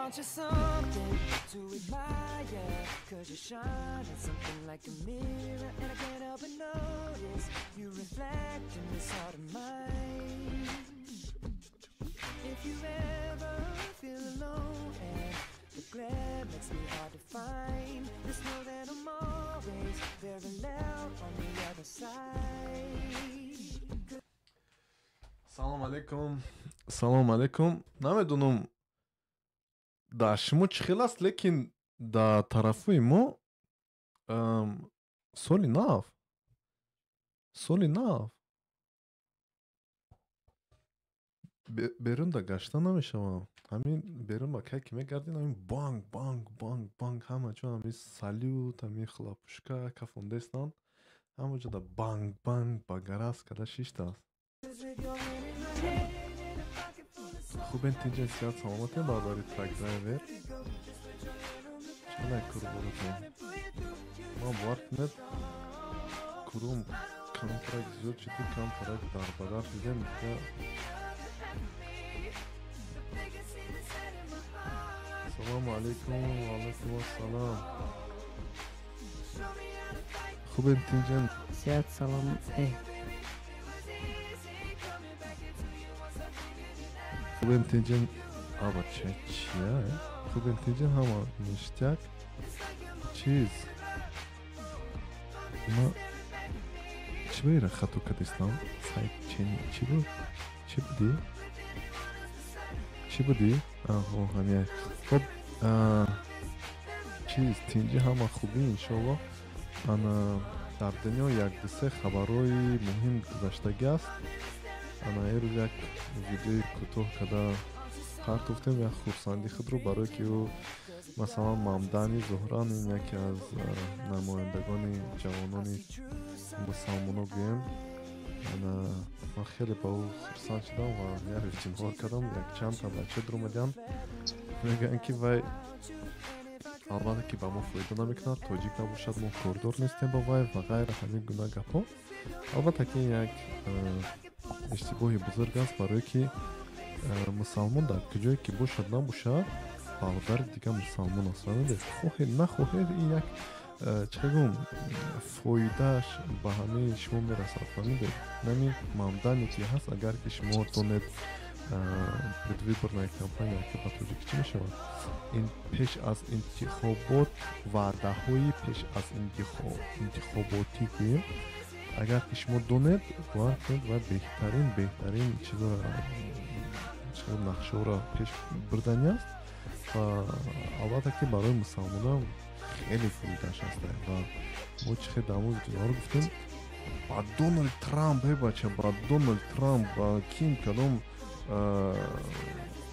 Aren't you something to admire? 'Cause you shine at something like a mirror, and I can't help but notice you reflect in this heart of mine. If you ever feel alone and the glare makes me hard to find, just know that I'm always very loud on the other side. Салом алейкум, салом алейкум. Намедонам, дар шумо чӣ хел аст, лекин дар тарафҳои мо соли нав, соли нав берун да гашта намешавам. Ҳамин берун ба кай ки мегардин, ҳамин банг, банг, банг, банг, ҳама ҷо ҳамин салют, ҳамин хлопушка кафондестанд, ҳама ҷо да банг, банг ба гараз карда шиштааст. Хубен, тинҷен, сиҳат, саломатем, бародари трак-драйвер? Чалай курборотон? Ман, бовар кунед, курум камтарак зиёд шуди, камтарак дарбадар шудем дига. Салому алейкум, ваалайкум ассалом. Хубен, тинҷен? Сиҳат, салом. Хубен, тинҷен? Аба, чия? Хубен, тинҷен, ҳама ништяк. Чиз, ма чӣ ба ира хато кардистам? Сайт чӣ буд? Чӣ будӣ, чӣ будӣ? Аҳо, ҳамия. Хоб, чиз, тинҷӣ, ҳама хубӣ, иншоалло. Ана, дар дунё як дусе хабарҳои муҳим гузаштагӣ аст. Ана, ирӯз як видеои кӯтоҳ карда партофтем, як хурсандии худро, барое ки ӯ, масалан, Мамдани Зуҳран, ин яке аз намояндагони ҷавонони мусалмоно гӯем. Ана, ман хеле ба ӯ хурсанд шудам ва як видео кардам. Якчандта бача дуромадианд, мегӯянд, ки вай албатта ки ба мо фоида намекунад, тоҷик набошад, мо кордор нестем ба вай ва ғайра, ҳамин гуна гапҳо. Албатта ки ин як иштибоҳи бузург аст, барое ки мусалмон дар куҷое ки бошад набошад, бародари дига мусалмон аст. Фаҳмидед? Хоҳед нахоҳед, ин як, чӣ гӯм, фоидааш ба ҳамаи шумо мерасад. Фаҳмидед? Нами Мамдане ки ҳаст, агар ки шумо донед, предвыборная кампания ки ба тоҷикӣ чӣ мешавад, ин пеш аз интихобот, ваъдаҳои пеш аз интихоботӣ гӯем, агар ки шумо донед, бовар кунед, ва беҳтарин, беҳтарин чизоро, нақшаҳоро пеш бурдани аст. Ва албатта ки барои мусалмонам хеле фоидааш аст. Ва мо чӣ хел дар мо видеоҳоро гуфтем, ба Доналд Трамп, э бача, ба Доналд Трамп, ба ким, кадом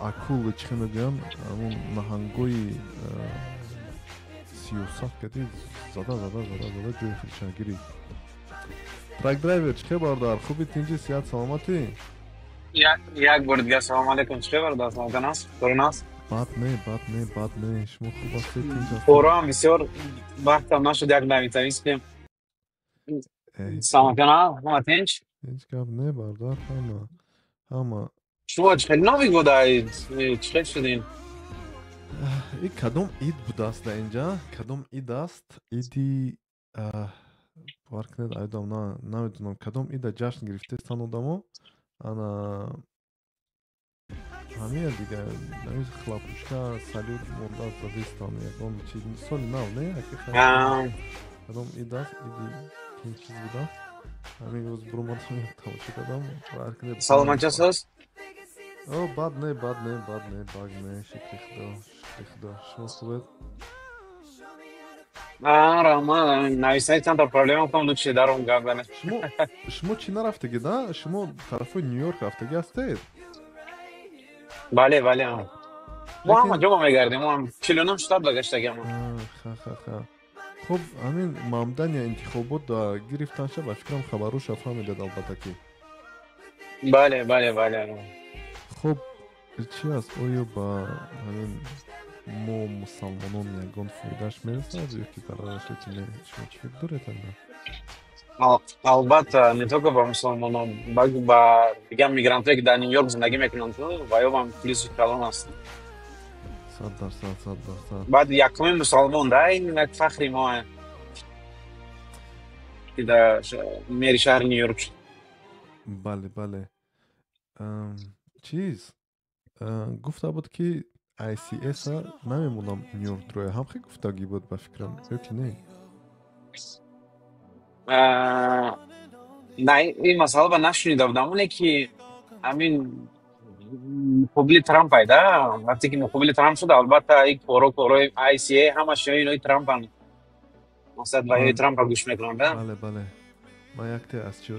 акул, чӣ хел мегӯянд, ҳамон наҳангои сиёсат кардӣ, зада, зада, зада, зада ҷои худша гирифт. Трак-драйвер, чӣ хел, бародар, хуби, тинҷи, сиҳат, саломатӣ? Як бори дигар салом алейкум. Чӣ хел, бародар, саломатан аст, торун аст? Бад не, бад не, бад не. Шумо хуб ҳастед, тинҷ ҳастед? Ором, бисёр вақтам нашуд, як навитавис кунем. Саломатан, ҳама тинч? Ҳеҷ гап не, бародар, ҳама, ҳама. Шумо чӣ хел новик будаед, чӣ хел шудин? И кадом ид будааст дар инҷа? Кадом ид аст? Иди, бовар кунед, айдам намедонам, кадом ида ҷашн гирифтаистанд одамо. Ана, ҳамия дига, ҳамин хлопушка, салют мондааст, задистанд, ягон чиз, соли нав не, кадом ид аст, иди кин чиз будааст. Ҳамин рӯз буромадам, тамошо кардам, бовар кунед. Саломатча соз? О, бад не, бад не, бад не, бад не, шукри худо, шукри худо. Шумо хубед? Раҳмат. Нависани чандта проблема кам, лучше даром гап занем. Шумо чӣ нарафтагӣ, да? Шумо тарафҳои Ню-Йорк рафтагӣ ҳастед? Бале, бале, мо ҳама ҷо мегардем, мо 49 штат гаштагиам. Ха, ха, ха. Хуб, ҳамин Мамдания интихобот гирифтанша, ба фикрам, хабароша фаҳмидед, албатта ки. Бале, бале, бале. Хуб, чӣ аст? Оё ба ҳамин мо мусалмонон ягон фоидааш мерасад ё ки зарараш ки не? Шумо чӣ фикр доред анда? Албатта, не только ба мусалмонон, балки ба дигар мигрантое, ки дар Ню Йорк зиндагӣ мекунанд, ва ё ҳам плюси калон аст. 100%, 100%. Баъд якуми мусалмон да, ин як фахри мо ки дар мери шаҳри Нью-Йорк шуд. Бале, бале. Чиз гуфта буд, ки ICS-а намемонам Нью-Йорк дроя. Ҳам хел гуфтагӣ буд, ба фикрам, ё ки не? На, ин масъала ба нашунида будам, оне ки ҳамин муқобили Трамп айда. Вақте ки муқобили Трамп шуд, албатта, ин коро, корои ICA ҳамаш инои Трампан, мақсад ваёи Трампа гӯш мекунанд да. Бале, бале, ман якте аз чиз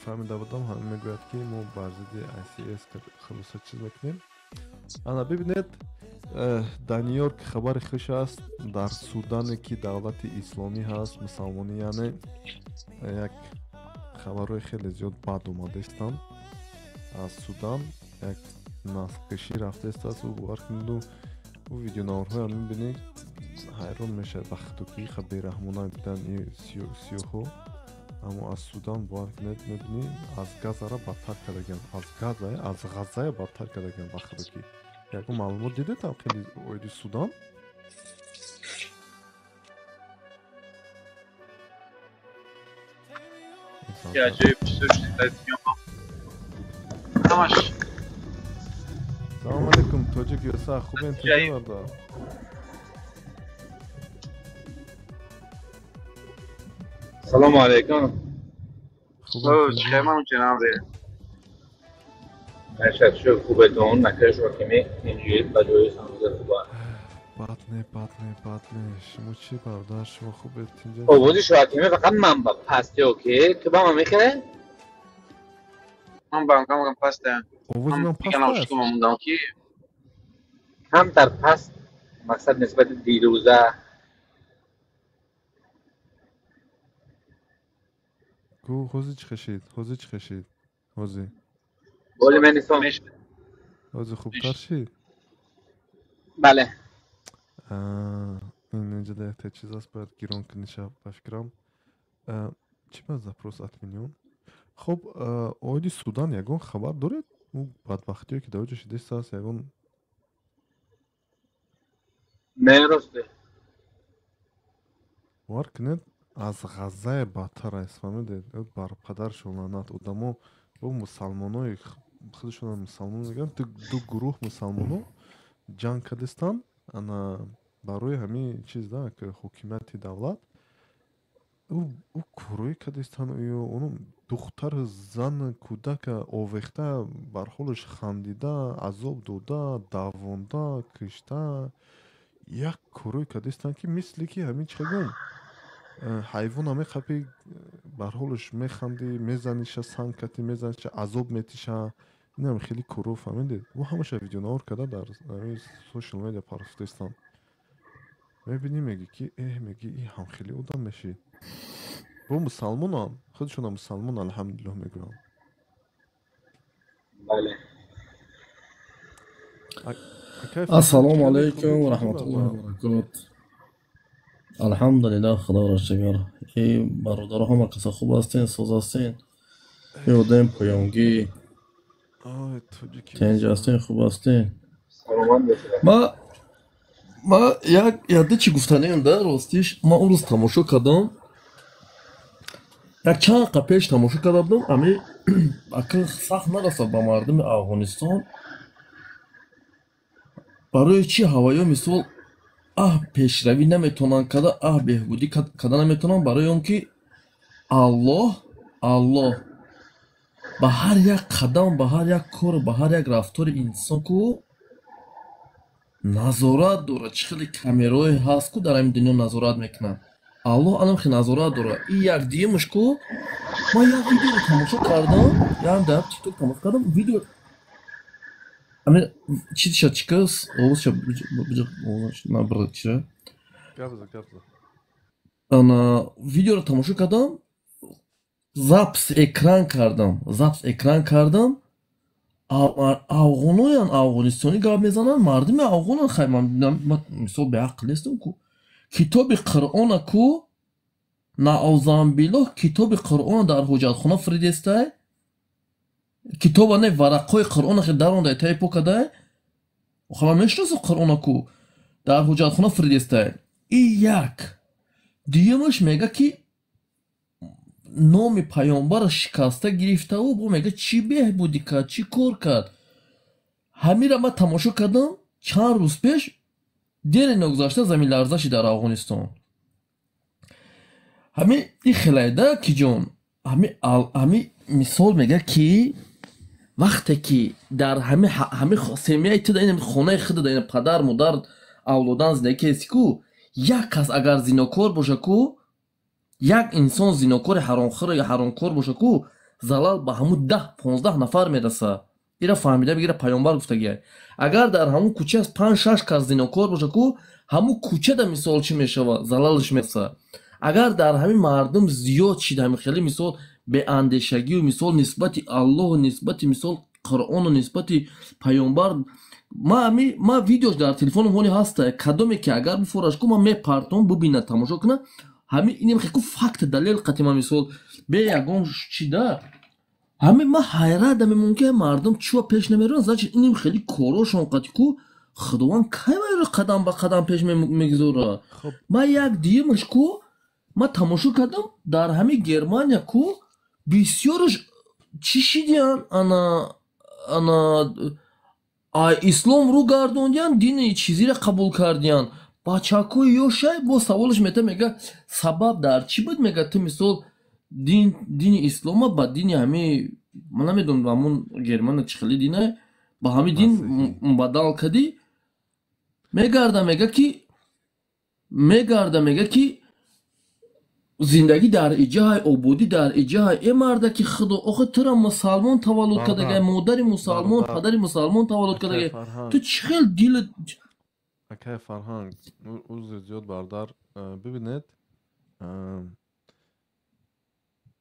фаҳмида будам, ҳамин мегӯяд, ки мо бар зидди ICS хулоса чиз мекунем. Ана бибинед, дар Нью-Йорк хабари хуш аст. Дар Судане, ки давлати исломӣ ҳаст, мусалмонӣ, яъне як хабарҳои хеле зиёд бад омадаистанд аз Судан. Як наслкашӣ рафтаистааст. Ӯ бовар кунеду, ӯ видеонаворҳоям мебинӣ, ҳайрон мешавад, вақту ки ха бераҳмона дидан сиёҳҳо. Аммо аз Судан, бовар кунед, мебинӣ, аз Газара бадтар кардагианд, аз Газа, аз Ғаззая бадтар кардагианд. Вақту ки ягон маълумот дидетам хеле оиди Судан? Аҷоиб чизо шуд дар дунё ҳамаш. Салому алейкум, тоҷик юса, хубен, тинҷи бародар? Салому алейкум. Чӣ ҷаноб? Мешад шуд хубетон накаш ҳокими инҷил ба ҷои самуза хуба. Бад не, бад не, бад не. Шумо чӣ, бародар, шумо хубед, тинҷи? Овози шоҳакими фақат ман ба паст ё ки ту ба ман мехӯре? Ман ба кам паст. Овози ман паст аст? Мондам ки камтар паст, мақсад нисбати дирӯза. Гу, ҳозир чӣ хешид? Ҳозир чӣ хешид? Ҳозир? Боли мен ислом. Ҳозир хубтар шид? Бале. Ин инҷа якта чиз аст, бояд гирон куниша, ба фикрам. Чӣ ба запрос отменён? Хоб, оиди Судан ягон хабар доред? Ӯ бадбахтиё, ки дар оҷо шидастааст, ягон? Не, росте. Бовар кунед, аз Ғаззае бадтар аст, фаҳмидед? Бар падаршон лаънат. Одамо бо мусалмонои худашона мусалмон мегӯянд, ду гурӯҳ мусалмоно ҷанг кардистанд, ана барои ҳамин чиз да, ки ҳокимияти давлат. Ӯ корое кардистанд, ӯ духтар, зан, кӯдака овехта, бар ҳолаш хандида, азоб дода, давонда, кишта, як корое кардистанд, ки мисли ки ҳамин чӣ гум ҳайвона мехапӣ, бар ҳолаш механдӣ, мезаниша, санг кати мезаниша, азоб метиша. Инам хеле коро, фаҳмидед? Ӯ ҳамаша видеонавор карда дар social media партофтаистанд. Мебинӣ, мегӣ ки эҳ, мегӣ, и ҳам хеле одам мешид. Бо мусалмонам, худшона мусалмон, алҳамдулиллоҳ, мегӯянд. Бале. Ассалому алайкум ва раҳматуллоҳи ва баракот. Алҳамдулиллоҳ, худоро шукр. И бародаро, ҳама каса хуб ҳастен, соз ҳастен? Ёдем поёнгӣ. Тинҷ ҳастен, хуб ҳастен? Саломат бошед. Ма як яде чӣ гуфтаниам да, ростиш, ма он рӯз тамошо кардам. Як чанд қа пеш тамошо карда будам, ами ака сахт нарасад ба мардуми Афғонистон. Барои чӣ ҳавоё мисол аҳ пешравӣ наметавонанд карда, аҳ беҳбудӣ карда наметавонанд? Барои он ки Аллоҳ ба ҳар як қадам, ба ҳар як кор, ба ҳар як рафтори инсон ку назорат дорад. Чӣ хеле камераҳое ҳаст ку дар ҳамин дунё назорат мекунанд, Аллоҳ анам хел назорат дорад. И як дуюмаш ку, ман як видеоро тамошо кардам, як дар Тикток тамошо кардам видео, ами чизша чикас овозша набра чира. Гап зад, гап зад. Ана видеоро тамошо кардам, запись экран кардам, запись экран кардам. Афғоноян, афғонистонӣ гап мезананд, мардуми афғонан. Хай, ман мисол беақл нестам ку. Китоби Қуръона ку, наъузанбиллоҳ, китоби Қуръона дар ҳоҷатхона фиридестай. Китоба не, варақҳои Қуръона хел дарондай, таи покадай. Охир ман мешиносам Қуръона ку. Дар ҳуҷҷатхона фуридестай. И як дуюмаш мега, ки номи паёмбарро шикаста гирифтаву бо мега, чӣ беҳбудӣ кард, чӣ кор кард? Ҳамира ман тамошо кардам чанд рӯз пеш. Дери ногузашта заминларза шид дар Афғонистон. Ҳами и хелайда киҷон, ҳами мисол мега, ки вақте ки дар ҳами семьяи ту, ин хонаи худа, ин падар, модар, авлодан зиндагӣ кеси ку, як кас агар зинокор боша ку, як инсон зинокори ҳаромхӯр ё ҳаромкор боша ку, залал ба ҳамун 10-15 нафар мераса. Ира фаҳмида бигира, паёмбар гуфтагиай. Агар дар ҳамун кӯча панҷ, шаш кас зинокор боша ку, ҳамун кӯчада мисол чӣ мешава, залалш мераса. Агар дар ҳамин мардум зиёд шид ҳамин хеле мисол беандешагию мисол нисбати Аллоҳу, нисбати мисол Қуръону, нисбати паёмбар, ма видеош дар телефонам ҳоли ҳаста, кадоме ки агар бифораш ку, ман мепартом, бубинад, тамошо кунад. Ҳами инем ку факт, далел қатима, мисол бе ягон чида. Ҳами ма ҳайрат мемонам, ки мардум чива пеш намераванд. Значит, инем хеле корошон қати ку, Худованд кай вайро қадам ба қадам пеш мегузорад? Ма як дуюмаш ку, ма тамошо кардам, дар ҳами Германия ку бисёрш чӣ шидиян, ана ислом рӯ гардондиян, дини чизиро қабул кардиян. Бачакҳои ёшай бо саволаш мета, мега, сабаб дар чӣ буд? Мега, ту мисол дини ислома ба дини ҳами, ман намедонам, ҳамун Германия чӣ хеле дина, ба ҳами дин мубаддал кардӣ? Мегарда, мега, ки зиндагӣ дар иҷаҳай, ободӣ дар иҷаҳай. Э, марда, ки худо охи тура мусалмон таваллуд кардагай, модари мусалмон, падари мусалмон таваллуд кардагай, ту чӣ хел дил Акай Фарҳанг, узри зиёд, бардар. Бибинед,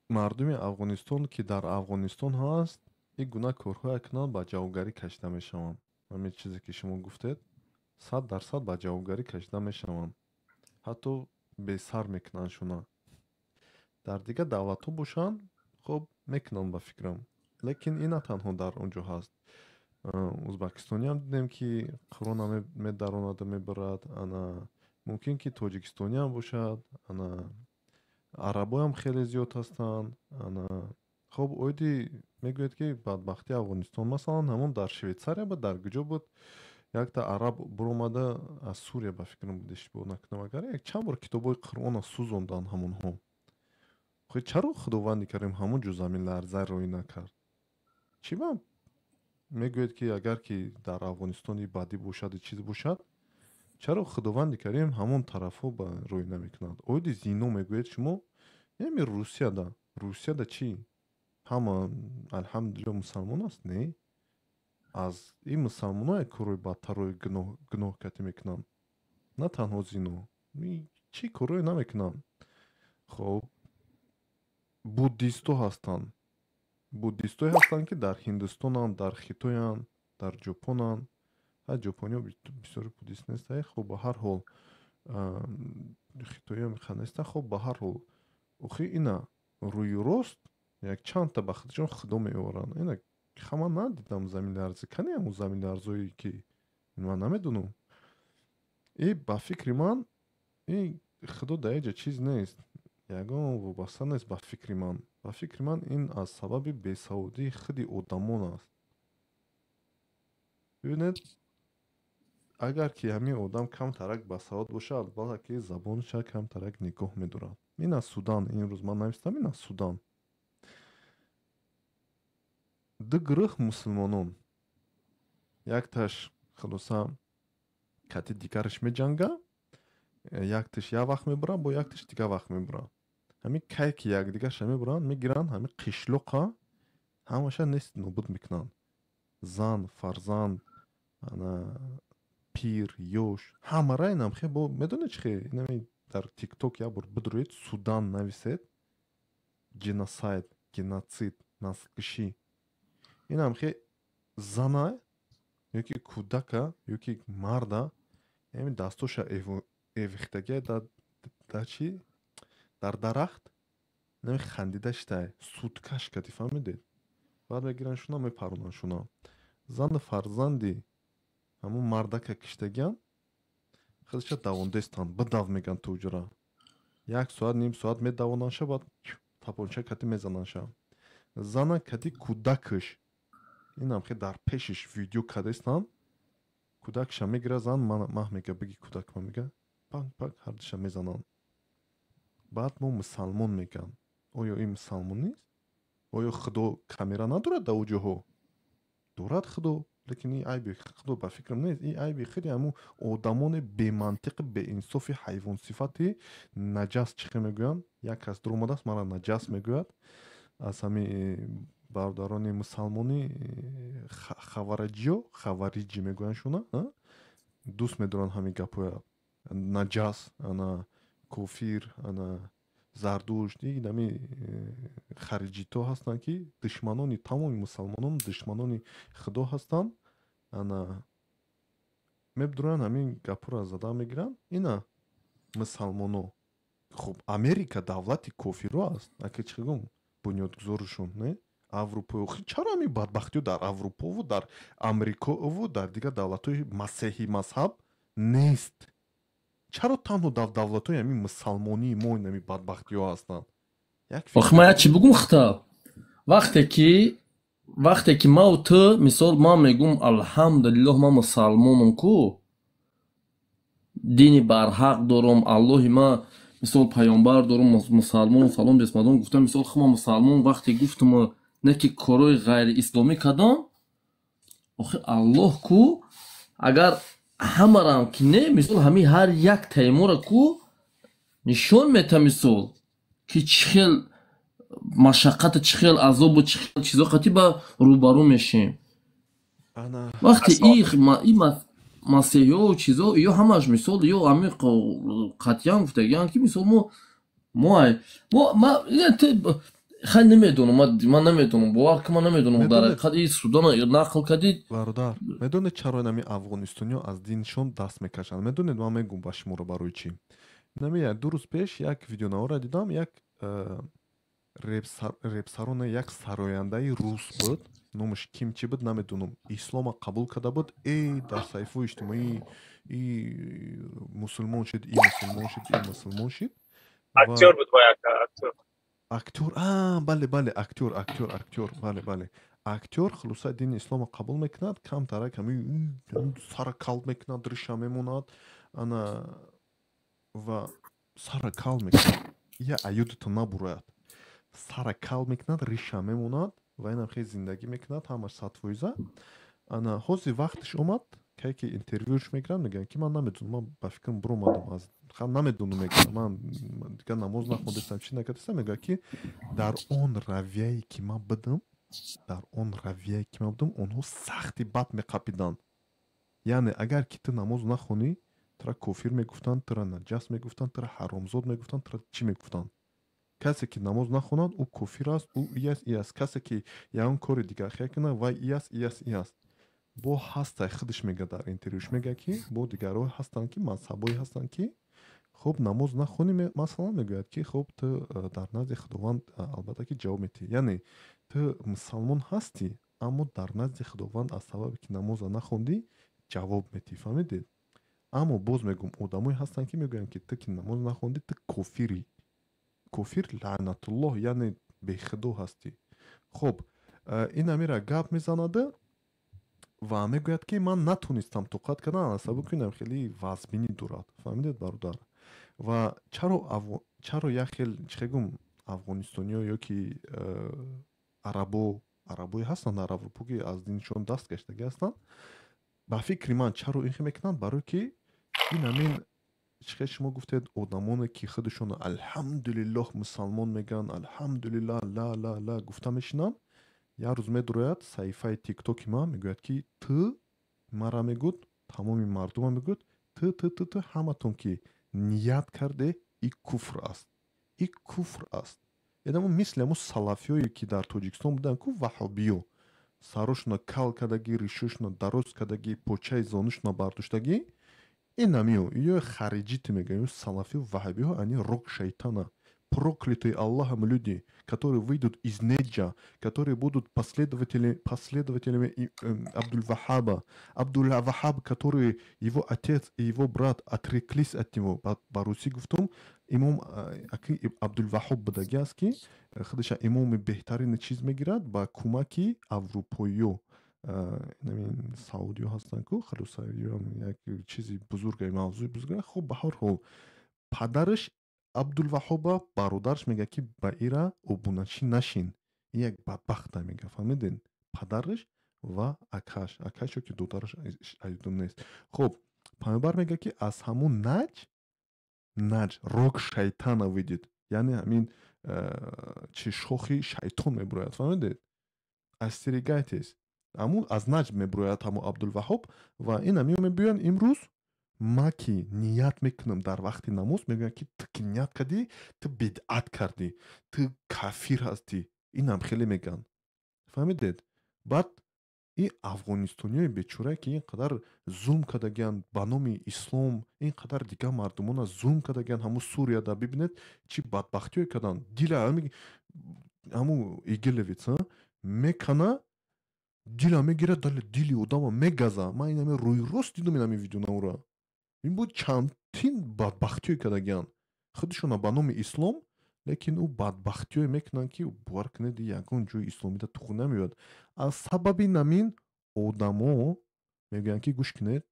мардуми Афғонистон, ки дар Афғонистон ҳаст, ин гуна корҳое кунанд, ба ҷавобгарӣ кашида мешаванд. Ҳамин чизе ки шумо гуфтед, 100% ба ҷавобгарӣ кашида мешаванд, ҳатто бесар мекунанд шуна. Дар дигар давлатҳо бошанд, хоб, мекунанд, ба фикрам. Лекин ин на танҳо дар он ҷо ҳаст. Узбакистониам дидем, ки Қуръона медаронаду мебарад. Ана мумкин ки тоҷикистониам бошад, ана арабоям хеле зиёд ҳастанд. Ана хоб, оиди мегӯяд, ки бадбахтии Афғонистон, масалан, ҳамон дар Швейтсария буд, дар куҷо буд, якта араб буромада аз Сурия, ба фикрам буд, иштибоҳ накунам агар, як чанд бор китобҳои Қуръона сӯзонданд ҳамонҳо. Чаро Худованди Карим ҳамон ҷо заминларза рӯй накард? Чӣ ба мегӯяд, ки агар ки дар Афғонистони бадӣ бошаду чиз бошад, чаро Худованди Карим ҳамон тарафҳо ба рӯй намекунад? Оиди зино мегӯяд шумо, ями Русияда чӣ, ҳама алҳамдулилло мусалмон аст? Не, аз ин мусалмоно як корҳои бадтарҳои гуноҳ катӣ мекунанд. На танҳо зино, чӣ корҳое намекунанд. Хоб, буддистҳо ҳастанд, буддистҳое ҳастанд, ки дар Ҳиндустонанд, дар Хитоянд, дар Ҷопонанд. Ҳа, ҷопониҳо бисёри буддист нестанд. Хоб, ба ҳар ҳол, хитоиҳо меха нестанд. Хоб, ба ҳар ҳол, охи ина рӯю рост як чандта ба худшон худо меоранд. Ина ҳама надидам заминларза, кани ҳамун заминларзое, ки ман намедонам. И ба фикри ман, и худо дар ҳеҷ чиз нест, ягон вобаста нест. Ба фикри ман, ин аз сабаби бесаводии худи одамон аст. Бибинед, агар ки ҳамин одам камтарак басавод бошад, албатта ки забонша камтарак нигоҳ медорад. Ин аз Судан, имрӯз ман навистам, ин аз Судан ду гурӯҳ мусулмонон, якташ хулоса кати дигараш меҷанга, якташ як вақт мебурад, бо якташ дигар вақт мебурад. Ҳамин кай ки якдигарша мебуранд, мегиранд ҳамин қишлоқа, ҳамаша нест нобуд мекунанд: зан, фарзанд, ана пир, ёш, ҳамара. Инам хе бо медонед чи хе, инами дар ТикТок як бор бидуред, Судан нависед, genocide, геноцид, наслкушӣ. Инам хе зана ёки кӯдака ёки марда ами дастоша эвихтагия да чи дар дарахт, нами хандида шитай, суткаш кати, фаҳмидед? Баъд мегиранд шуна, мепаронанд шуна. Зану фарзанди ҳамун мардака киштагиан. Худша давондестанд, бидав меган ту уҷра. Як соат, ним соат медавонанша, баъд тапонча кати мезананша. Зана кати кӯдакаш, инам хе дар пешиш видео кадестанд. Кӯдакша мегира зан, маҳ мега, биги кӯдак ма мега, панк панк ҳардуша мезананд. Баъд мо мусалмон меган. Оё ин мусалмон нест? Оё Худо камера надорад дар ӯ ҷоҳо? Дорад Худо, лекин ин айби Худо ба фикрам нест. Ин айби хеле ҳамун одамони бемантиқи, беинсофи, ҳайвонсифати наҷас. Чӣ хел мегӯянд, як кас дуромадааст, мара наҷас мегӯяд. Аз ҳами бародарони мусалмонӣ, хавараҷиё, хавариҷӣ мегӯянд шуна, дӯст медоранд ҳамин гапҳоя: наҷас, ана кофир, ана Зардушт. Инами хариҷито ҳастанд, ки душманони тамоми мусалмонон, душманони Худо ҳастанд. Ана мебдуранд, ҳамин гапҳоро зада мегиранд. Ина мусалмоно. Хуб, Америка давлати кофиро аст, ака, чӣ гум, бунёдгузорашон не Аврупо. Чаро ҳамин бадбахтиё дар Аврупову дар Амрикову дар дигар давлатҳои масеҳӣ мазҳаб нест? Чаро танҳо дар давлатҳои ҳамин мусалмонии мо инами бадбахтиҳо ҳастанд? Охи, ман як чӣ бугум, хитаб. Вақте ки мау ту, мисол, ман мегум: «Алҳамдулиллоҳ, ман мусалмонам ку, дини барҳақ дорум, Аллоҳи ма, мисол, паёмбар дорум, мусалмон фалон бесмадон», гуфтам, мисол, хума мусалмон вақте гуфтум, не ки корҳои ғайриисломӣ кардам. Охи, Аллоҳ ку, агар ҳамарам ки не, мисол, ҳамин ҳар як таймора ку нишон мета, мисол, ки чӣ хел машаққату, чӣ хел азобу, чӣ хел чизо қатӣ ба рӯбарӯ мешем. Вақте и масеҳиёу чизо, ё ҳамаш, мисол, ё ҳамин қатъиян гуфтагиан, ки мисол, мо хай намедонам, ман намедонам, бовар ки ман намедонам, дар ҳақиқат и судана нақл кардӣ. Бародар, медонед, чаро инами афғонистониё аз диншон даст мекашанд? Медонед, ман мегӯм ба шуморо барои чӣ. Инами як 2 рӯз пеш як видеонаворо дидам, як репсароне, як сарояндаи рус буд, номаш ким чӣ буд, намедонам, ислома қабул карда буд. Дар саҳифаҳои иҷтимоӣ и мусулмон шуд, и мусулмон шуд, и мусулмон шуд. Актёр буд, бояд актёр. Актёр, а, бале, бале, актёр, актёр, актёр, бале, бале, актёр. Хулоса, дини ислома қабул мекунад, камтарак ҳами сара кал мекунад, риша мемонад, ана ва сара кал мекунад, я аюдата набурояд, сара кал мекунад, риша мемонад ва инам хеле зиндагӣ мекунад, ҳамаш 100%. Ана ҳозир вақташ омад, кай ки интервюш мегиранд, мегӯянд, ки ман намедонам, ман ба фикрам буромадам аз, намедонам, мегӯям, ман дигар намоз нахондастам, чӣ накардастам. Мегӯяд, ки дар он равияе ки ман будам, дар он равияе ки ман будам, онҳо сахти бад меқапиданд. Яъне агар ки ту намоз нахонӣ, тура кофир мегуфтанд, тура наҷас мегуфтанд, тура ҳаромзод мегуфтанд, тура чӣ мегуфтанд. Касе ки намоз нахонад, ӯ кофир аст, ӯ и аст, и аст. Касе ки ягон кори дигар хел кунад, вай и аст, и аст, и аст. Бо ҳастай, худаш мега, дар интервюш мега, ки бо дигарҳо ҳастанд, ки мазҳабое ҳастанд, ки хуб, намоз нахонӣ, масалан, мегӯяд, ки хуб, ту дар назди Худованд албатта ки ҷавоб медиҳӣ. Яъне ту мусалмон ҳастӣ, аммо дар назди Худованд аз сабабе ки намоза нахондӣ, ҷавоб медиҳӣ. Фаҳмидед? Аммо боз мегӯм, одамое ҳастанд, ки мегӯянд, ки ту ки намоз нахондӣ, ту кофирӣ, кофир, лаънатуллоҳ, яъне бехудо ҳастӣ. Хуб, ин амира гап мезанада ва мегӯяд, ки ман натонистам тоқат кардан, аз сабаби ки инам хеле вазбинӣ дорад. Фаҳмидед, бародар? Ва чаро як хел, чӣ гум, афғонистониё ё ки арабо, арабое ҳастанд дар Аврупо, ки аз диншон даст каштагӣ ҳастанд, ба фикри ман, чаро ин хел мекунанд? Барое ки ин ҳамин чӣ хел шумо гуфтед, одамоне ки худашон алҳамдулиллоҳ мусалмон мегӯянд, алҳамдулиллоҳ, ла ла ла гуфта мешинанд, як рӯз медурояд саҳифаи Тиктоки ман, мегӯяд, ки ту мара мегӯд, тамоми мардума мегӯд, ту ту ту ту ҳаматон ки ният карде, и куфр аст, и куфр аст. Яъне мисли ҳамо салафиёе ки дар Тоҷикистон буданд ку, ваҳобиё, сарошона кал кардагӣ, ришошона дароз кардагӣ, почаи зонушона бардоштагӣ, ин намиё, ё хариҷите мегӯям, ё салафиё, ваҳобиҳо, ани рок шайтана. Проклятые Аллахом люди, которые выйдут из Неджа, которые будут последователями Абдул-Вахаба. Абдул-Вахаб, который его отец и его брат отреклись от него. Ба русӣ гуфтум, имом Абдул-Вахаб будаги аст, ки худша имоми беҳтарини чиз мегирад ба кӯмаки аврупоиё. Саудиё ҳастанд ку, хулосаиё як чизи бузурга, мавзӯи бузурга. Хуб, ба ҳар ҳол падараш Абдулваҳоба бародараш мегӯяд, ки ба ира обуначӣ нашин, ин як бадбахта мегӯяд, фаҳмидед? Падараш ва акаш, акаш ё ки додараш аёдум нест. Хуб, паёмбар мегӯяд, ки аз ҳамун наҷ рог шайтана выйдет, яъне ҳамин чи шохи шайтон мебурояд, фаҳмидед? Остерегайтесь, ҳамун аз Наҷ мебурояд ҳамун Абдулваҳоб. Ва ин ҳамиё мебиёянд имрӯз, ма ки ният мекунам дар вақти намоз, мегӯянд, ки ту ки ният кардӣ, ту бидъат кардӣ, ту кафир ҳастӣ. Инам хеле мегӯянд, фаҳмидед? Баъд ин афғонистониёи бечора, ки ин қадар зулм кардагианд ба номи ислом, ин қадар дигар мардумона зулм кардагианд, ҳамун Сурияда бибинед, чӣ бадбахтиё карданд. Дила ҳамун игиловец мекана, дила мегирад, дали дили одама мегаза. Ман инами рӯи рост дидам инами видеонаура. Ин буд чандтин бадбахтиё кардагианд худшона ба номи ислом, лекин ӯ бадбахтиё мекунанд, ки бовар кунед, ягон ҷои исломида тухм намеояд. Аз сабаби намин одамо мегӯянд, ки гӯш кунед,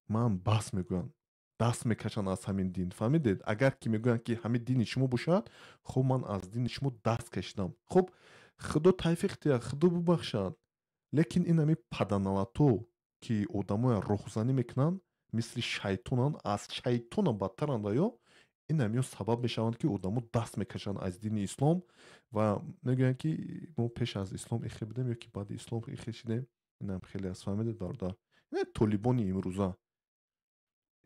ман бас мегӯянд, даст мекашанд аз ҳамин дин, фаҳмидед? Агар ки мегӯянд, ки ҳамин дини шумо бошад, хуб, ман аз дини шумо даст кашидам. Хуб, Худо тавфиқ диҳад, Худо бубахшад, лекин ин ҳамин паданалато, ки одамоя роҳзанӣ мекунанд, мисли шайтонанд, аз шайтонам бадтаранд, ё ин ҳамиё сабаб мешаванд, ки одамо даст мекашанд аз дини ислом ва мегӯянд, ки мо пеш аз ислом ихе будем ё ки баъди ислом ихе шидем. Инам хеле аст, фаҳмидед, бародар? Ин толибони имрӯза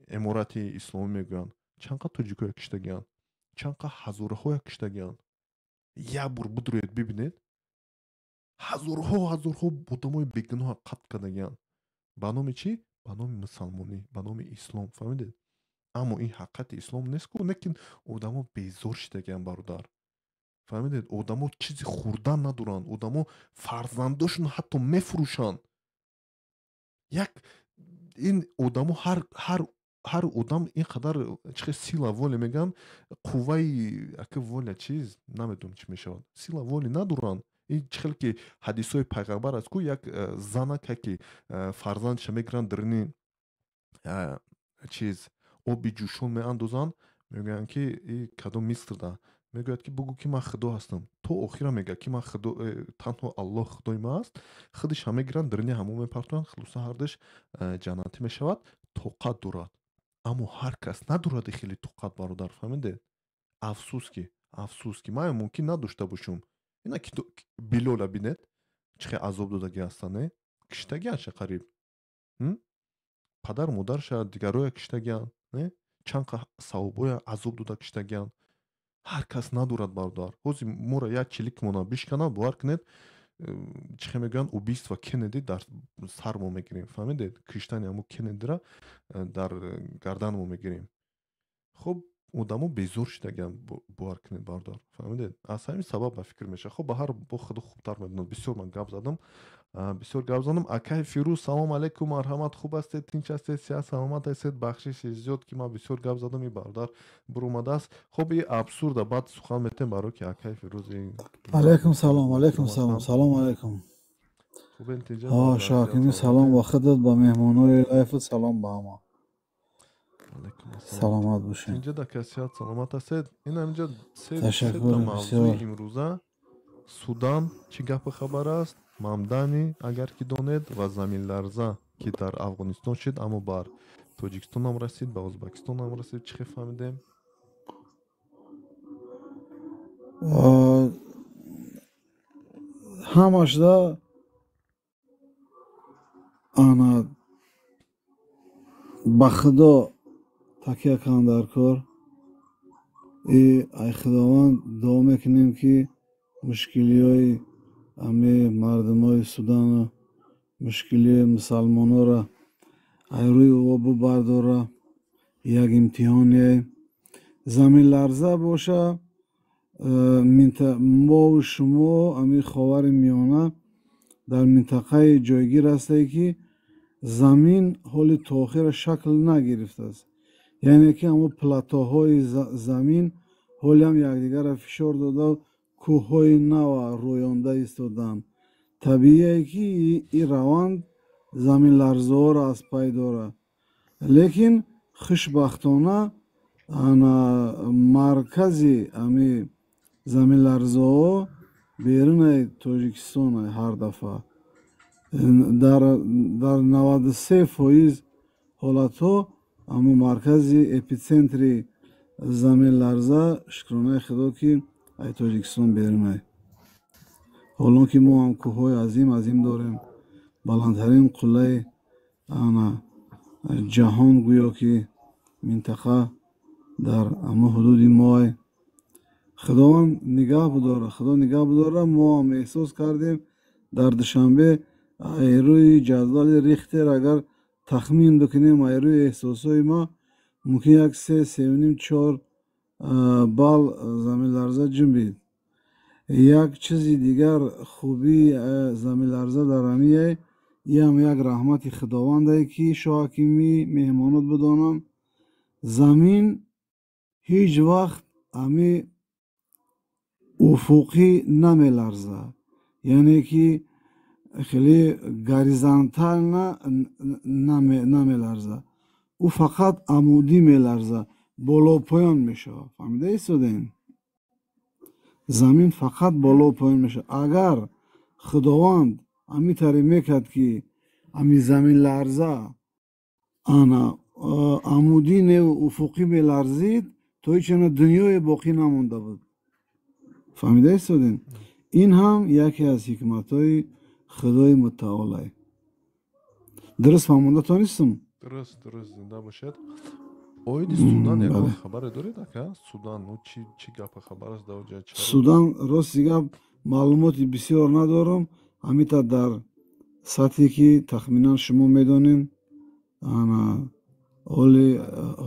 эморати исломӣ мегӯянд, чанд қа тоҷикоя киштагианд, чанд қа ҳазораҳоя киштагианд. Як бор бидуред, бибинед, ҳазорҳо ҳазорҳо одамои бегуноҳа қатл кардагианд. Ба номи чӣ? Ба номи мусалмонӣ, ба номи ислом, фаҳмидед? Аммо ин ҳақиқати ислом нест ку, лекин одамо безор шидагианд, бародар, фаҳмидед? Одамо чизи хӯрдан надоранд, одамо фарзандошон ҳатто мефурӯшанд. Як ин одамо ҳар одам ин қадар чихе сила воли мегӯянд, қувваи ака воля чиз намедонам чӣ мешавад, сила воли надоранд. Ин чӣ хел ки ҳадисҳои пайғамбар аст ку, як занака, ки фарзандша мегиранд, дарини чиз оби ҷӯшон меандозанд, мегӯянд, ки и кадом Мисрда, мегӯяд, ки бугӯ, ки ман худо ҳастам. То охира мегӯяд, ки ман худо, танҳо Аллоҳ худои ман аст. Худиша мегиранд, дарини ҳамон мепартоянд, хулоса ҳардаш ҷаннатӣ мешавад. Тоқат дорад, аммо ҳар кас надорад хеле тоқат, бародар, фаҳмидед? Афсӯс ки, афсӯс ки ман мумкин надошта бошум. Ина Билола бинед, чӣ хел азоб додагӣ ҳастанд, не киштагианша қариб падар модарша, дигароя киштагианд, не чанд қа савобоя азоб дода киштагианд. Ҳар кас надорад, бародар. Ҳозир моро як чиликмона бишканад, бовар кунед, чӣ хел мегӯянд, убийство Кеннеди дар сар мо мегирем, фаҳмидед? Киштани ҳамун Кеннедира дар гардан мо мегирем. Хуб, одамо безор шидагианд, бовар кунед, бародар, фаҳмидед? Аз ҳамин сабаб ба фикр мешавад. Хуб, ба ҳар бо худо хубтар медонад. Бисёр ман гап задам, бисёр гап задам. Акай Фирӯз, салом алейкум, марҳамат. Хуб ҳастед, тинч ҳастед, сиҳат саломат ҳастед? Бахшиши зиёд, ки ман бисёр гап задам, ин бародар буромадааст. Хуб, и абсурда баъд сухан метем, барои ки акай Фирӯз. Алейкум салом, алейкум салом, салом алейкум. Хубен, тинҷа? Шоҳакими, салом ба худат, ба меҳмонои лайфат, салом ба ҳама. Саломат бошед. Инҷа да ка, сиҳат саломат ҳастед? Ин ҳаминҷа сета мавзӯи имрӯза: Судан чӣ гапу хабар аст, Мамдани агар ки донед, ва заминларза, ки дар Афғонистон шуд, аммо бар Тоҷикистонам расид, ба Ӯзбекистонам расид. Чӣ хел фаҳмидем? Ҳамашда ана ба Худо такя кунанд дар кор. И ай Худованд дуо мекунем, ки мушкилиҳои ҳами мардумои Судану мушкилиҳои мусалмонора ай рӯи ӯ бубардора. Як имтиҳоне заминларза боша. Мову шумо ҳамин Ховари Миёна дар минтақае ҷойгир ҳастае, ки замин ҳоли то охира шакл нагирифтааст, яъне ки ҳамон платоҳои замин ҳолиам якдигарро фишор дода, кӯҳҳои нава рӯёнда истодаанд. Табиие ки ин раванд заминларзаҳоро аз пай дорад, лекин хушбахтона ана маркази ҳами заминларзаҳо берунаи Тоҷикистон. Ҳар дафъа дар 93% ҳолатҳо ҳамон маркази эпитсентри заминларза, шукронаи Худо, ки ай Тоҷикистон берунай. Ҳолон ки мо ҳам кӯҳҳои азим азим дорем, баландтарин қуллаи ана ҷаҳон гӯё ки минтақа дар ҳамон ҳудуди моай. Худованд нигаҳ бидорад, Худо нигаҳ бидорад. Мо ҳам эҳсос кардем дар Душанбе, ай рӯи ҷадвали Рихтер агар тахмин бикунем, ай рӯи эҳсосҳои ма мумкин як се, сеюним, чор балл заминларза ҷунбид. Як чизи дигар, хубии заминларза дар ҳамияй, иам як раҳмати Худовандае, ки шоҳакимӣ меҳмонот бидонанд, замин ҳеҷ вақт ҳами уфуқӣ намеларза, яъне ки хеле горизонтально намеларза, ӯ фақат амудӣ меларза, боло поён мешавад. Фаҳмида истодаем? Замин фақат боло поён мешавад. Агар Худованд ҳамин таре мекард, ки ҳамин заминларза ана амудӣ неву уфуқӣ меларзид, то ҳеҷ ана дунёе боқӣ намонда буд. Фаҳмида истодем? Ин ҳам яке аз ҳикматҳои Худои Мутаолай. Дуруст фаҳмонда тонистам? Дуруст, дуруст, зинда бошед. Оиди Судан ягон хабаре доред, ака? Судан чӣ гапа хабар аст дар оҷа? Судан, рости гап, маълумоти бисёр надорам. Ҳамита дар сатҳе ки тахминан шумо медонед, ана ҳоли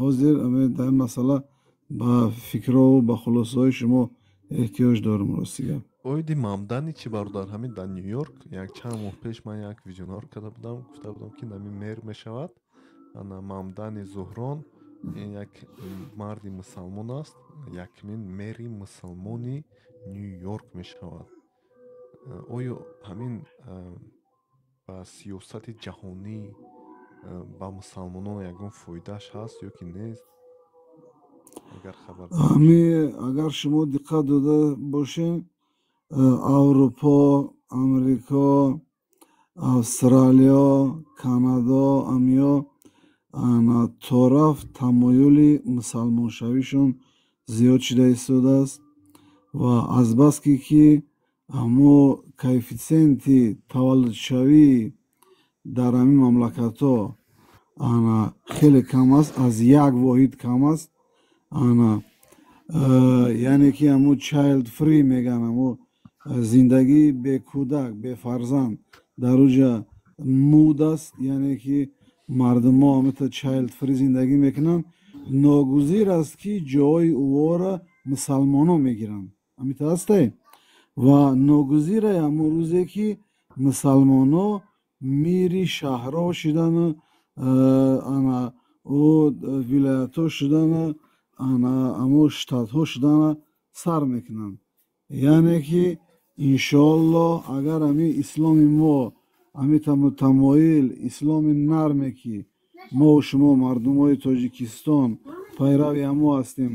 ҳозир дар ин масъала ба фикрҳову ба хулосаҳои шумо эҳтиёҷ дорам, рости гап. Оиди Мамдани чӣ, бародар? Ҳамин дар Ню Йорк як чанд моҳ пеш ман як видеонавор карда будам, гуфта будам, ки нами мэр мешавад, ана Мамдани Зуҳрон, ин як марди мусалмон аст, якумин мэри мусалмони Ню Йорк мешавад. Оё ҳамин ба сиёсати ҷаҳонӣ, ба мусалмонон ягон фоидааш ҳаст ё ки нест, агар хабар? Ҳами агар шумо диққат дода бошед, Аврупо, Амрико, Австралиё, Канадо, амиё ана торафт тамоюли мусалмоншавишон зиёд шуда истодааст ва азбаски ки ҳамо коэффитсиенти таваллудшавӣ дар ҳамин мамлакатҳо ана хеле кам аст, аз як воҳид кам аст, ана яъне ки ҳамо child free мегӯянд, ҳамо зиндагии бекӯдак, бефарзанд дар уҷа муд аст, яъне ки мардумҳо ҳамата child free зиндагӣ мекунанд. Ногузир аст, ки ҷои ӯвора мусалмонон мегиранд, ҳамита ҳасте, ва ногузира ҳамон рӯзе ки мусалмонҳо мири шаҳрҳо шудану ана ӯ вилоятҳо шудану ана ҳамон штатҳо шудана сар мекунанд. Яъне ки иншоаллоҳ, агар ҳамин исломи мо, ҳамин тамоил исломи нарме, ки мо шумо мардумои Тоҷикистон пайрави ҳамо ҳастем,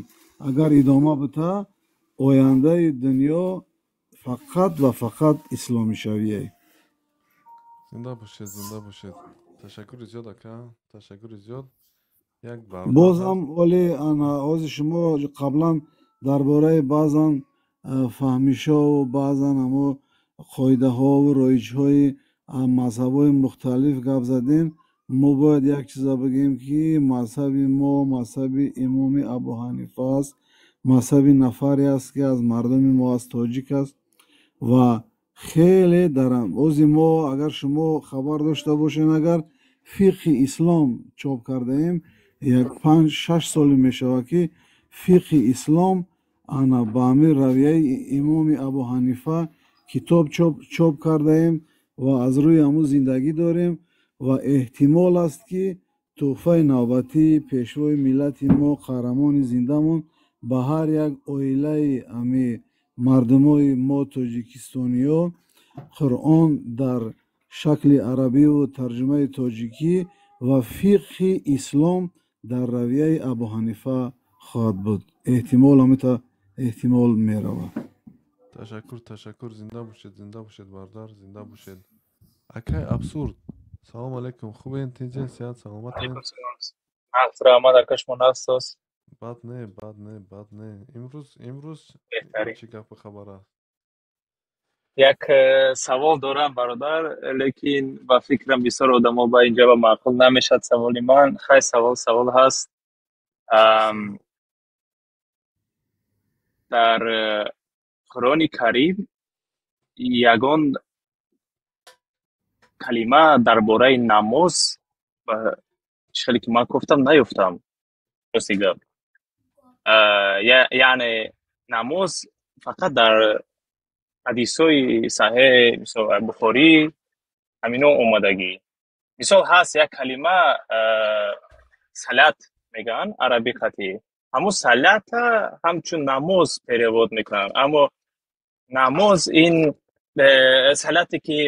агар идома бита, ояндаи дунё фақат ва фақат исломишавие. Зинда бошед, зинда бошед, ташаккури зиёд, ака, ташаккури зиёд. Як бозам оли ана ҳозир шумо қаблан дар бораи баъзан фаҳмишову баъзан ҳамо қоидаҳову роиҷҳои мазҳабҳои мухталиф гап задем. Мо бояд як чиза бигӯем, ки мазҳаби мо мазҳаби имоми Абуҳанифа аст, мазҳаби нафаре аст, ки аз мардуми мо аст, тоҷик аст ва хеле дар ози мо, агар шумо хабар дошта бошед, агар фиқҳи ислом чоп кардаем, як 5-6 соле мешавад, ки фиқҳи ислом Ана ба ҳамин равияи имоми Абу Ҳанифа китоб чоп кардаем ва аз рӯи ҳамун зиндагӣ дорем ва эҳтимол аст, ки тӯҳфаи навбатии пешвои миллати мо, қаҳрамони зиндамон, ба ҳар як оилаи ами мардумои мо тоҷикистониё Қуръон дар шакли арабиву тарҷумаи тоҷикӣ ва фиқҳи ислом дар равияи Абу Ҳанифа хоҳад буд. Эҳтимол, ҳамита эҳтимол меравад. Ташаккур, ташаккур, зинда бошед, зинда бошед, бародар, зинда бошед. Акай Абсурд, салом алейкум, хубен, тинҷен, сиҳат, саломатен? Раҳмат, ака, шумо настоз? Бад не, бад не, бад не. Имрӯз чӣ гапу хабар аст? Як савол дорам, бародар, лекин ба фикрам, бисёр одамо ба инҷа ба маъқул намешад саволи ман. Хай, савол савол ҳаст. Дар Қуръони Карим ягон калима дар бораи намоз, ба чӣ хеле ки ман гуфтам, наёфтам, рости гап. Яъне намоз фақат дар ҳадисҳои саҳеҳ, мисол, Бухорӣ, ҳамино омадагӣ. Мисол, ҳаст як калима, салят мегӯянд араби хатӣ, ҳамун салята ҳамчун намоз перевод мекунанд, аммо намоз ин саляте ки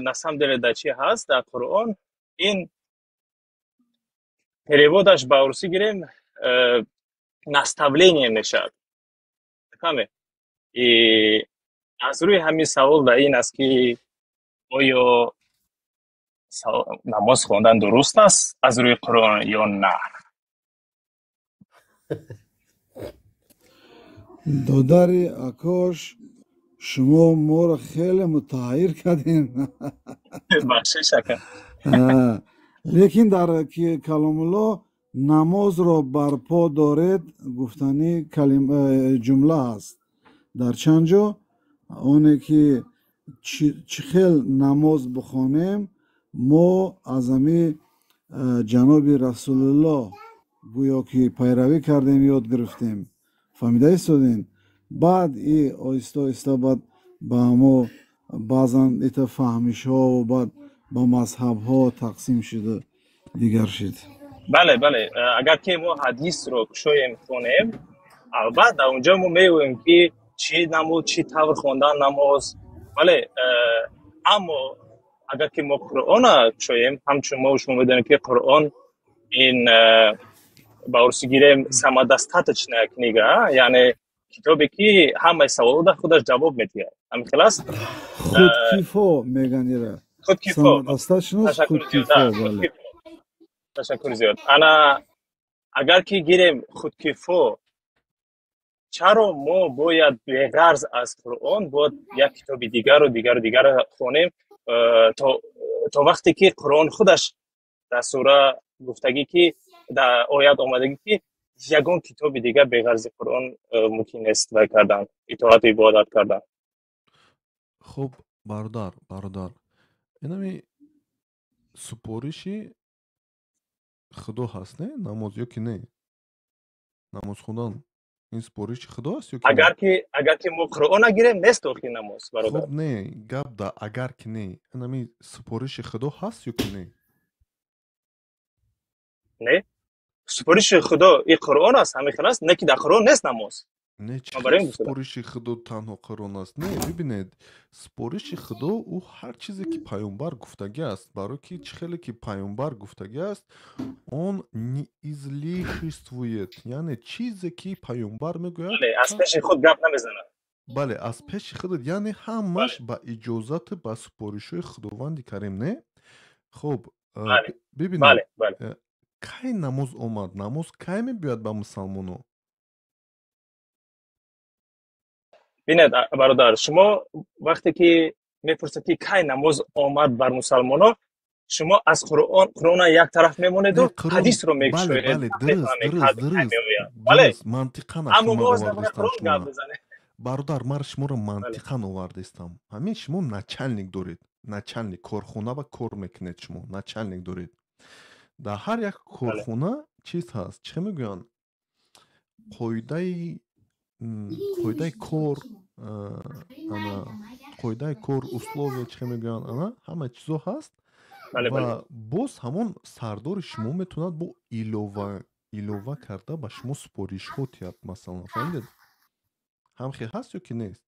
на самом деле дар чи ҳаст, дар Қуръон, ин перевод аш ба русӣ гирем, наставление мешавад, фаҳме? И аз рӯи ҳамин савол дар ин аст, ки оё намоз хондан дуруст аст аз рӯи Қуръон ё на? Додари акош, шумо моро хеле мутаҳайир кардем. Бахшиш, ака. Лекин дар Каломулло намозро барпо доред гуфтани ҷумла ҳаст дар чанд ҷо. Оне ки чӣ хел намоз бихонем, мо аз ҳами ҷаноби Расулуллоҳ гӯё ки пайравӣ кардем, ёд гирифтем, фаҳмида истодем. Баъд и оҳиста оҳиста баъд ба мо баъзан ита фаҳмишҳо, баъд ба мазҳабҳо тақсим шуда, дигар шид. Бале, агар ки мо ҳадисро кушоем, хонем, албатта дар онҷо мо меёбем, ки чӣ намуд, чӣ тавр хондан намоз. Бале, аммо агар ки мо Қуръона кушоем, ҳамчун мо шумо медонем, ки Қуръон ин, ба урусӣ гирем, самодостаточная книга, яъне китобе ки ҳамаи саволо дар худаш ҷавоб медиҳад, ҳамин хел аст? Худкифо меган ира. Худкифо. Самодостаточность, худкифо, бале. Ташаккур зиёд. Ана агар ки гирем худкифо, чаро мо бояд беғарз аз Қуръон бояд як китоби дигару дигару дигарро хонем, то вақте ки Қуръон худаш дар сура гуфтагӣ, ки дар оят омадагӣ, ки ягон китоби дигар беғарзи Қуръон мумкин нест вай кардан, итоату ибодат кардан? Хуб, бародар, инами супориши Худо ҳаст, не, намоз ё ки не? Намоз хондан ин супориши Худо аст ё ки? Агар ки мо Қуръона гирем, нест охи намоз, бародар. Хуб, не, гап да агар ки не, инами супориши Худо ҳаст ё ки не? Не, супориши Худо и Қуръон аст, ҳамин хел аст, не ки дар Қуръон нест намоз. Не, чӣ супориши Худо танҳо Қуръон аст? Не, бибинед, супориши Худо ӯ ҳар чизе ки паёмбар гуфтагӣ аст, барое ки чӣ хеле ки паёмбар гуфтагӣ аст, он не излишествует, яъне чизе ки паёмбар мегӯяд. Аз пеши худ гап намезанад. Бале, аз пеши худ, яъне ҳамаш ба иҷозату ба супоришҳои Худованди Карим, не? Хуб, бибинед, кай намоз омад? Намоз кай мебиёяд ба мусалмоно? Бинед, бародар, шумо вақте ки мепурсед, ки кай намоз омад бар мусалмоно, шумо аз Қуръон, Қуръона як тараф мемонеду ҳадисро мекушоед. Мантиқан. Аммо боз дар бораи Қуръон гап мезанед. Бародар, ман шуморо мантиқан овардистам. Ҳамин шумо начальник доред, начальник корхона ба кор мекунед, шумо начальник доред. Дар ҳар як корхона чиз ҳаст, чӣ мегӯянд, қоидаи Қоидаи кор, ана қоидаи кор, условия, чӣ мегӯянд, ана ҳама чизо ҳаст. Ва боз ҳамон сардори шумо метавонад бо илова карда ба шумо супоришҳо тиҳад, масалан, фаҳмидед? Ҳамхел ҳаст ё ки нест?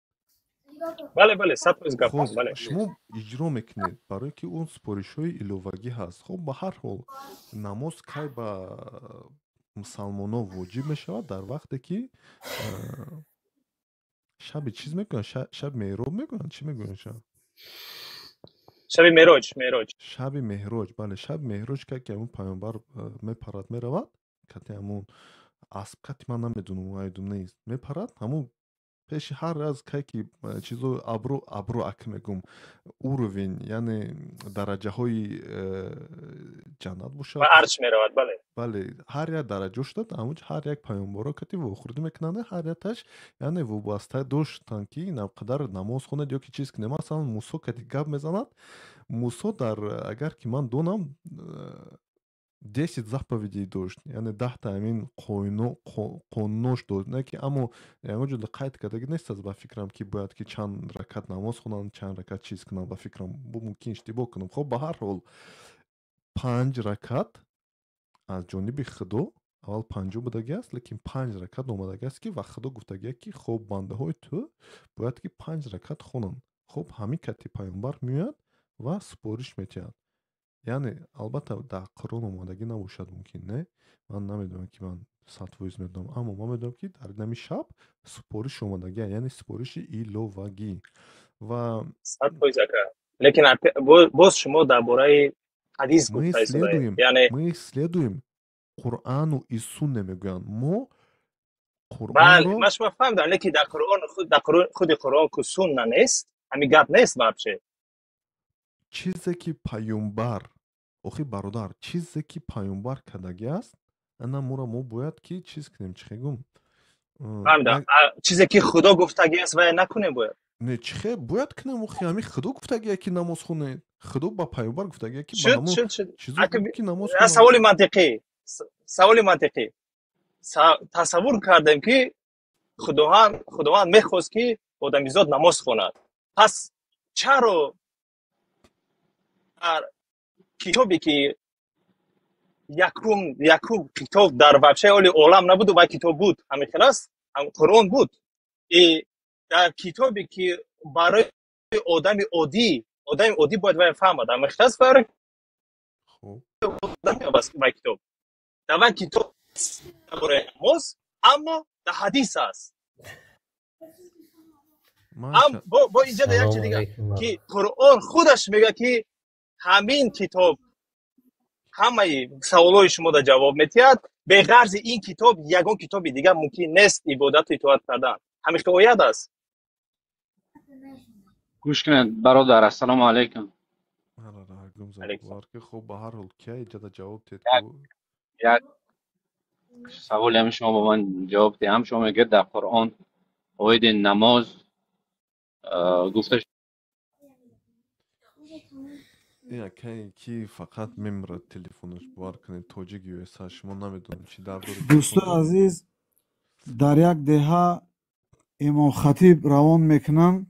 Бале, бале, 100% гап. Бале. Шумо иҷро мекунед, барое ки он супоришҳои иловагӣ ҳаст. Хоб, ба ҳар ҳол, намоз кай ба мусалмонон воҷиб мешавад? Дар вақте ки шаби чиз мегӯянд, шаби меъроб мегӯянд, чӣ мегӯянд, шаб? Шаби мероҷ, мероҷ. Шаби меҳроҷ, бале, шаби меҳроҷ, ка ки ҳамун паёмбар мепарад, меравад кати ҳамун асп, кати ман намедонам, айдум нест, мепарад ҳамун пеши ҳар аз кай ки чизо абру абру ак мегум, уровень, яъне дараҷаҳои ҷаннат бошад. Ба арш меравад, бале. Бале, ҳар як дараҷо шуда, ҳамун ҳар як паёмбаро кати вохӯрдӣ мекунанд, ҳар якташ, яъне вобаста доштанд, ки инқадар намоз хонед ё ки чиз кунед. Масалан, Мусо кати гап мезанад. Мусо дар, агар ки ман донам, 10 заповедей дошт, яъне 10-та ҳамин қонунош дошт, не ки, аммо ягон ҷо қайд кардаги нест аст, ба фикрам, ки бояд ки чанд ракат намоз хонанд, чанд ракат чиз кунанд. Ба фикрам, мумкин иштибоҳ кунам. Хоб, ба ҳар ҳол, панҷ ракат аз ҷониби Худо аввал панҷо будаги аст, лекин панҷ ракат омадаги аст, ки ва Худо гуфтагиаст, ки хоб, бандаҳои ту бояд ки панҷ ракат хонанд. Хоб, ҳамин кати паёмбар меояд ва супориш метиҳад. Яъне, албатта, дар Қуръон омадагӣ набошад, мумкин не, ман намедонам, ки ман 100% медонам, аммо ман медонам, ки дар нами шаб супориш омадагӣ, яъне супориши иловагӣ ва 100%, ака, лекин боз шумо дар бораи ҳадис гуфта истодаед, яъне мы следуем Қуръану и сунне, мегӯянд мо. Бале, ман шумо фаҳмидам, лекин дар Қуръон, дар худи Қуръон ку сунна нест, ҳамин гап нест вообще. Чизе ки паёмбар, охи бародар, чизе ки паёмбар кардагӣ аст, ана мура мо бояд ки чиз кунем, чӣ хегум? Фаҳмидам, чизе ки Худо гуфтагӣ аст, вая накунем бояд? Не, чӣ хе бояд кунем? Охи, ҳамин Худо гуфтагия, ки намоз хонед. Худо ба паёмбар гуфтагия, ки ба ҳамон чизо ки намоз. Саволи мантиқӣ, саволи мантиқӣ. Тасаввур кардем, ки Худованд мехост, ки одамизод намоз хонад. Пас чаро дар китобе, ки якум китоб дар вообще оли олам набуду, вай китоб буд, ҳамин хел аст, Қуръон буд, и дар китобе, ки барои одами оддӣ, одами оддӣ бояд вай фаҳмад, ҳамин хел аст, барои вай китоб, дар вай китоб дар бораи намоз, аммо дар ҳадис аст. Бо инҷа як чиз дига, ки Қуръон худаш мегӯяд, ки ҳамин китоб ҳамаи саволҳои шуморо ҷавоб медиҳад, беғарзи ин китоб ягон китоби дигар мумкин нест ибодату итоат кардан. Ҳамин хел оят аст. Гӯш кунед, бародар, ассалому алайкум. Хуб, ба ҳар ҳол, кия иҷода ҷавоб дед? Як саволи ҳами шумо ба ман ҷавоб диҳам. Шумо мегӯед, дар Қуръон оиди намоз гуфта. Ки фақат мемирад телефонаш, бовар кунед, тоҷик юса, шумо намедонед, чӣ дар доред. Дӯстои азиз, дар як деҳа имомхатиб равон мекунанд.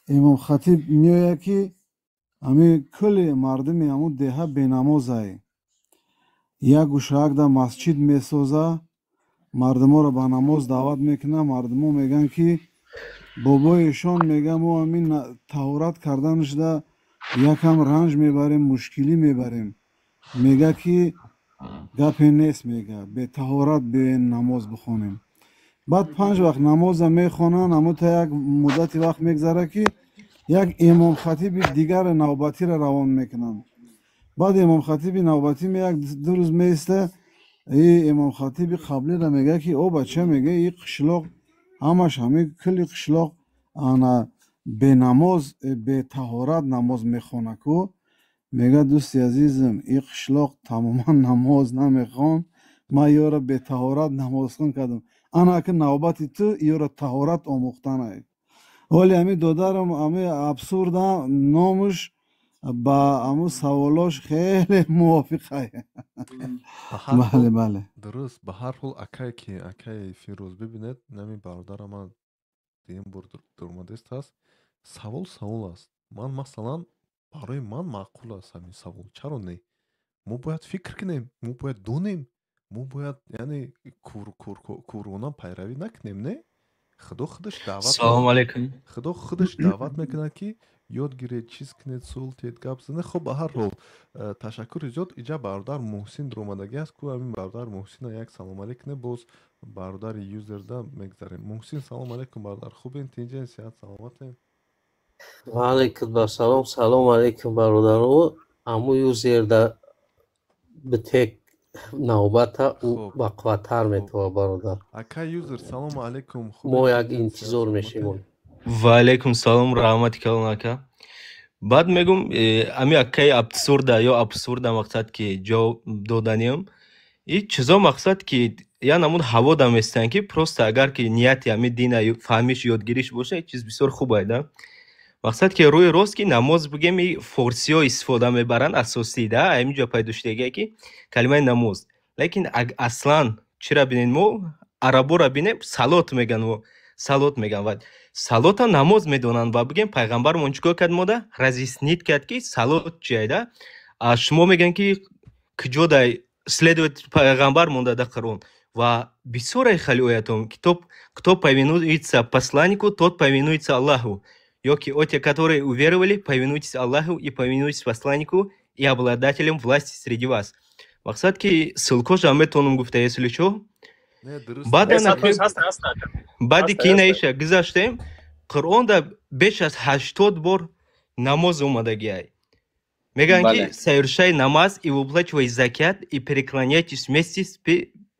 Имомхатиб меояд, ки ҳамин кулли мардуми ҳамун деҳа бенамозае. Як гӯшаакда масҷид месоза, мардуморо ба намоз даъват мекунад. Мардумо мегӯянд, ки бобои эшон мега, мо ҳамин таҳорат карданашда якам ранҷ мебарем, мушкилӣ мебарем. Мега, ки гапе нест, мега, бетаҳорат биёен, намоз бихонем. Баъд панҷ вақт намоза мехонанд. Аммо та як муддати вақт мегзара, ки як имомхатиби дигаре навбатиро равон мекунанд. Баъд имомхатиби навбатӣ як ду рӯз меиста, и имомхатиби қаблиро мега, ки о бача, мега, и қишлоқ ҳамаш, ҳамин кулли қишлоқ ана бенамоз, бетаҳорат намоз мехона ку. Мега, дӯсти азизам, и қишлоқ тамоман намоз намехон, ман ёро бетаҳорат намозхон кардам, ана ака навбати ту ёро таҳорат омӯхтанай. Вале ҳами додарам, ҳами абсурда номуш ба ҳамун саволош хеле мувофиқай. Бале, бале. Дуруст. Ба ҳар ҳол, акае ки, акаи Фирӯз, бибинед, нами бародарам ман дуюм бор дуромадест аст. Савол савол аст. Ман, масалан, барои ман маъқул аст ҳамин савол. Чаро не? Мо бояд фикр кунем, мо бояд донем, мо бояд, яъне, кӯрона пайравӣ накунем. Не, Худо худаш даъват Салому алейкум. Худо худаш даъват мекунад, ки ёд гиред, чиз кунед, суол тиҳед, гап занед. Хуб, ба ҳар ҳол, ташаккури зиёд. Иҷа бародар Муҳсин дуромадагӣ аст ку. Ҳамин бародар Муҳсина як салом алейк кунед, боз бародари юзерда мегзарем. Муҳсин, салом алейкум, бародар. Хубен, тинҷен, сиҳат саломатен? Ваалайкум ассалом. Салом алейкум, бародаро. Аму юзерда битек навбата, ӯ бақувваттар метавад, бародар. Ака юзер, салому алейкум. Мо як интизор мешавем. Ва алейкум салом, раҳмати калон, ака. Баъд мегум, ами акаи абсурда ё абсурда, мақсад ки ҷо доданиам и чизо, мақсад ки я намуд ҳаво даместанд, ки просто агар ки нияти ами дина фаҳмиш, ёдгириш боша, чиз бисёр хуб айда. Мақсад ки рӯи рост ки намоз бигем, и форсиҳо истифода мебаранд асосӣ да, ҳамин ҷо пайдо шудагие ки калимаи намоз. Лекин аслан чира бинед, мо араборо бинем, салот меган, салот меган ва салота намоз медонанд. Ва бигем, пайғамбармон чӣ кор кард? Мода разъяснить кард, ки салот чия да. А шумо мегӯянд, ки куҷо дай следовать пайғамбар монда да Қуръон ва бисёре хали оятом: кто повинуется посланнику, тот повинуется Аллаху. Ё ки: «О те, которые уверовали, повинуйтесь Аллаху и повинуйтесь посланнику и обладателям власти среди вас». Мақсад ки ссылкоша метавонам гуфта, если чо. Баъди ки инаиша гузаштем, Қуръонда беш аз 80 бор намоз омадагиай. Мегӯянд, ки совершай намаз и выплачивай закят и преклоняйтесь вместе с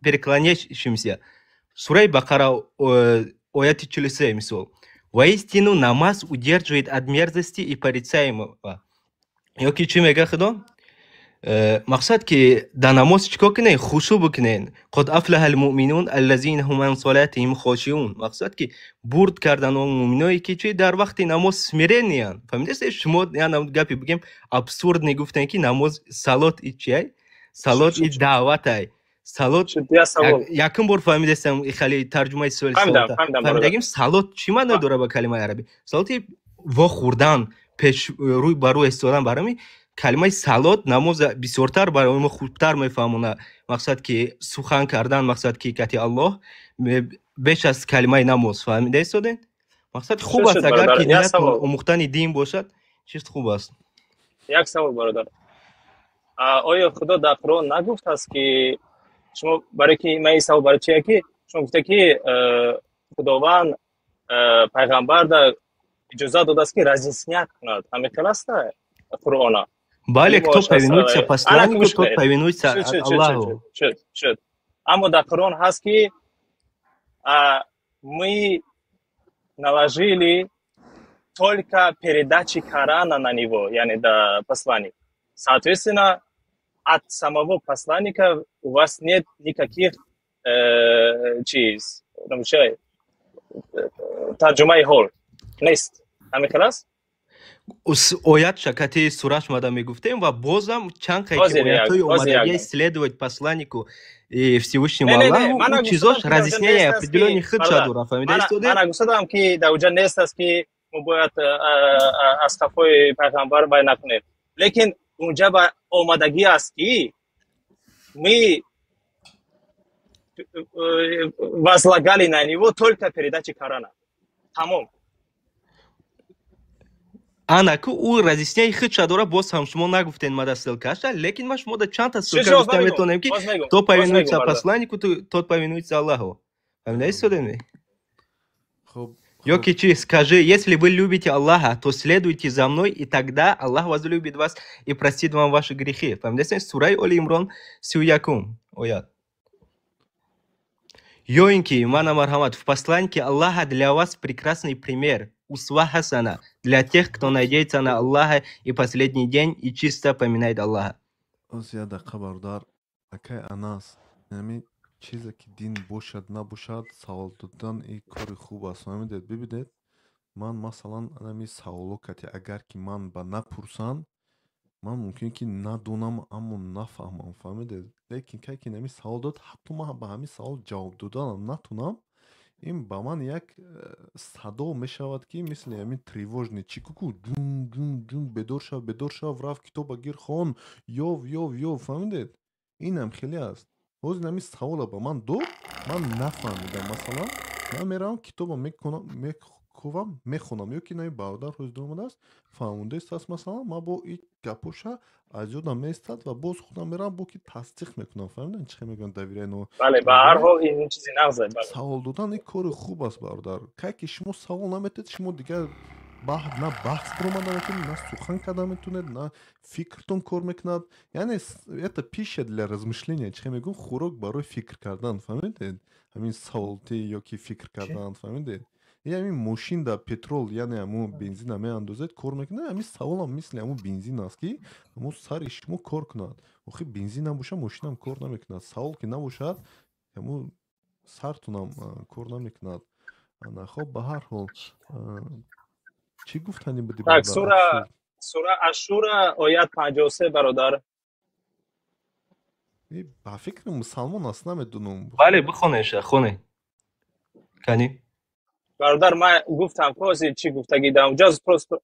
преклоняющимся. Сураи Бақара, ояти 43, мисол. Воистину намаз удерживает от мерзости и порицаемого. Ё ки чӣ мега Худо? Мақсад ки дар намоз чӣ кор кунен? Хушӯ бикунен. قد أفلح المؤمنون الذين هم عن صلاتهم خاشعون. Мақсад ки бурд кардан он муъминое, ки чи дар вақти намоз смиренныянд. Фаҳмидед шумо? Я гапи бигем, абсурдный гуфтем, ки намоз, салот и чиай, салот и даъватай. Салот якум бор фаҳмидестам, хали тарҷумаи суоли фаҳмидагим. Салот чӣ маъно дорад ба калимаи арабӣ? Салоти вохӯрдан, пеш рӯй ба рӯ истодан. Барои калимаи салот намоз бисёртар барои мо хубтар мефаҳмона, мақсад ки сухан кардан, мақсад ки кати Аллоҳ, беш аз калимаи намоз. Фаҳмида истодед? Мақсад хуб аст, агар ки ният омӯхтани дин бошад, чиз хуб аст. Як савол, бародар. Оё Худо дар Қуръон нагуфтааст, ки шумо, барои ки ман ин савол барои чие, ки шумо гуфта, ки Худованд пайғамбарда иҷозат додааст, ки разъяснять кунад? Ҳамин хел аста Қуръона? Бале, кто повинуется посланнику, тот повинуется Аллаху. Шуд. Аммо дар Қуръон ҳаст, ки мы наложили только передачи Корана на него, яъне да посланник. Соответственно, от самого посланника у вас нет никаких чиз, тарҷумаи ҳол нест. Ҳамин хел аст? Оят шакати сураш мада мегуфтем ва бозам чанд оятҳои омадагии следовать посланнику и Всевышнему Аллаху, чизош разъяснение определённый худша дора. Фаҳмида истоде? Ман гуфтадам, ки дар уҷа нест аст, ки мо бояд аз қафои пайғамбар вай накунем, лекин унҷа ба омадагӣ аст, ки мы возлагали на него только передачи Корана. Тамом. Ана ку ӯ разъяснение худша дора. Боз ҳам шумо нагуфтен мада ссылкаша, лекин ман шумо да чандта ссылка гуфта метавонем, ки кто повинуется посланнику, тот повинуется Аллаху. Фаҳмида истодем? Ё ки чи: «Скажи: если вы любите Аллаха, то следуйте за мной, и тогда Аллах возлюбит вас и простит вам ваши грехи». Фаҳмидаистед? Сураи Оли Имрон, 31-ум оят. Ё ин ки, мана, марҳамат: «В посланнике Аллаха для вас прекрасный пример, أسوة حسنة для тех, кто надеется на Аллаха и последний день и чисто поминает Аллаха». Оз як дақиқа, бародар. Акай Анас, ҳамин чизе ки дин бошад, набошад, савол додан и кори хуб аст. Фаҳмидед? Бибинед, ман, масалан, ҳамин саволо кати, агар ки ман ба напурсанд. Ман мумкин ки надонам, аммо нафаҳмам, фаҳмидед? Лекин кай ки ҳамин савол дод, ҳатто ман ба ҳамин савол ҷавоб доданам натунам, ин ба ман як садо мешавад, ки мисли ҳамин тревожный чи куку ҷун ҷун ҷун, бедор шав, бедор шав, рафт китоба гир, хон, ёв, ёв, ёв, фаҳмидед? Инам хеле аст. Ҳозир ҳамин савола ба ман дод, ман нафаҳмидам, масалан, ман меравам, китоба мекувам, мехонам, ё ки наи бародар ҳозир омадааст, фаҳмондааст аст, масалан, ман бо и гапоша аз ёдам меистад ва боз худам меравам, бо ки тасдиқ мекунам, фаҳмидан чӣ хел мегӯянд, доверяй, но Бале, ба ҳар ҳол ин чизи нағзе, бале. Савол додан ин кори хуб аст, бародар. Кай ки шумо савол наметед, шумо дигар на баҳс баромада метавонед, на сухан карда метавонед, на фикртон кор мекунад. Яъне это пища для размышления, чӣ хел мегӯям, хӯрок барои фикр кардан, фаҳмидед? Ҳамин саволтӣ ё ки фикр кардан, фаҳмидед? И ҳамин мошин да петрол, яъне ҳамун бензина меандозед, кор мекунад. Ҳамин саволам мисли ҳамун бензин аст, ки ҳамун сари шумо кор кунад. Охи, бензин набошад, мошинам кор намекунад. Савол ки набошад, ҳамун сартунам кор намекунад. Хоб, ба ҳар ҳол, чӣ гуфтанӣ будӣ? Так, сура Ашура, оят 53, бародар. Ба фикри мусалмон аст, намедунам. Бале, бихонеша, хоне, кани. Бародар, ман гуфтам, ҳозир чӣ гуфтагӣ дар онҷа,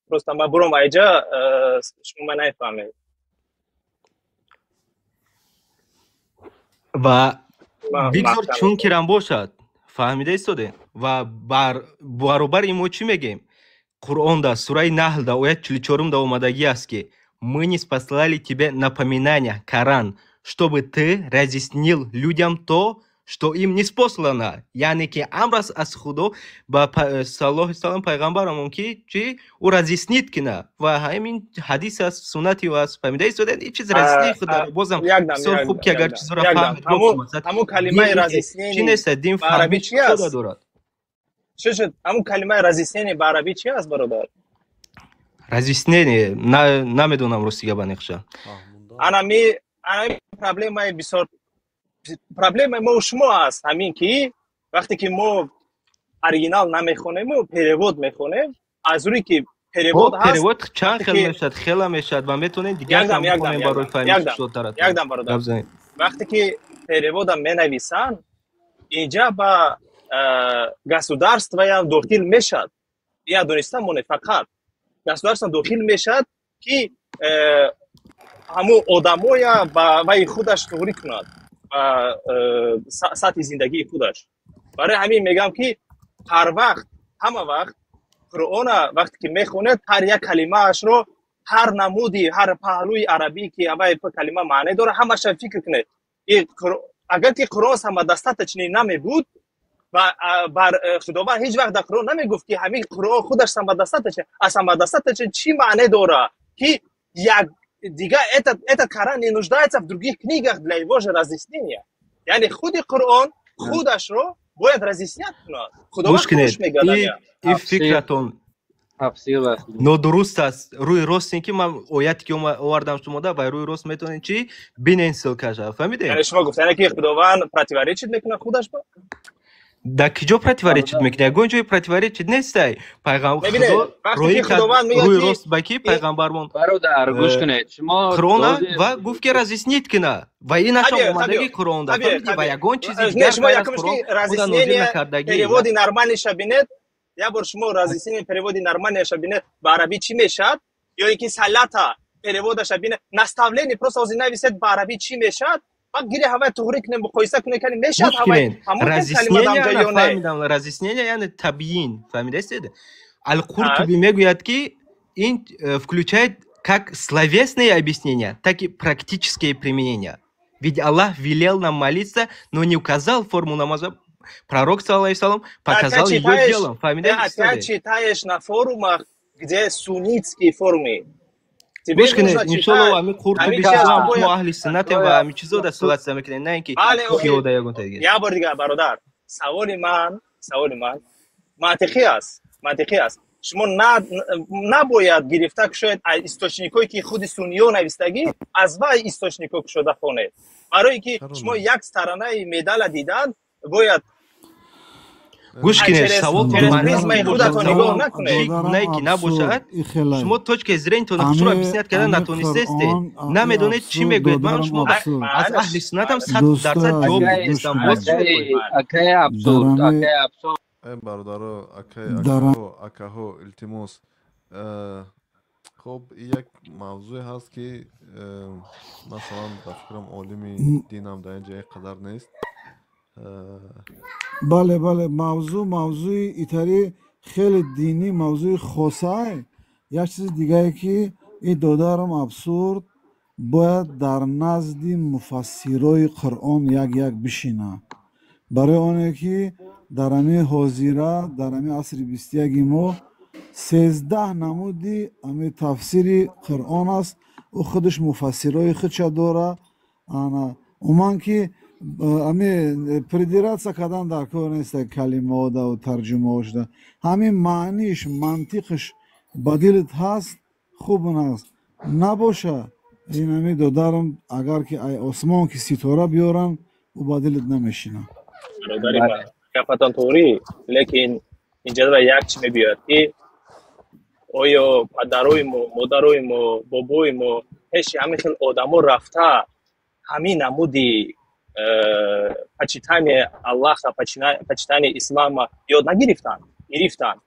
просто ман буром айҷа, шумо ман нафаҳмед. Ва бигзор чун кирам бошад, фаҳмида истодем. Ва баробари мо чӣ мегӯем? Қуръонда, сураи Наҳлда, оят 44-да омадагӣ аст, ки мы ниспослали тебе напоминание, Коран, чтобы ты разъяснил людям то, что им ниспослано. Яъне ки амр аст аз Худо ба саллаллоҳу салам пайғамбарамон, ки чи ӯ разъяснит кина. Ва ҳамин ҳадис аст, суннати ӯ аст, фаҳмида истодед? Ин чиз разъяснии худ бозам бисёр хуб, ки агар чизоро фаҳмид. Ҳамун калимаи разъяснение чи нест, дин фаҳмиш чи аст дорад. Чӣ шуд? Ҳамун калимаи разъяснение ба арабӣ чи аст, бародар? Разъяснение намедонам, ростига, ба нақша. Анами проблемаи бисёр, проблемаи мо шумо аст ҳамин, ки вақте ки мо оригинал намехонему перевод мехонем, аз рӯи ки перевод ҳаст. Перевод чанд хел мешавад, хела мешавад ва метавонед дигар хонем барои фаҳмиш шудтарат. Якдам, бародар, вақте ки перевода менависанд, инҷа ба государствоям дохил мешавад. Я дониста моне, фақат государство дохил мешавад, ки ҳамун одамоя ба ваи худаш туғрӣ кунад, ба сатҳи зиндагии худаш. Барои ҳамин мегӯям, ки ҳар вақт, ҳама вақт Қуръона вақте ки мехонед, ҳар як калимаашро, ҳар намуди, ҳар паҳлӯи арабӣ ки авай калима маъне дорад, ҳамаша фикр кунед. Агар ки Қуръон самодостаточный намебуд, бар Худованд ҳеҷ вақт дар Қуръон намегуфт, ки ҳамин Қуръон худаш самодостаточный. А самодостаточный чӣ маъне дорад? Ки як дига этот Коран не нуждается в других книгах для его же разъяснения. Яъне худи Қуръон худашро бояд разъяснять кунад. Худованд хуш мегӯяд. Ин фикратон нодуруст аст. Рӯи рост ин ки ман ояте ки овардам шумода, ва рӯи рост метавонед чи бинен, ссылкаша, фаҳмидед? Яъне шумо гуфтане, ки Худованд противоречит мекунад худаш ба? Дар киҷо противоречит мекунад? Ягон ҷои противоречит нестай. Рӯи рост ба ки пайғамбармон Бародар, гӯш кунед, шумо Қуръона ва гуфт, ки разъяснит кина, ва инаша омадаги Қуръонда, фаҳмидӣ? Ва ягон чизи дигар ғайр аз Қуръон худа нозил накардагӣ. Переводи нормальныйша бинед, як бор шумо разъяснение, переводи нормальныйша бинед, ба арабӣ чӣ мешавад, ё ин ки салата переводаша бинед, наставление просто ҳозир нависед, ба арабӣ чӣ мешавад, баъд гири ҳавай туғрӣ кунем, муқоиса кунем, кани мешавад. Ҳавай разъяснение нафаҳмидам. Разъяснение яъне табйин, фаҳмидаистед? Ал-Қуртуби мегӯяд, ки ин включает как словесные объяснения, так и практические применения. Ведь Аллах велел нам молиться, но не указал форму намаза. Пророк, саллаллаху алейхи показал ее делом. Ты читаешь на форумах, где суннитские формы. Гӯш кунед, иншолло, ами Қуртуби мо аҳли суннатем ва ами чизо дар сулатса мекунем, на ин ки қиёда ягон таги. Як бор дигар, бародар, саволи ман мантиқӣ аст, мантиқӣ аст. Шумо набояд гирифта кушоед аз источникҳое, ки худи сунниё навистагӣ, аз вай источникҳо кушода хонед, барое ки шумо як сторонаи медала дидан бояд. Гӯш кунед, савол гунае ки набошад, шумо точкаи зрения-тонро худро объяснять карда натонистестед, намедонед чӣ мегӯед. Ман шумо аз аҳли суннатам 100% ҷавоб дидистам. Боз Бародаро, акаҳо, илтимос. Хоб, як мавзӯе ҳаст, ки масалан, ба фикрам, олими динам дар ин ҷо як қадар нест. Бале, бале, мавзӯъ мавзӯи итари хеле динӣ, мавзӯи хосае. Як чизи дигае, ки ин додарам абсурд бояд дар назди муфассирои Қуръон як як бишина, барои оне ки дар ҳамин ҳозира, дар ҳамин асри 21-и мо 13 намуди ҳамин тафсири Қуръон аст. Ӯ худаш муфассирои худша дора. Ана умуман ки ами придираться кардан дар кор нест, калимаода тарҷумаҳо шуда, ҳамин маъниш, мантиқш ба дилат ҳаст, хуб аст. Набоша, ин ҳами додарам, агар ки ай осмон ки ситора биёранд, ӯ ба дилат намешина. Бародари ман, гапатон тоғрӣ, лекин инҷа як чи мебиёяд, ки оё падарои мо, модарои мо, бобои мо пеши ҳамин хел одамо рафта, ҳамин намуди почитание Аллаха, почитание ислама ёд нагирифтанд? Гирифтанд.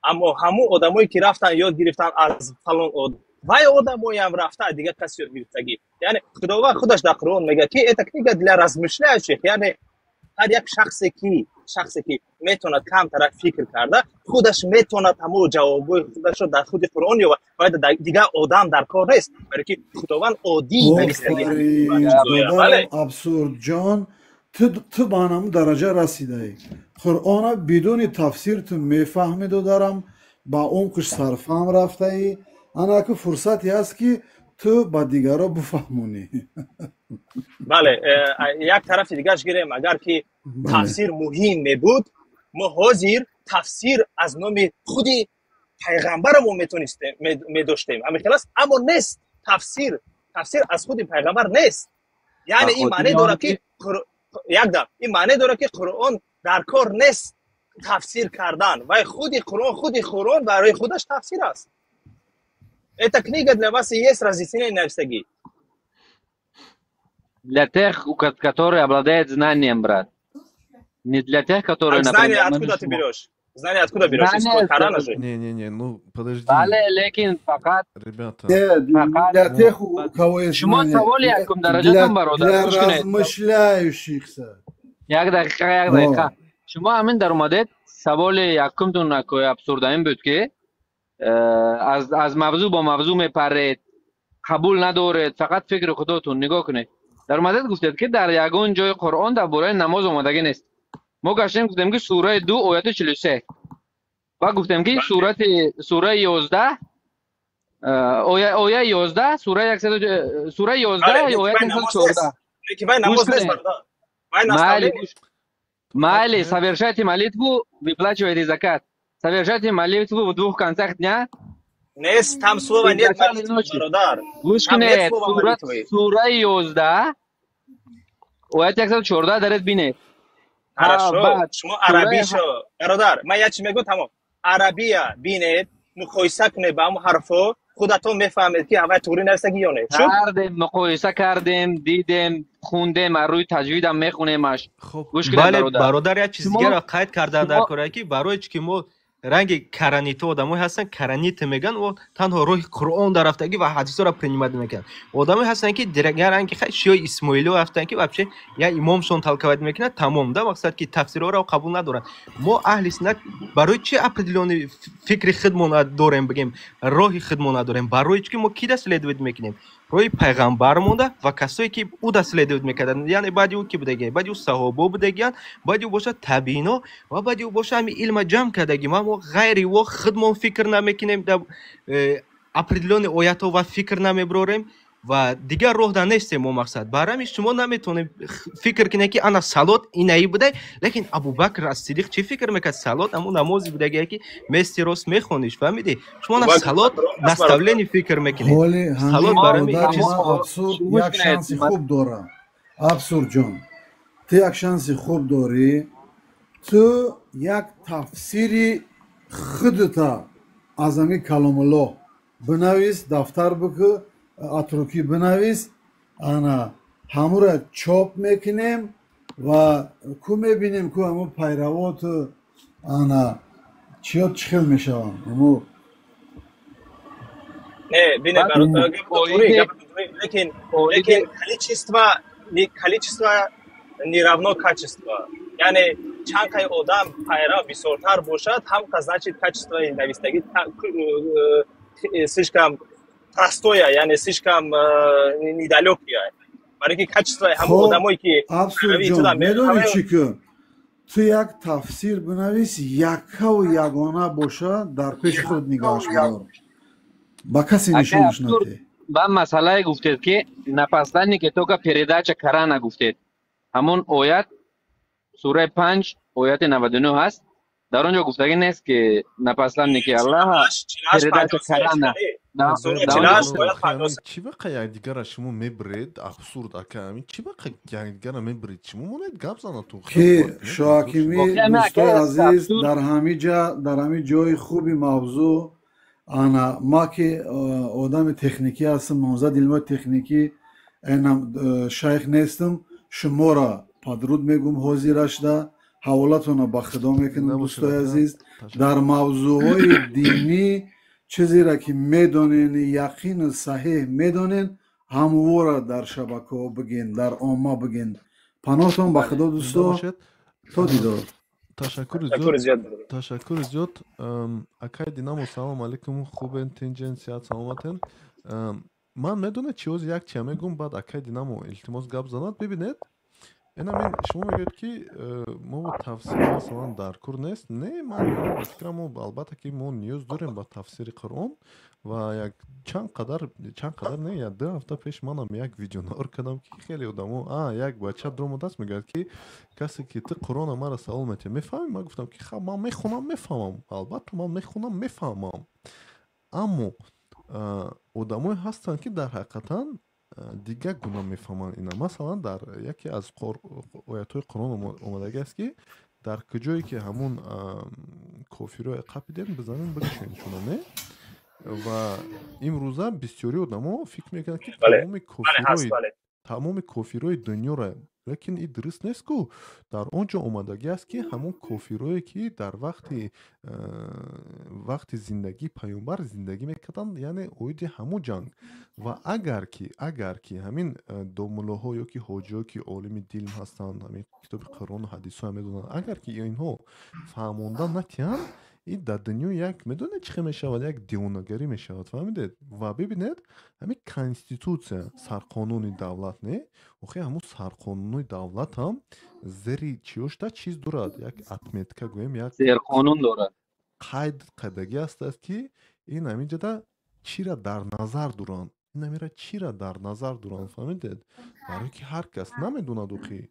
Аммо ҳамун одамое ки рафтанд, ёд гирифтанд аз фалон, вай одамоям рафта, дигар кас ёд гирифтагӣ. Яъне Худованд худаш дар Қуръон мегӯяд, ки эта книга для размышляющих, яъне ҳар як шахсе ки метавонад камтарак фикр карда, худаш метавонад ҳамон ҷавобҳои худашро дар худи Қуръон ёбад. Бояд дигар одам дар кор нест, барои ки Худованд оддӣ. Абсурдҷон, ту ба ҳамун дараҷа расидаӣ, Қуръона бидуни тафсир ту мефаҳмӣ. Додарам, ба умқш сарфаҳм рафтаӣ. Анаку фурсате ҳаст, ки ту ба дигарро бифаҳмонӣ. Бале, як тарафи дигараш гирем, агар ки тафсир муҳим мебуд, мо ҳозир тафсир аз номи худи пайғамбарамо метонистем, медоштем. Ҳамин хел аст, аммо нест тафсир, тафсир аз худи пайғамбар нест. Яъне ин маъне дорад, ки якдам ин маъне дорад, ки Қуръон дар кор нест тафсир кардан. Вай худи Қуръон барои худаш тафсир аст. Эта книга для вас и есть разъяснение навистагӣ. Для тех, которые обладают знанием, брат. Не для тех, которые, Знание откуда ты берешь? Знание откуда берешь? Из Корана же. Не-не-не, ну подожди. Бале, лекин фақат Ребята. Для тех, у кого есть Шумо саволи якум дараҷатон, бародар. Для размышляющихся. Як дақиқа, як дақиқа. Шумо ҳамин дар омадед, саволи якумтон акои абсурда ин буд, ки аз мавзӯъ бо мавзӯъ мепаред, қабул надоред, фақат фикри худотон. Нигоҳ кунед, дар омадед гуфтед, ки дар ягон ҷои Қуръон дар бораи намоз омадагӣ нест. Мо гаштем, гуфтем, ки сураи 2, ояти 43, ва гуфтем, ки сурати сураи 11, ояи 11, сураи 11, ояти 114. Майли, совершайте молитву, выплачивайте закат. Совершайте молитву в двух концах дня. Нест, там слова нет молитвы, бародар. Гӯш кунед, сураи 11, ояти 114 даред, бинед. Хорошо, шумо арабишо, бародар, ман як чи мегӯям, тамом. Арабия бинед, муқоиса кунед ба ҳамон ҳарфҳо, худатон мефаҳмед, ки ҳавай туғри навистагӣ ё не. Кардем, муқоиса кардем, дидем, хундем, аз рӯи таҷвидам мехонемаш. Бале, бародар, як чиз дигарро қайд кардан дар кора, ки барои чи ки мо ранги каранито одамое ҳастанд, караните мегӯянд, о танҳо роҳи Қуръон дар рафтагӣ ва ҳадисҳоро принимать мекунанд. Одамое ҳастанд, ки дигар ранги шиёи исмоилио ҳастанд, ки вообще як имомшон толковать мекунад, тамом да, мақсад ки тафсирҳоро қабул надоранд. Мо аҳли суннат барои чи определённый фикри худмон дорем, бигем, роҳи худмон надорем? Барои чи ки мо ки следовать мекунем? Роҳи пайғамбар монда ва касое ки ӯ следовать мекарданд, яъне баъди ӯ ки будагианд? Баъди ӯ саҳобо будагианд, баъди ӯ бошад табиино ва баъди ӯ боша ҳами илма ҷамъ кардаги. Мо ғайри во худмон фикр намекунем, дар определённый оятҳо ва фикр намеброрем ва дигар роҳ да нестем мо. Мақсад, барои ҳамин шумо наметавонем фикр кунед, ки ана салот инаи будай, лекин Абубакр аз Сидиқ чӣ фикр мекард? Салот ҳамун намози будагие, ки мести рост мехониш, фаҳмидӣ? Шумо ана салот наставление фикр мекунед. Салот барои абсурд як шанси хуб дорам. Абсурдҷон, ту як шанси хуб дорӣ, ту Як тафсири худта аз ҳамин Каломуллоҳ бинавис, дафтар бикӯ, атрофӣ бинавис, ана ҳамура чоп мекунем ва ку мебинем, ку ҳаму пайравоту ана чиё чӣ хел мешаванд ҳаму. Не, бине, лекин количество не равно качество. Яъне чанд қай одам пайрав бисёртар бошад, ҳамқа значит качествои навистагӣ слишком простое, яъне слишком недалёкие, барои ки качествои ҳамон одамое ки Абсурдҷон, медонӣ чӣ ку? Ту як тафсир бинавис, яккаву ягона боша, дар пеши худ нигаҳш бидор, ба касе нишонаш надиҳ. Ба масъалае гуфтед, ки на посланники только передача Корана гуфтед. Ҳамон оят сураи 5, ояти 99 ҳаст. Дар он ҷо гуфтагӣ нест, ки на посланники Аллаҳа передача Корана. Чӣ вақа якдигара шумо мебиред? Абсурд ака, ҳамин чӣ вақа якдигара мебиред? Шумо монед гап занату. Ки Шоҳакимӣ, дӯстои азиз, дар ҳамин ҷа, дар ҳамин ҷои хуби мавзӯъ, ана ма ки одами техникӣ ҳастам, номзади илмои техникӣ, шайх нестам, шуморо падруд мегӯм, ҳозирашда ҳаволатонро ба Худо мекунам. Дӯстои азиз, дар мавзӯъҳои динӣ чизеро ки медонен, яқину саҳеҳ медонен, ҳамвора дар шабакаҳо биген, дар омма биген. Паноҳтон ба Худо, дӯсто, то дидор. Ташаккури зиёд, ташаккури зиёд. Акай Динамо, салом алейкум, хубен, тинҷен, сиҳат саломатен? Ман медонед чи, ҳозир як чия мегӯм, баъд акай Динамо илтимос гап занад. Бибинед, инамин шумо мегӯед, ки мо тафсир масалан дар кор нест. Не, ман ба фикрам, мо албатта ки мо ниёз дорем ба тафсири Қуръон. Ва як чанд қадар, чанд қадар не, як 2 ҳафта пеш манам як видеонавор кардам, ки хеле одамо, а як бача дуромадааст, мегӯяд, ки касе ки ту Қуръона мара савол метиҳ, мефаҳмӣ? Ман гуфтам, ки ха, ман мехонам, мефаҳмам, албатта ман мехонам, мефаҳмам, аммо одамое ҳастанд, ки дар ҳақиқатан дигар гуна мефаҳманд ина. Масалан, дар яке аз оятҳои Қуръон омадагӣ аст, ки дар куҷое ки ҳамун кофирое қапидем, бизанем, бикушеншуна, не? Ва имрӯза бисёри одамо фикр мекунанд, ки тамоми кофирои дунёро, лекин ин дуруст нест ку. Дар он ҷо омадагӣ аст, ки ҳамон кофирое ки дар вақти зиндагии паёмбар зиндагӣ мекарданд, яъне оиди ҳамон ҷанг. Ва агар ки ҳамин домуллоҳо ё ки ҳоҷиҳо, ки олими дин ҳастанд, ҳамин китоби Қуръону ҳадисҳоя медонанд, агар ки инҳо фаҳмонда натиҳанд, ин дар дунё як, медонед, чӣ хел мешавад? Як девонагарӣ мешавад, фаҳмидед? Ва бибинед, ҳамин конститутсия, сарқонуни давлат, не, охи ҳамун сарқонуни давлат ҳам зери чиёшда чиз дорад, як отметка гӯем, як зерқонун дорад. Қайд қайдагӣ ҳастааст, ки ин ҳаминҷода чира дар назар доранд, ин ҳамира чира дар назар доранд, фаҳмидед? Барое ки ҳар кас намедонад, охи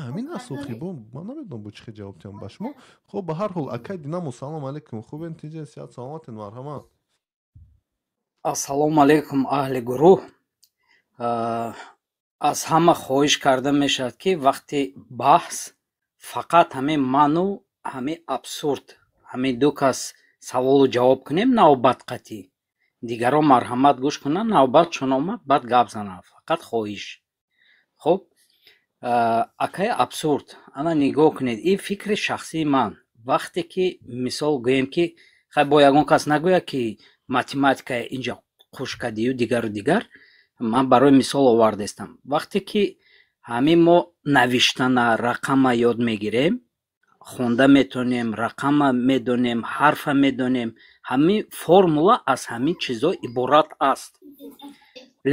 ҳамин аст. Охи бо ман намедонам, бо чӣ хел ҷавоб диҳам ба шумо. Хоб, ба ҳар ҳол, акай Динамо, салом алейкум, хубен, тинҷен, сиҳат саломатен? Марҳамат. Ассалому алайкум, аҳли гурӯҳ. Аз ҳама хоҳиш карда мешавад, ки вақти баҳс фақат ҳамин ману ҳамин Абсурд, ҳамин ду кас саволу ҷавоб кунем навбат қатъӣ. Дигарон марҳамат гӯш кунанд, навбатшон омад, баъд гап зананд. Фақат хоҳиш. Хуб, акай Абсурд, ана нигоҳ кунед, ин фикри шахсии ман. Вақте ки мисол гӯем, ки хай, бо ягон кас нагӯяд, ки математика инҷа хуш кардию дигару дигар, ман барои мисол овардаистам. Вақте ки ҳамин мо навиштана, рақама ёд мегирем, хонда метонем, рақама медонем, ҳарфа медонем, ҳамин формула аз ҳамин чизҳо иборат аст.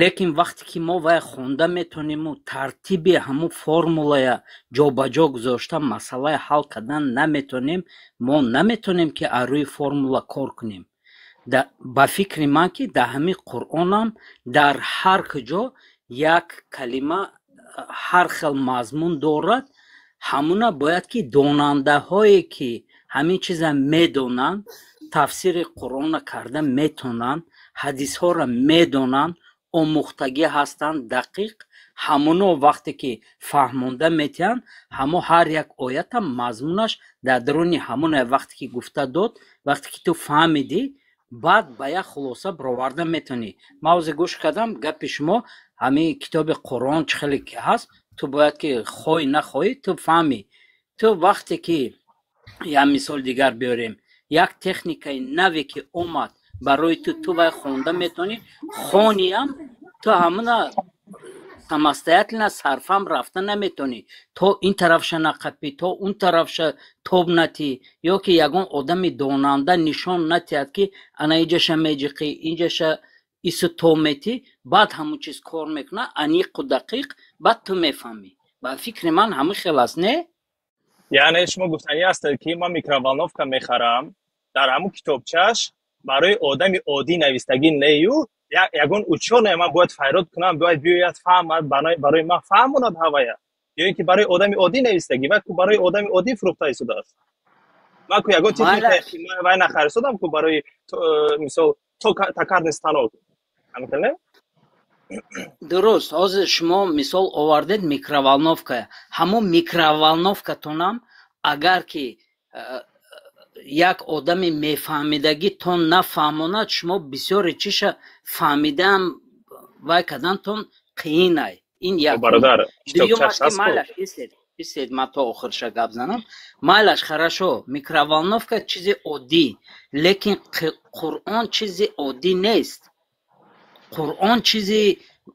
Лекин вақте ки мо вай хонда метонему тартиби ҳамун формулая ҷобаҷо гузошта масъалаи ҳал кардан наметонем, мо наметонем, ки аз рӯи формула кор кунем. Ба фикри ман, ки дар ҳамин Қуръонам дар ҳар куҷо як калима ҳар хел мазмун дорад. Ҳамуна бояд, ки донандаҳое, ки ҳамин чиза медонанд, тафсири Қуръонро карда метонанд, ҳадисҳоро медонанд, омӯхтагӣ ҳастанд дақиқ. Ҳамоно вақте ки фаҳмонда метиҳанд, ҳамо ҳар як оята мазмунаш дар даруни ҳамон вақте ки гуфта дод, вақте ки ту фаҳмидӣ, баъд ба як хулоса бароварда метавонӣ. Ман ҳозир гӯш кардам гапи шумо, ҳамин китоби Қуръон чӣ хеле ки ҳаст, ту бояд ки хоҳӣ нахоҳӣ, ту фаҳмӣ. Ту вақте ки, як мисол дигар биёрем, як техникаи наве ки омад барои ту, ту вай хонда метавонӣ, хониам, ту ҳамуна самостоятельно сарфам рафта наметавонӣ, то ин тарафша нақапӣ, то он тарафша тоб натӣ, ё ки ягон одами донанда нишон натиҳад, ки ана инҷаша меҷиқӣ, инҷаша ису тоб метӣ, баъд ҳамун чиз кор мекунад аниқу дақиқ, баъд ту мефаҳмӣ. Ба фикри ман, ҳамин хел аст, не? Яъне шумо гуфтанӣ ҳастед, ки ман микроволновка мехарам, дар ҳамун китобчаш барои одами оддӣ навистагӣ нею, ягон учёный ман бояд файрод кунам, бояд биёяд, фаҳмад, барои ман фаҳмонад ҳавая, ё ин ки барои одами оддӣ навистагӣ, вай ку барои одами оддӣ фурӯхта истодааст. Ман ку ягон техника вай нахарисодам ку барои мисол токарный станок, ҳамин не? Дуруст, ҳозир шумо мисол овардед микроволновка. Ҳамон микроволновкатонам агар ки як одами мефаҳмидагӣ тон нафаҳмонад, шумо бисёре чиша фаҳмидаам вай кардантон қиинай. Ин як. Бародар. Дуюмаш ки, майлаш, истед, истед, ман то охирша гап занам. Майлаш, хорошо, микроволновка чизи оддӣ, лекин Қуръон чизи оддӣ нест, Қуръон чизи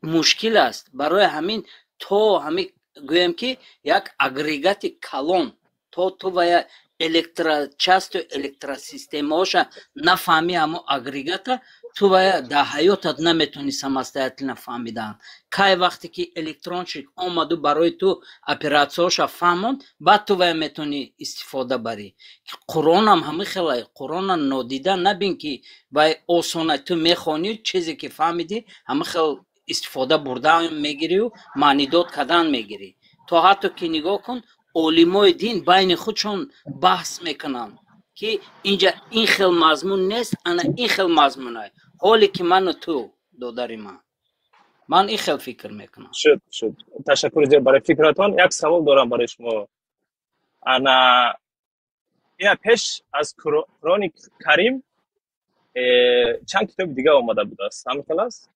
мушкил аст. Барои ҳамин то ҳамин гӯем ки як агрегати калон, то ту вая электрочасту электросистемаоша нафаҳмӣ, ҳамон агрегата ту вая дар ҳаётат наметавонӣ самостоятельно фаҳмидан. Кай вақте ки электронщик омаду барои ту оператсияоша фаҳмонд, баъд ту вая метавонӣ истифода барӣ. Қуръонам ҳамин хелай. Қуръона нодида набин, ки вай осона, ту мехонӣ, чизе ки фаҳмидӣ, ҳамин хел истифода бурдан мегирию маънидод кардан мегирӣ. То ҳатто ки нигоҳ кун, олимои дин байни худшон баҳс мекунанд, ки инҷа ин хел мазмун нест, ана ин хел мазмунай. Ҳоле ки ману ту, додари ман, ман ин хел фикр мекунам. Шуд, шуд, ташаккури зиёд барои фикратон. Як савол дорам барои шумо. Ана ина пеш аз Қуръони Карим чанд китоби дига омада будааст, ҳамин хел аст?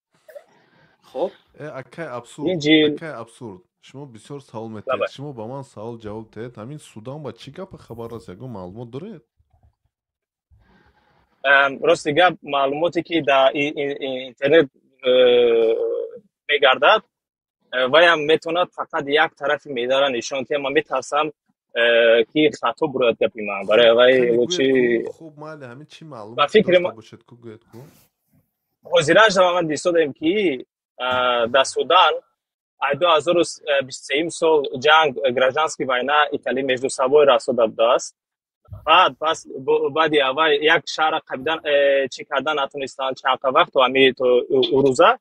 Хоб. Акай абсурд. Инҷил. Акай абсурд, шумо бисёр савол метиҳед. Шумо ба ман савол ҷавоб диҳед. Ҳамин Судан ба чӣ гапа хабар аст, ягон маълумот доред? Рости гап, маълумоте ки дар интернет мегардад, ваям метавонад фақат як тарафи медара нишон диҳад. Ман метарсам, ки хато бурояд гапи ман. Барои вай лучи Хуб, майли, ҳамин чӣ маълумот Ба фикри дошта бошед ку, гӯед ку. Ҳозираш ман дистодем, ки дар Судан ай 2023 сол ҷанг, гражданский война, итали между собой расода будааст. Баъд пас баъди аввал як шаҳра қабидан, чӣ кардан натонистанд чанд вақт, то ҳами то урӯза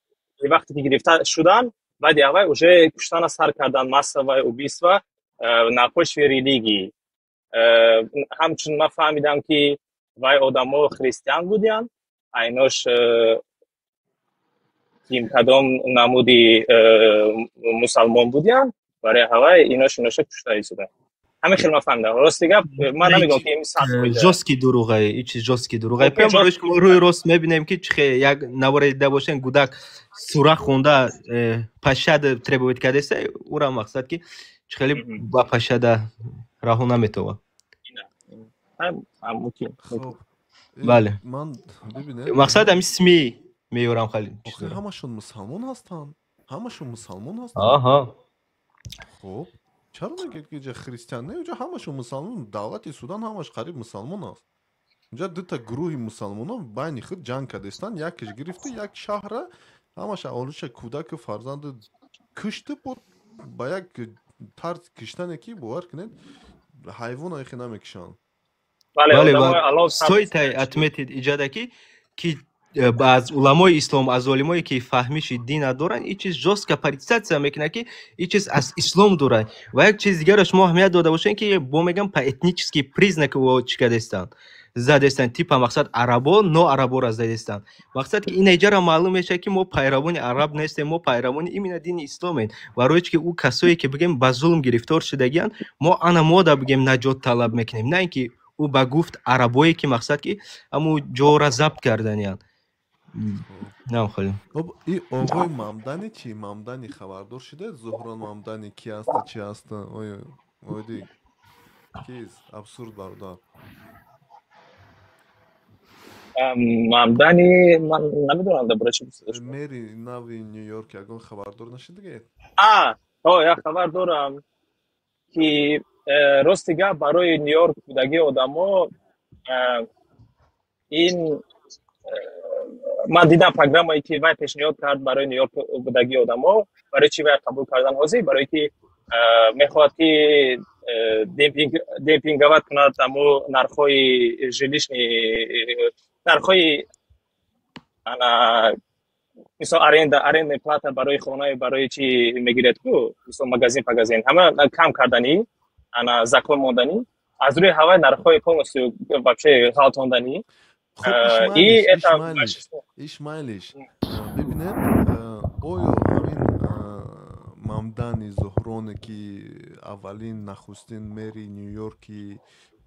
вақте ки гирифта шудан, баъди аввал уже куштана сар кардан, массовое убийство на почве религии. Ҳамчун ман фаҳмидам, ки вай одамо христиан будиянд, айнош ким кадом намуди мусалмон будиянд. Барои ҳавай инош иноша кушта истоданд. Ҳамин хел ман фаҳмидам. Рости гап, ман намегӯям, ки 100%. Жёсткий дурӯғай, ин чиз жёсткий дурӯғай. Прям барои шумо рӯи рост мебинем, ки чихе як наворе дида бошем, гудак сура хонда пощада требовать кардеса, ура мақсад ки чихели ба пощада раҳо наметова. Бале, ман бибинед. Мақсад ҳами СМИ меёрам хали. Охир ҳамашон мусалмон ҳастанд, ҳамашон мусалмон ҳастанд. Аҳа. Хуб, чаро мегӯед, ки ҷа христиан не? Уҷа ҳамашон мусалмон, давлати Судан ҳамаш қариб мусалмон аст. Унҷа дута гурӯҳи мусалмонон байни худ ҷанг кардастанд, якеш гирифту як шаҳра ҳамаша олиша, кӯдаку фарзанду кушту буд ба як тарзи киштане, ки бовар кунед, ҳайвона ихе намекишанд. Бале, стоит отметить иҷода, ки аз уламои ислом, аз олимое ки фаҳмиши дина доранд, ин чиз жёстко порицация мекунад, ки ин чиз аз ислом дурад. Ва як чиз дигарро шумо аҳамият дода бошед, ки бо мегам по этнический признак чӣ кардастанд. Задестанд, типа мақсад арабо ноараборо задестанд. Мақсад ки инаҷара маълум мешавад, ки мо пайравони араб нестем, мо пайравони именно дини исломем. Барои чи ки ӯ касое ки бигем ба зулм гирифтор шудагианд, мо ана мода бигем наҷот талаб мекунем, на ин ки ӯ ба гуфт арабое ки мақсад ки ҳамун ҷора забт карданиянд. Нам холим. Хоб, и оғои Мамдани чӣ? Мамдани хабардор шудед? Зуҳрон Мамдани ки аст, чи аст? Оё оиди кист? Абсурд, бародар. Мамдани ман намедонам дар бораи чӣ гуфта шумо. Мери нави Нью-Йорк ягон хабардор нашидагед? А, о, як хабар дорам, ки рости гап, барои Нью-Йорк будагии одамо ин ман дидам программае ки вай пешниҳод кард барои Нью-Йорк будагии одамо. Барои чӣ вай қабул кардан ҳозир? Барое ки мехоҳад ки демпинговать кунад амо нархҳои жилищный, нархҳои ана мисол аренда, арендная плата барои хона, барои чӣ мегиред ку, мисол магазин пагазин, ҳама кам карданӣ, ана закон монданӣ, аз рӯи ҳавай нархҳои полностью вообще ғалтонданӣ. Хуб, И это ишмайлиш, ишмайлиш, бибинед, оё ҳамин Мамдани Зуҳроне, ки аввалин нахустин мери Нью-Йорки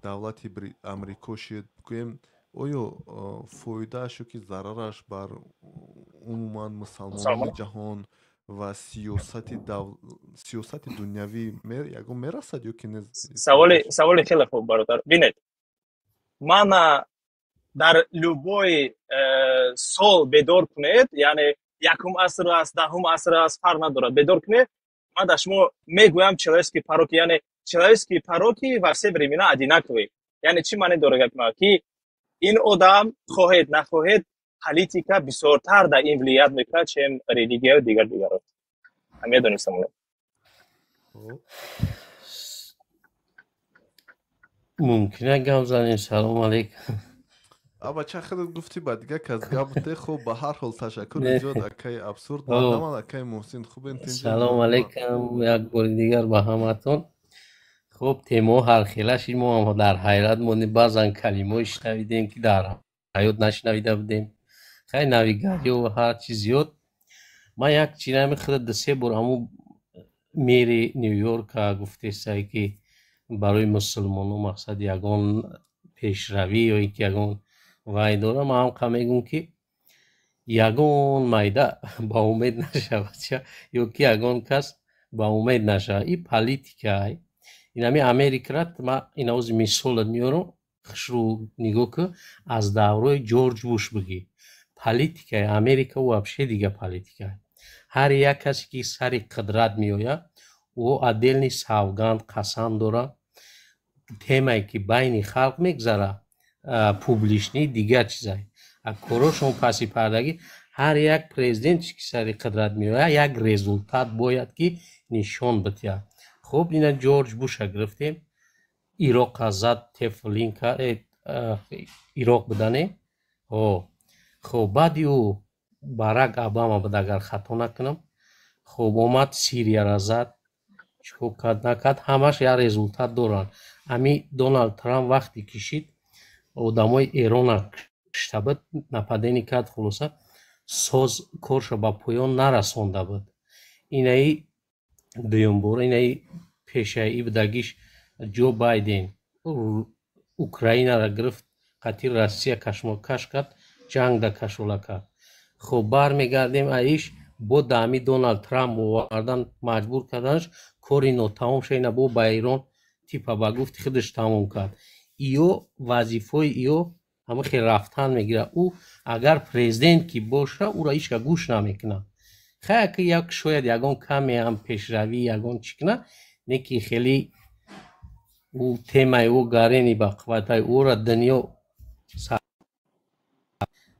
давлати Амрико шуд, гӯем, оё фоидааш ё ки зарараш бар умуман мусалмонони ҷаҳон ва сиёсати дунявӣ ягон мерасад ё ки не? Саволи хеле хуб, бародар. Бинед, мана дар любой сол бедор кунед, яъне якум аср аст, 10-ум аср аст, фарқ надорад, бедор кунед, ман дар шумо мегӯям человеческие пороки, яъне человеческие пороки во все времена одинаковые. Яъне чӣ маъне дорад гапи ман? Ки ин одам, хоҳед нахоҳед, политика бисёртар дар ин влиять мекунад, чем религияю дигар дигаро. Медонистам. Мумкина гап занем? Салом алейкум. Аба, ча худат гуфтӣ, ба дигар кас гап те. Хуб, ба ҳар ҳол, ташаккури зиёд, акаи Абсурд. Марҳамат, акаи Муҳсин, хубен? Салом алейкум як бори дигар ба ҳаматон. Хуб, темаҳо ҳархела шид, мо ҳам дар ҳайрат мондем. Баъзан калимаҳое шунавидем, ки дар ҳаёт нашунавида будем. Хай, навигариё ҳар чи зиёд. Ман як чизами худа ду-се бор ҳамун мери Нью-Йорка гуфтесай, ки барои мусулмоно мақсад ягон пешравӣ ё ин ки ягон вай дорам. Ман ҳамқа мегӯм, ки ягон майда ба умед нашавад ё ки ягон кас ба умед нашавад. И политика инами Америкара ман инаози мисолат меорам, хушрӯ нигоҳ кун, аз даврои Ҷорҷ Буш бигӣ, политикаи Америка вообще дига политика. Ҳар як касе ки сари қудрат меояд, ӯ отдельный савганд, қасам дорад. Темае ки байни халқ мегзара, публичный, дигар чизай, корошон паси пардагӣ. Ҳар як президент ки сари қудрат меояд, як результат бояд ки нишон бидиҳад. Хуб, ина Ҷорҷ Буша гирифтем, Ироқа зад, тефлинка Ироқ будане. Хуб, баъди ӯ Барак Обама буд, агар хато накунам. Хуб, омад, Сирияра зад, чикор кард, накард, ҳамаш як результат доранд. Ами Доналд Трамп вақте кишид, одамои Эрона кишта буд, нападение кард, хулоса соз коршо ба поён нарасонда буд. Инаи дуюмбора, инаи пешаи будагиш Ҷо Байден Украинара гирифт, қатъи Россия кашмокаш кард, ҷанг да кашола кард. Хуб, бармегардем, аиш бо даами Доналд Трамп овардан, маҷбур карданаш, кори нотамом шуда, ина бо ба Эрон типа ба гуфти худаш тамом кард. Иё вазифаи иё ҳама хел рафтан мегирад. Ӯ агар президент ки боша, ӯро ҳеч ка гӯш намекунад. Хай, ки як шояд ягон каме ҳам пешравӣ, ягон чӣ кунад, не ки хеле ӯ темаи ӯ гарени ба қувватаи ӯра дунё.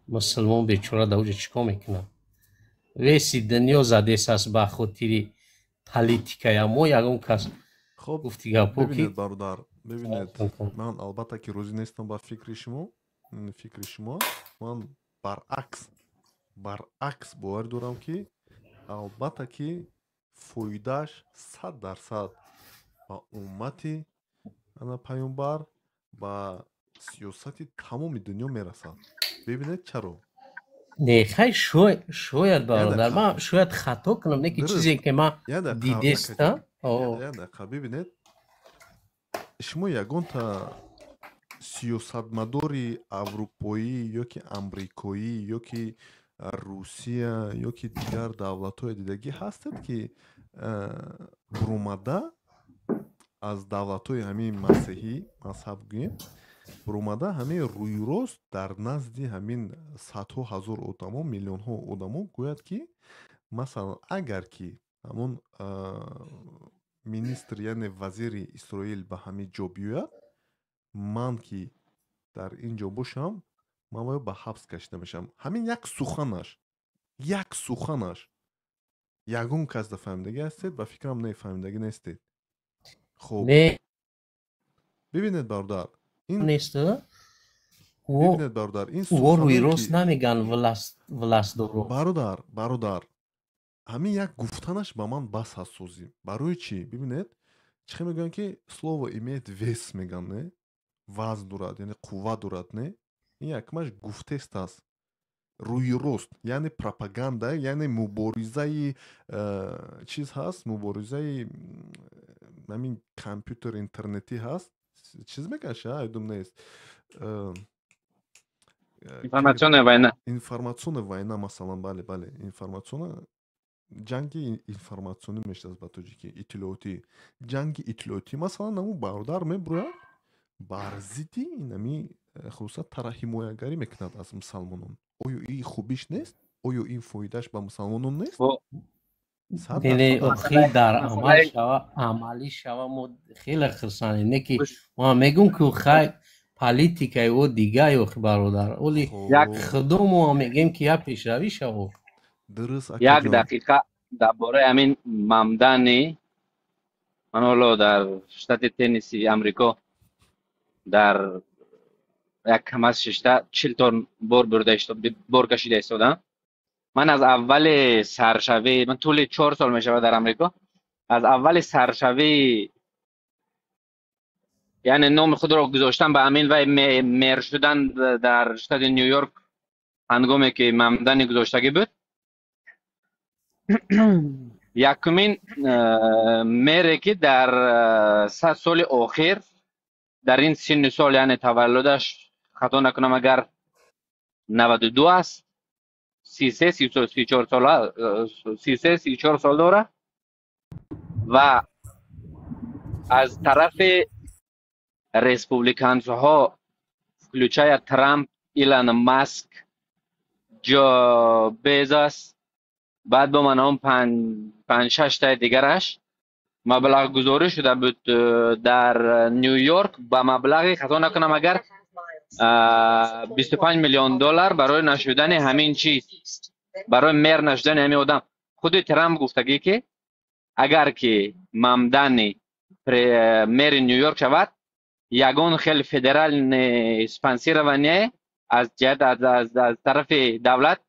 Мусулмон бечора дар оҷа чӣ кор мекунад? Веси дунё задесаст ба хотири политикая мо ягон кас Хоб, гуфти гапҳо ки бибинед, бародар, бибинед, ман албатта ки розӣ нестам ба фикри шумо, фикри шумо. Ман баръакс боварӣ дорам, ки албатта ки фоидааш 100% ба уммати ана паёмбар, ба Сиёсати тамоми дунё мерасад. Бибинед, чаро? Не, хай, шояд, бародар, ман шояд хато кунам, не ки чизе ки ман дидеста. Як дақиқа, бибинед, шумо ягонта сиёсатмадори аврупоӣ ё ки амрикоӣ ё ки Русия ё ки дигар давлатҳое дидагӣ ҳастед, ки бурумада аз давлатҳои ҳамин масеҳӣ мазҳаб гӯем, бурумада ҳамин рӯйрост дар назди ҳамин садҳо ҳазор одамо, миллионҳо одамо гӯяд, ки масалан, агар ки ҳамон министр, яъне вазири Исроил ба ҳамин ҷо биёяд, ман ки дар ин ҷо бошам, ман бояд ба ҳабс кашида мешавам? Ҳамин як суханаш, як суханаш ягон кас да фаҳмидагӣ ҳастед? Ба фикрам, не, фаҳмидагӣ нестед. Хуб, бибинед, бародар, ин нест. Бибинед, бародар, ин рӯйрост намеган властдоро. Бародар, бародар, ҳамин як гуфтанаш ба ман бас ҳаст созӣ. Барои чӣ? Бибинед, чӣ хел мегӯянд, ки слово имеет вес, мегӯянд, не, вазн дорад, яъне қувва дорад, не? Ин якмаш гуфтест аст рӯи рост, яъне пропаганда, яъне муборизаи чиз ҳаст, муборизаи ҳамин компютер, интернетӣ ҳаст, чиз мекаша, айдум нест. Информационная война. Информационная война, масалан, бале, бале, информационная, ҷанги информатсионӣ мешавад ба тоҷикӣ, иттилоотӣ, ҷанги иттилоотӣ. Масалан, наму бародар мебурояд, бар зидди инами хусусан тара ҳимоягарӣ мекунад аз мусалмонон. Оё ин хубиш нест? Оё ин фоидааш ба мусалмонон нест? Не, охи, дар амал шава, амалӣ шава, мо хеле хурсандем. Не ки ма мегӯм, ки хай, политикаи ӯ дига, охи, бародар, оли худо мо мегӯем, ки як пешравӣ шава. Дуруст. Як дақиқа дар бораи ҳамин Мамдани. Ман ҳоло дар штати Тенниси Амрико дар як КамАЗ шишта 40 тонн бор бурда, бор кашида истодам. Ман аз аввали саршавӣ, ман тӯли 4 сол мешавад дар Амрико, аз аввали саршавӣ, яъне номи худро гузоштан ба ҳамин вай мэр шудан дар штати Ню Йорк, ҳангоме ки Мамдани гузоштагӣ буд, якумин мэре ки дар 100 соли охир дар ин синни сол, яъне таваллудаш, хато накунам агар, 92 аст, 33, 34 сола, 33, 34 сол дорад ва аз тарафи республиканцҳо, включая Трамп, Илон Маск, Ҷо Безос, баъд бо ман он панҷ шаштаи дигараш маблағгузорӣ шуда буд дар Ню Йорк ба маблағи, хато накунам агар, 25 миллион доллар барои нашудани ҳамин чиз, барои мэр нашудани ҳамин одам. Худи Трамп гуфтагӣ, ки агар ки Мамдани мэри Ню Йорк шавад, ягон хел федеральный спонсирование аз ҷиҳат аз тарафи давлат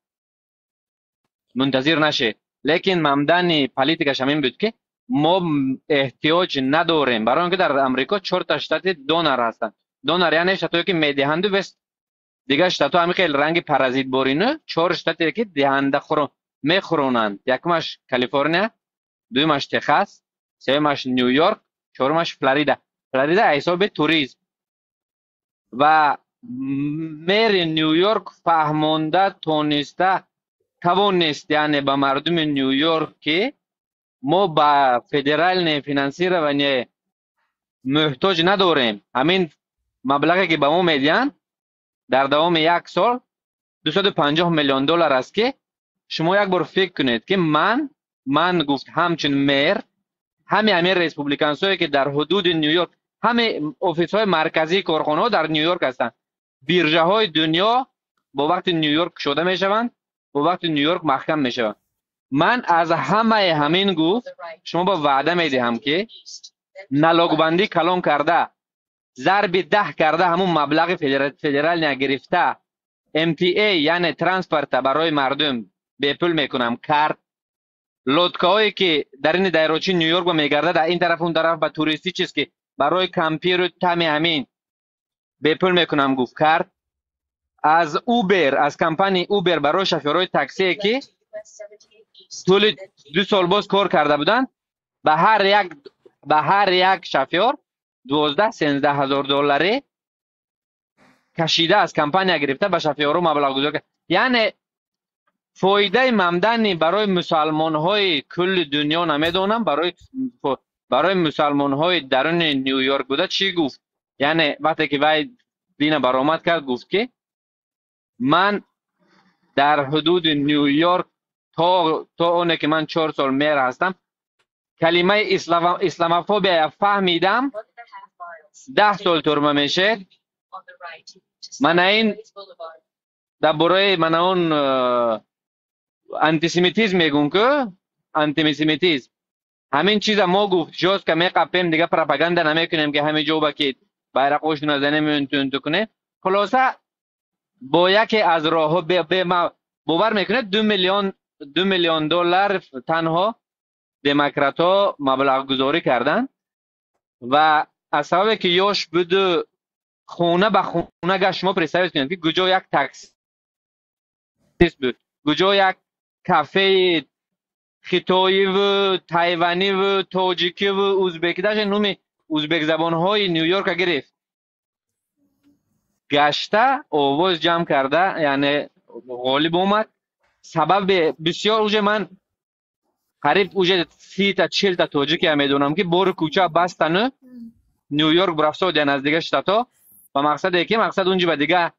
мунтазир нашед. Лекин Мамдани политикаш ҳамин буд, ки мо эҳтиёҷ надорем, барои он ки дар Амрико чорта штати донор ҳастанд. Донор яъне штатое ки медиҳанду вес дигар штатҳо ҳамин хел ранги паразит борину. Чор штате ки диҳанда мехӯронанд: якумаш Калифорния, дуюмаш Техас, сеюмаш Ню Йорк, чорумаш Флорида. Флорида ҳисоби туризм. Ва мэри Ню Йорк фаҳмонда тониста тавонист, яъне ба мардуми Ню Йорк, ки мо ба федеральное финансирование муҳтоҷ надорем. Ҳамин маблағе ки ба мо медиҳанд дар давоми як сол 250 миллион доллар аст, ки шумо як бор фикр кунед, ки ман, гуфт, ҳамчун мэр ҳами ҳамин республиканцое ки дар ҳудуди Ню Йорк, ҳами офисҳои марказии корхонаҳо дар Ню Йорк ҳастанд, биржаҳои дунё бо вақти Ню Йорк кушода мешаванд, бо вақти Ню Йорк маҳкам мешаванд. Ман аз ҳамаи ҳамин, гуфт, шумо ба ваъда медиҳам, ки налогбандӣ калон карда, зарби 10 карда, ҳамун маблағи федеральный гирифта, MTA, яъне транспорта барои мардум бепул мекунам, карт лодкаҳое ки дар ини дарёчаи Ню Йорк мегардад, ин тараф, он тараф, ба туристӣ чиз, ки барои кампиру тами ҳамин Бепул мекунам гуфт, кард. Аз Uber, аз компанияи Uber барои шофёрҳои таксие, ки тӯли 2 сол боз кор карда буданд, ба ҳар як шофёр 12-13 ҳазор долларе кашида, аз компания гирифта, ба шофёрҳо маблағгузор кард. Яъне фоидаи Мамдани барои мусалмонҳои кулли дунё намедонам, барои мусалмонҳои даруни Ню-Йорк буда чӣ гуфт? Яъне вақте ки вай дина баромад кард, гуфт, ки ман дар ҳудуди Ню-Йорк то оне ки ман 4 сол мэр ҳастам, калимаи исламофобия фаҳмидам, 10 сол турма мешед. Мана ин дар бораи мана он антисемитизм мегӯм ку, антисемитизм ҳамин чиза мо, гуфт, жёстко меқапем, дига пропаганда намекунем, ки ҳамин ҷо ба ки байрақошона занем, унту кунем. Хулоса, бо яке аз роҳҳо, бовар мекунед, 2 миллион, 2 миллион доллар танҳо демократҳо маблағгузорӣ карданд ва аз сабабе ки ёш буду, хона ба хона гашт. Шумо представить кунед, ки куҷо як таксист буд, куҷо як кафеи хитоиву тайваниву тоҷикиву узбеки, даже номи узбекзабонҳои Ню-Йорка гирифт, гашта, овоз ҷамъ карда, яъне ғолиб омад. Сабаби бисёр уже ман қариб уже 30-та, 40-та тоҷикия медонам, ки бори кӯча бастану Ню-Йорк рафтодиян аз дига штато, ба мақсаде ки мақсад унҷи ба дига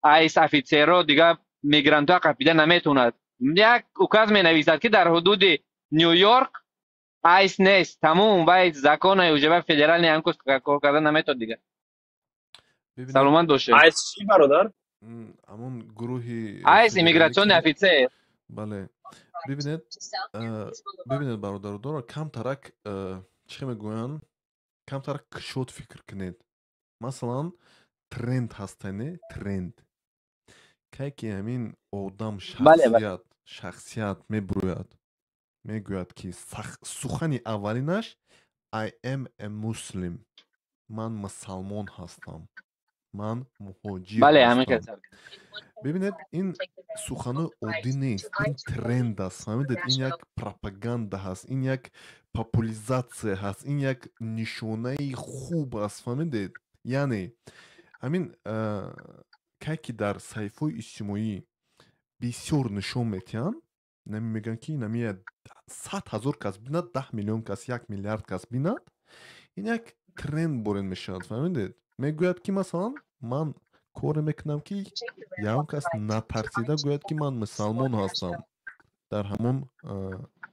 ICE офицерро, дига мигрантҳо қапида наметавонад. Як указ менависад, ки дар ҳудуди Ню-Йорк ICE нест, тамом. Вай закона уже вай федеральный ҳамкор кор карда наметавонад дига. Саломат бошед. ICE чӣ, бародар? Ҳамон гурӯҳи ICE, иммиграционный офицер. Бале, бибинед, бародародоро, камтарак, чӣ мегӯянд, камтарак кушод фикр кунед. Масалан, тренд ҳастане, тренд кай ки ҳамин одам, шахсият мебурӯяд, мегӯяд, ки сухани аввалинаш "I am a Muslim", ман мусалмон ҳастам, ман муҳоҷир ҳастам. Бибинед, ин суханои оддӣ нест, ин тренд аст, фаҳмидед? Ин як пропаганда ҳаст, ин як популяризация ҳаст, ин як нишонаи хуб аст, фаҳмидед? Яъне ҳамин кай ки дар саҳифаҳои иҷтимоӣ бисёр нишон метиҳанд, нами мегӯянд, ки нами 100 000 кас бинад, 10 миллион кас, 1 миллиард кас бинад, ин як тренд борен мешавад, фаҳмидед? Мегӯяд, ки масалан, ман коре мекунам, ки ягон кас натарсида гӯяд, ки ман мусалмон ҳастам дар ҳамон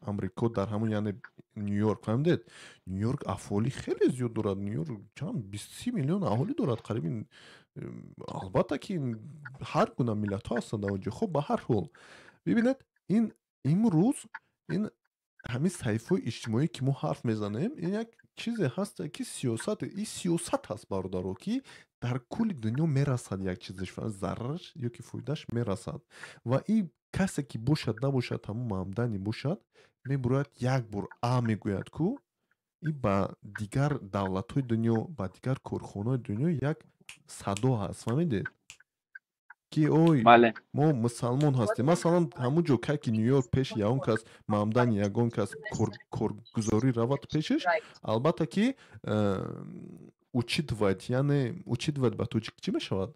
Амрико, дар ҳамон, яъне, Ню-Йорк, фаҳмидед? Ню-Йорк аҳолӣ хеле зиёд дорад. Ню-Йорк чанд, 20-30 миллион аҳолӣ дорад қариби. Албатта, ки ҳар гуна миллатҳо ҳастанд дар онҷо. Хоб, ба ҳар ҳол, бибинед, ин имрӯз ин ҳамин саҳифаҳои иҷтимоӣ, ки мо ҳарф мезанем, ин як чизе ҳаст, ки сиёсат, ин сиёсат ҳаст, бародаро, ки дар кулли дунё мерасад. Як чизаш, зарараш ё ки фоидааш мерасад. Ва ин касе ки бошад, набошад, ҳамон Мамдани бошад, мебурояд, як бор а мегӯяд ку, ин ба дигар давлатҳои дунё, ба дигар корхонаҳои дунё як садо ҳаст, фаҳмидед, ки ой, мо мусалмон ҳастем. Масалан, ҳамун ҷо кай ки Ню-Йорк пеши ягон кас, Мамдани, ягон кас коргузорӣ равад пешаш, албатта ки учитывать, яъне учитывать ба тоҷик чӣ мешавад?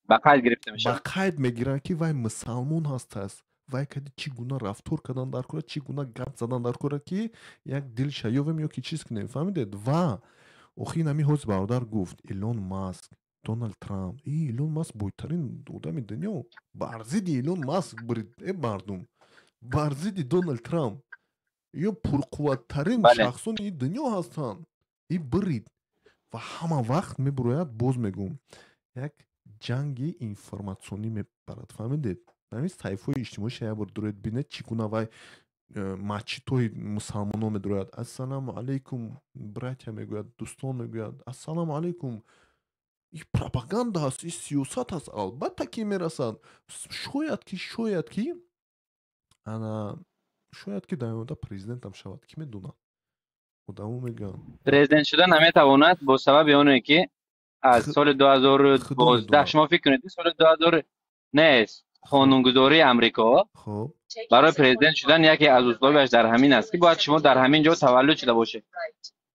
Ба қайд гирифта мешавад. Ба қайд мегиранд, ки вай мусалмон ҳастааст, вай кади чӣ гуна рафтор кардан дар кора, чӣ гуна гап задан дар кора, ки як дилша ёвем ё ки чиз кунем, фаҳмидед? Ва охир ҳамин ҳози бародар гуфт: Илон Маск, Доналд Трамп. И Илон Маск бойтарин одами дунё. Бар зидди Илон Маск бурид, э мардум, бар зидди Доналд Трамп, ё пурқувваттарин шахсони дунё ҳастанд, и бирид. Ва ҳама вақт мебурояд, боз мегӯм, як ҷанги информатсионӣ мебарад, фаҳмидед? Ҳамин саҳифаҳои иҷтимоиша як бор дуроед, бинед, чӣ гуна вай масҷидҳои мусалмонон медурояд, "Ассалому алайкум, братья" мегӯяд, дӯстон мегӯяд, "Ассалому алайкум". Ин пропаганда ҳаст, ин сиёсат ҳаст, албатта ки мерасад. Шояд ки ана шояд ки дар оянда президентам шавад, кӣ медонад? Одамо мегӯянд. Президент шуда наметавонад бо сабаби оне ки Аз соли 2012 шумо фикр кунед, соли 2000 нест, қонунгузории Амрико барои президент шудан яке аз условияш дар ҳамин аст, ки бояд шумо дар ҳамин ҷо таваллуд шуда бошед.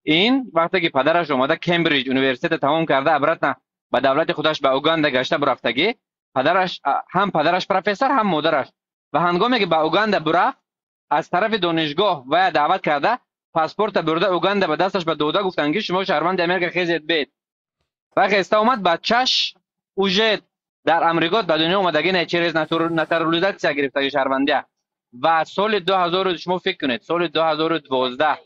Ин вақте ки падараш омада Кембриҷ университета тамом карда, обратно ба давлати худаш, ба Уганда гашта бурафтагӣ, падараш ҳам, падараш профессор, ҳам модараш. Ва ҳангоме ки ба Уганда бурафт, аз тарафи донишгоҳ вая даъват карда, паспорта бурда Уганда ба дасташ ба дода, гуфтанд, ки шумо шаҳрванди Америка, хезед бед. Ва хеста омад, бачаш уже дар Амрико ба дунё омадагӣ, не через натурализация гирифтаги шаҳрвандия. Ва соли 2000, шумо фикр кунед, соли 2012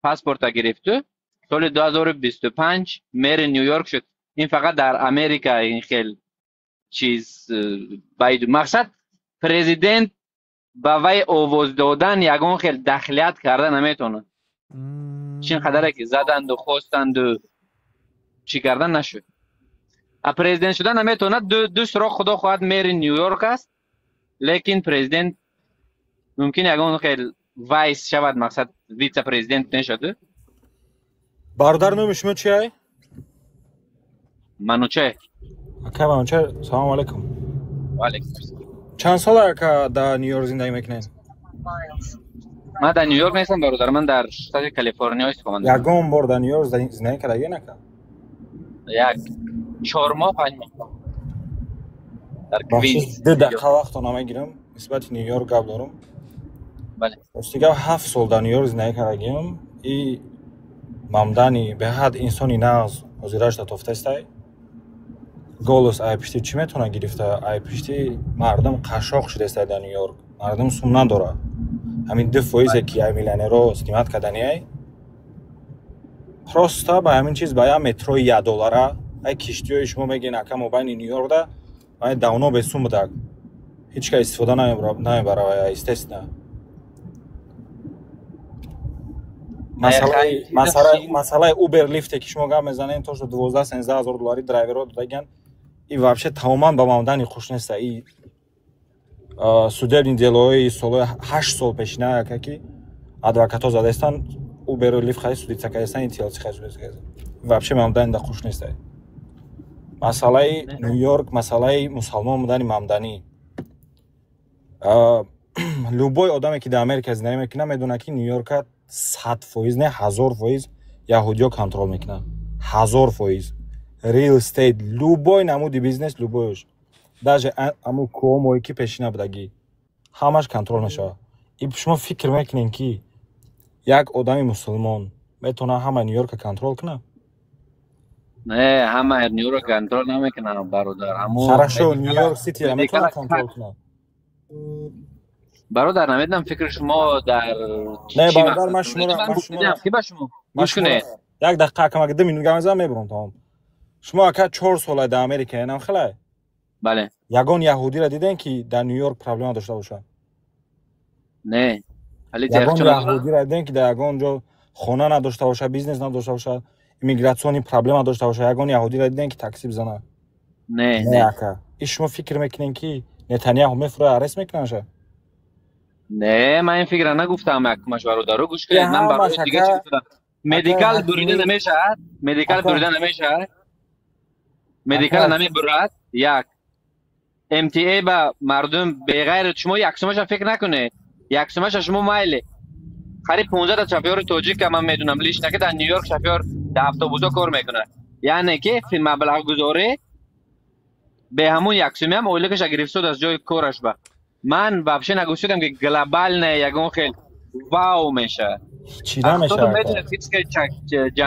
паспорта гирифту соли 2025 мэри Нью-Йорк шуд. Ин фақат дар Америка ин хел чиз баиду мақсад, президент ба вай овоз додан ягон хел дахлият карда наметавонад. Чин қадаре ки заданду, хостанду, чӣ кардан нашуд, а президент шудан наметавонад. Ду срок, худо хоҳад, мэри Нью-Йорк аст, лекин президент мумкин ягон хел vice шавад, мақсад, вице-президент мешаду. Бародар, номи шумо чи ай? Мануче. Ака Мануче, салому алайкум. Ваалайкум. Чанд сол, ака, дар Нью-Йорк зиндагӣ мекунед? Ман дар Нью-Йорк нестам, бародар, ман дар штати Калифорниё истиқомат. Ягон бор дар Нью-Йорк зиндагӣ кардагӣ, ака? Як 4 моҳ, 5 моҳ дар Квинс. 2 дақиқа вақтро намегирам, нисбати Нью-Йорк гап дорам. Бале. Рости гап, 7 сол дар Нью-Йорк зиндагӣ кардагиам. И Мамдани беҳад инсони нағз, ҳозирашда тофтастай. Голос ай пишти чӣ метавона гирифта? Ай пишти мардум қашшоқ шудастай. Дар Нью-Йорк мардум сум надорад. Ҳамин 2 фоизе ки ай миллионерро снимать кардани, ай просто ба ҳамин чиз, ба як метрои 1 доллара, ай киштиҳои шумо мегӯен, ака, мобайни Нью-Йоркда ай давно бесум будак, ҳеҷ кас истифода намебарад, естественно. Масъалаи Убер, Лифте ки шумо гап мезанед, то шо 12-13 ҳазор доллари драйверо додаган, и вообще тамоман ба Мамдани хуш неста. И судебный делои солҳои 8 сол пешина, ака, ки адвокатҳо задаистанд, Уберу Лифт хай судиться кардастан, TLC хай судиться кардастан, вообще Мамдани да хуш неста. Масъалаи Нью-Йорк, масъалаи мусалмон будани Мамданӣ, любой одаме ки дар Америка зиндагӣ мекунад, медонад, ки Нью-Йорка 100%, не, 1000% яҳудиё контроль мекунанд, 1000%. Real estate, любой намуди бизнес, любойш, даже аму Куомое ки пешина будагӣ, ҳамаш контроль мешавад. И шумо фикр мекунед, ки як одами мусулмон метавонад ҳама Нью-Йорка контроль кунад? Не, ҳама Нью-Йорк контроль намекунанд, бародар. Хорошо, Нью-Йорк Ситиро метавонад контроль кунад? Бародар, намедонам, фикри шумо дар Не, бародар, ман шуморо ки ба шумо гӯш кунед. Як дақиқа, акам, 2 минут гап мезанам, мебурам, тамом. Шумо, ака, 4 сола дар Америка енам, хелай? Бале. Ягон яҳудиро дидем, ки дар Нью-Йорк проблема дошта бошад? Не. Ягон яҳудиро дидем, ки дар ягон ҷо хона надошта бошад, бизнес надошта бошад, иммиграционный проблема дошта бошад? Ягон яҳудиро дидем, ки такси бизанад? Не. Не, ака. И шумо фикр мекунем, ки Нетаньяху мефурояд, арест мекунанша? Не, ман ин фикра нагуфтам, якмаш, бародаро, гӯш кунед. Ман барои дига чӣ гуфтам? Medical бурида намешавад, medical бурида намешавад, medical намебурад. Як MTA ба мардум беғайр шумо як сумаша фикр накунед, як сумаша шумо майли. Қариб 15 та шофёри тоҷика ман медунам лично, ки дар Нью-Йорк шофёр дар автобусҳо кор мекунад. Яъне ки маблағгузорӣ бе ҳамун як сумиам ойликаша гирифтод аз ҷои кораш. Ба ман вообще нагуфтам, ки глобально ягон хел вау мешавад. Чӣ намешавад?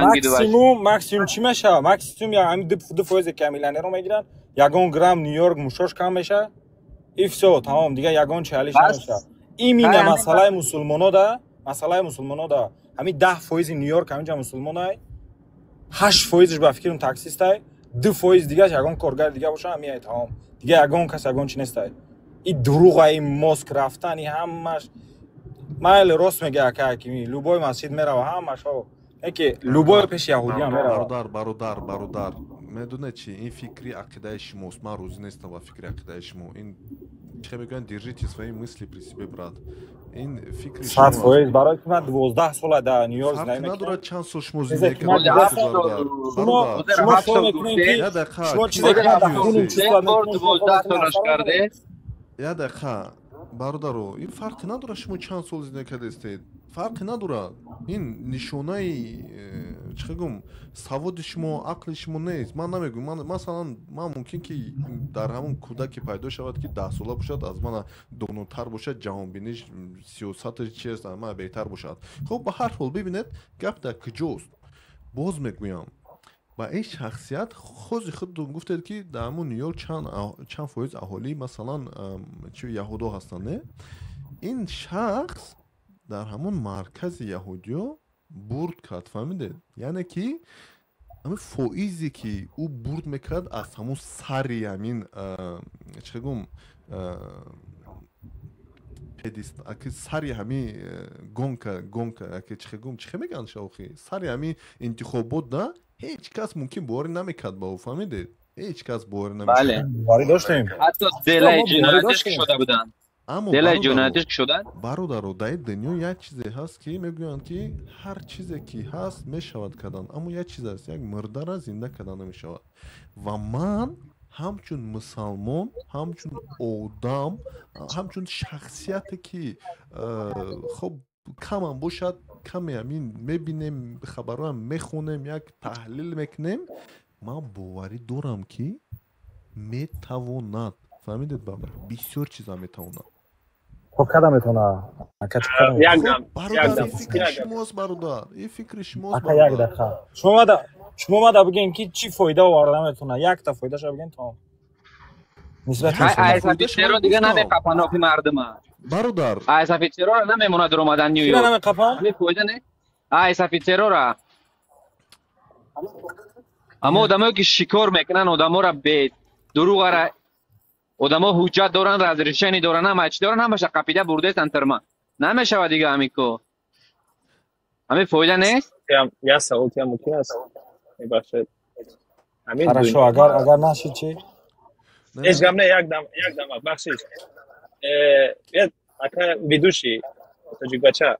Максимум, максимум чӣ мешавад? Максимум ҳамин 2 фоизе ки миллионерро мегиранд, ягон грамм Нью-Йорк мушош кам мешавад, и всё, тамом. Дигар ягон чи ҳалиш намешавад. Именно масъалаи мусулмоно да, масъалаи мусулмоно да, ҳамин 10 фоизи Нью-Йорк ҳаминҷа мусулмонай, 8 фоизш ба фикрам таксистай, 2 фоиз дигаш ягон коргари дига боша, ҳамиай, тамом. Дига ягон кас ягон чи нестай. И дурӯға, и моск рафтани ҳамаш майли, рост мега, ака, ки любой масҷид мерава, ҳамаш ки любой пеши яҳудиям мерава. Бародар, бародар, бародар, медонед чи? Ин фикри ақидаи шумост, ман розӣ нестам ба фикри ақидаи шумо. Ин чӣ мегӯянд, держите свои мысли при себе, брат. Ин фикри 100% барои ки ман 12 сола дар Нью-Йорк зиндагӣ мекунам. Надорад чанд сол шумо зиндагӣ кардед. Шумо шумо мекунед ки шумо чизе ки ман дар хунум чувствовать мекунам, 12 солаш карде. Я дақиқа, бародаро, ин фарқе надорад шумо чанд сол зиндагӣ кардастед. Фарқе надорад. Ин нишонаи чӣ гум саводи шумо, ақли шумо нест. Ман намегӯям, ман масалан ман мумкин ки дар ҳамон кӯдаке пайдо шавад ки 10 сола бошад, аз мана донотар бошад, ҷаҳонбиниш, сиёсаташ чи аст, аз ман беҳтар бошад. Хуб, ба ҳар ҳол бибинед, гап дар куҷост. Боз мегӯям, ба ин шахсият хози худтон гуфтед ки дар ҳамон Нью-Йорк чанд фоиз аҳолӣ масалан чи яҳудо ҳастанд, не? Ин шахс дар ҳамон маркази яҳудиё бурд кард, фаҳмидед? Яъне ки ҳамин фоизе ки ӯ бурд мекард аз ҳамон сари ҳамин чӣ гум сари ҳамин гонка чӣ гум чӣ мегӯянд шавхи сари ҳамин интихобот да ҳеҷ кас мумкин боварӣ намекард ба ӯ, фаҳмидед? Ҳеҷ кас боварӣ намекард. Бале, боварӣ доштем. Ҳатто делаи ҷиноятиш шуда буданд. Аммо делаи ҷиноятиш шуданд. Бародаро, дар ин дунё як чизе ҳаст ки мегӯянд ки ҳар чизе ки ҳаст мешавад кардан, аммо як чиз аст, як мурдара зинда кардан намешавад. Ва ман ҳамчун мусалмон, ҳамчун одам, ҳамчун шахсияте ки хоб камам бошад, каме ҳамин мебинем, хабарҳоям мехонем, як таҳлил мекунем, ман боварӣ дорам ки метавонад. Фаҳмидед бародар? Бисёр чиза метавонад. Хоб када метавонад? Ака чӣ када метавонад? Бародар, ин фикри шумост, бародар. Ин фикри шумост. Ака як дақиқа. Шумо мада бигӯем ки чӣ фоида оварда метавонад? Якта фоидаша бигӯем тамом. Нисбат ай офицерро дига намеқапанд охи мардума. Бародар, ай офицерро намемонад омадан Нью-Йорк. Чира намеқапанд? Ҳамин фоида не? Ай офицерро. Аммо одамое ки шикор мекунанд, одаморо бе дурӯғара одамо ҳуҷҷат доранд, разрешение доранд, ҳама чӣ доранд, ҳамаша қапида бурдестанд тирма. Намешавад дига ҳамин ко. Ҳамин фоида нест? Як савол тиям мумкин аст? Мебахшед. Ҳамин Хорошо, агар нашид чӣ? Ҳеҷ гап не, як дам, бахшиш. Биёд, ака ведущий тоҷикбача.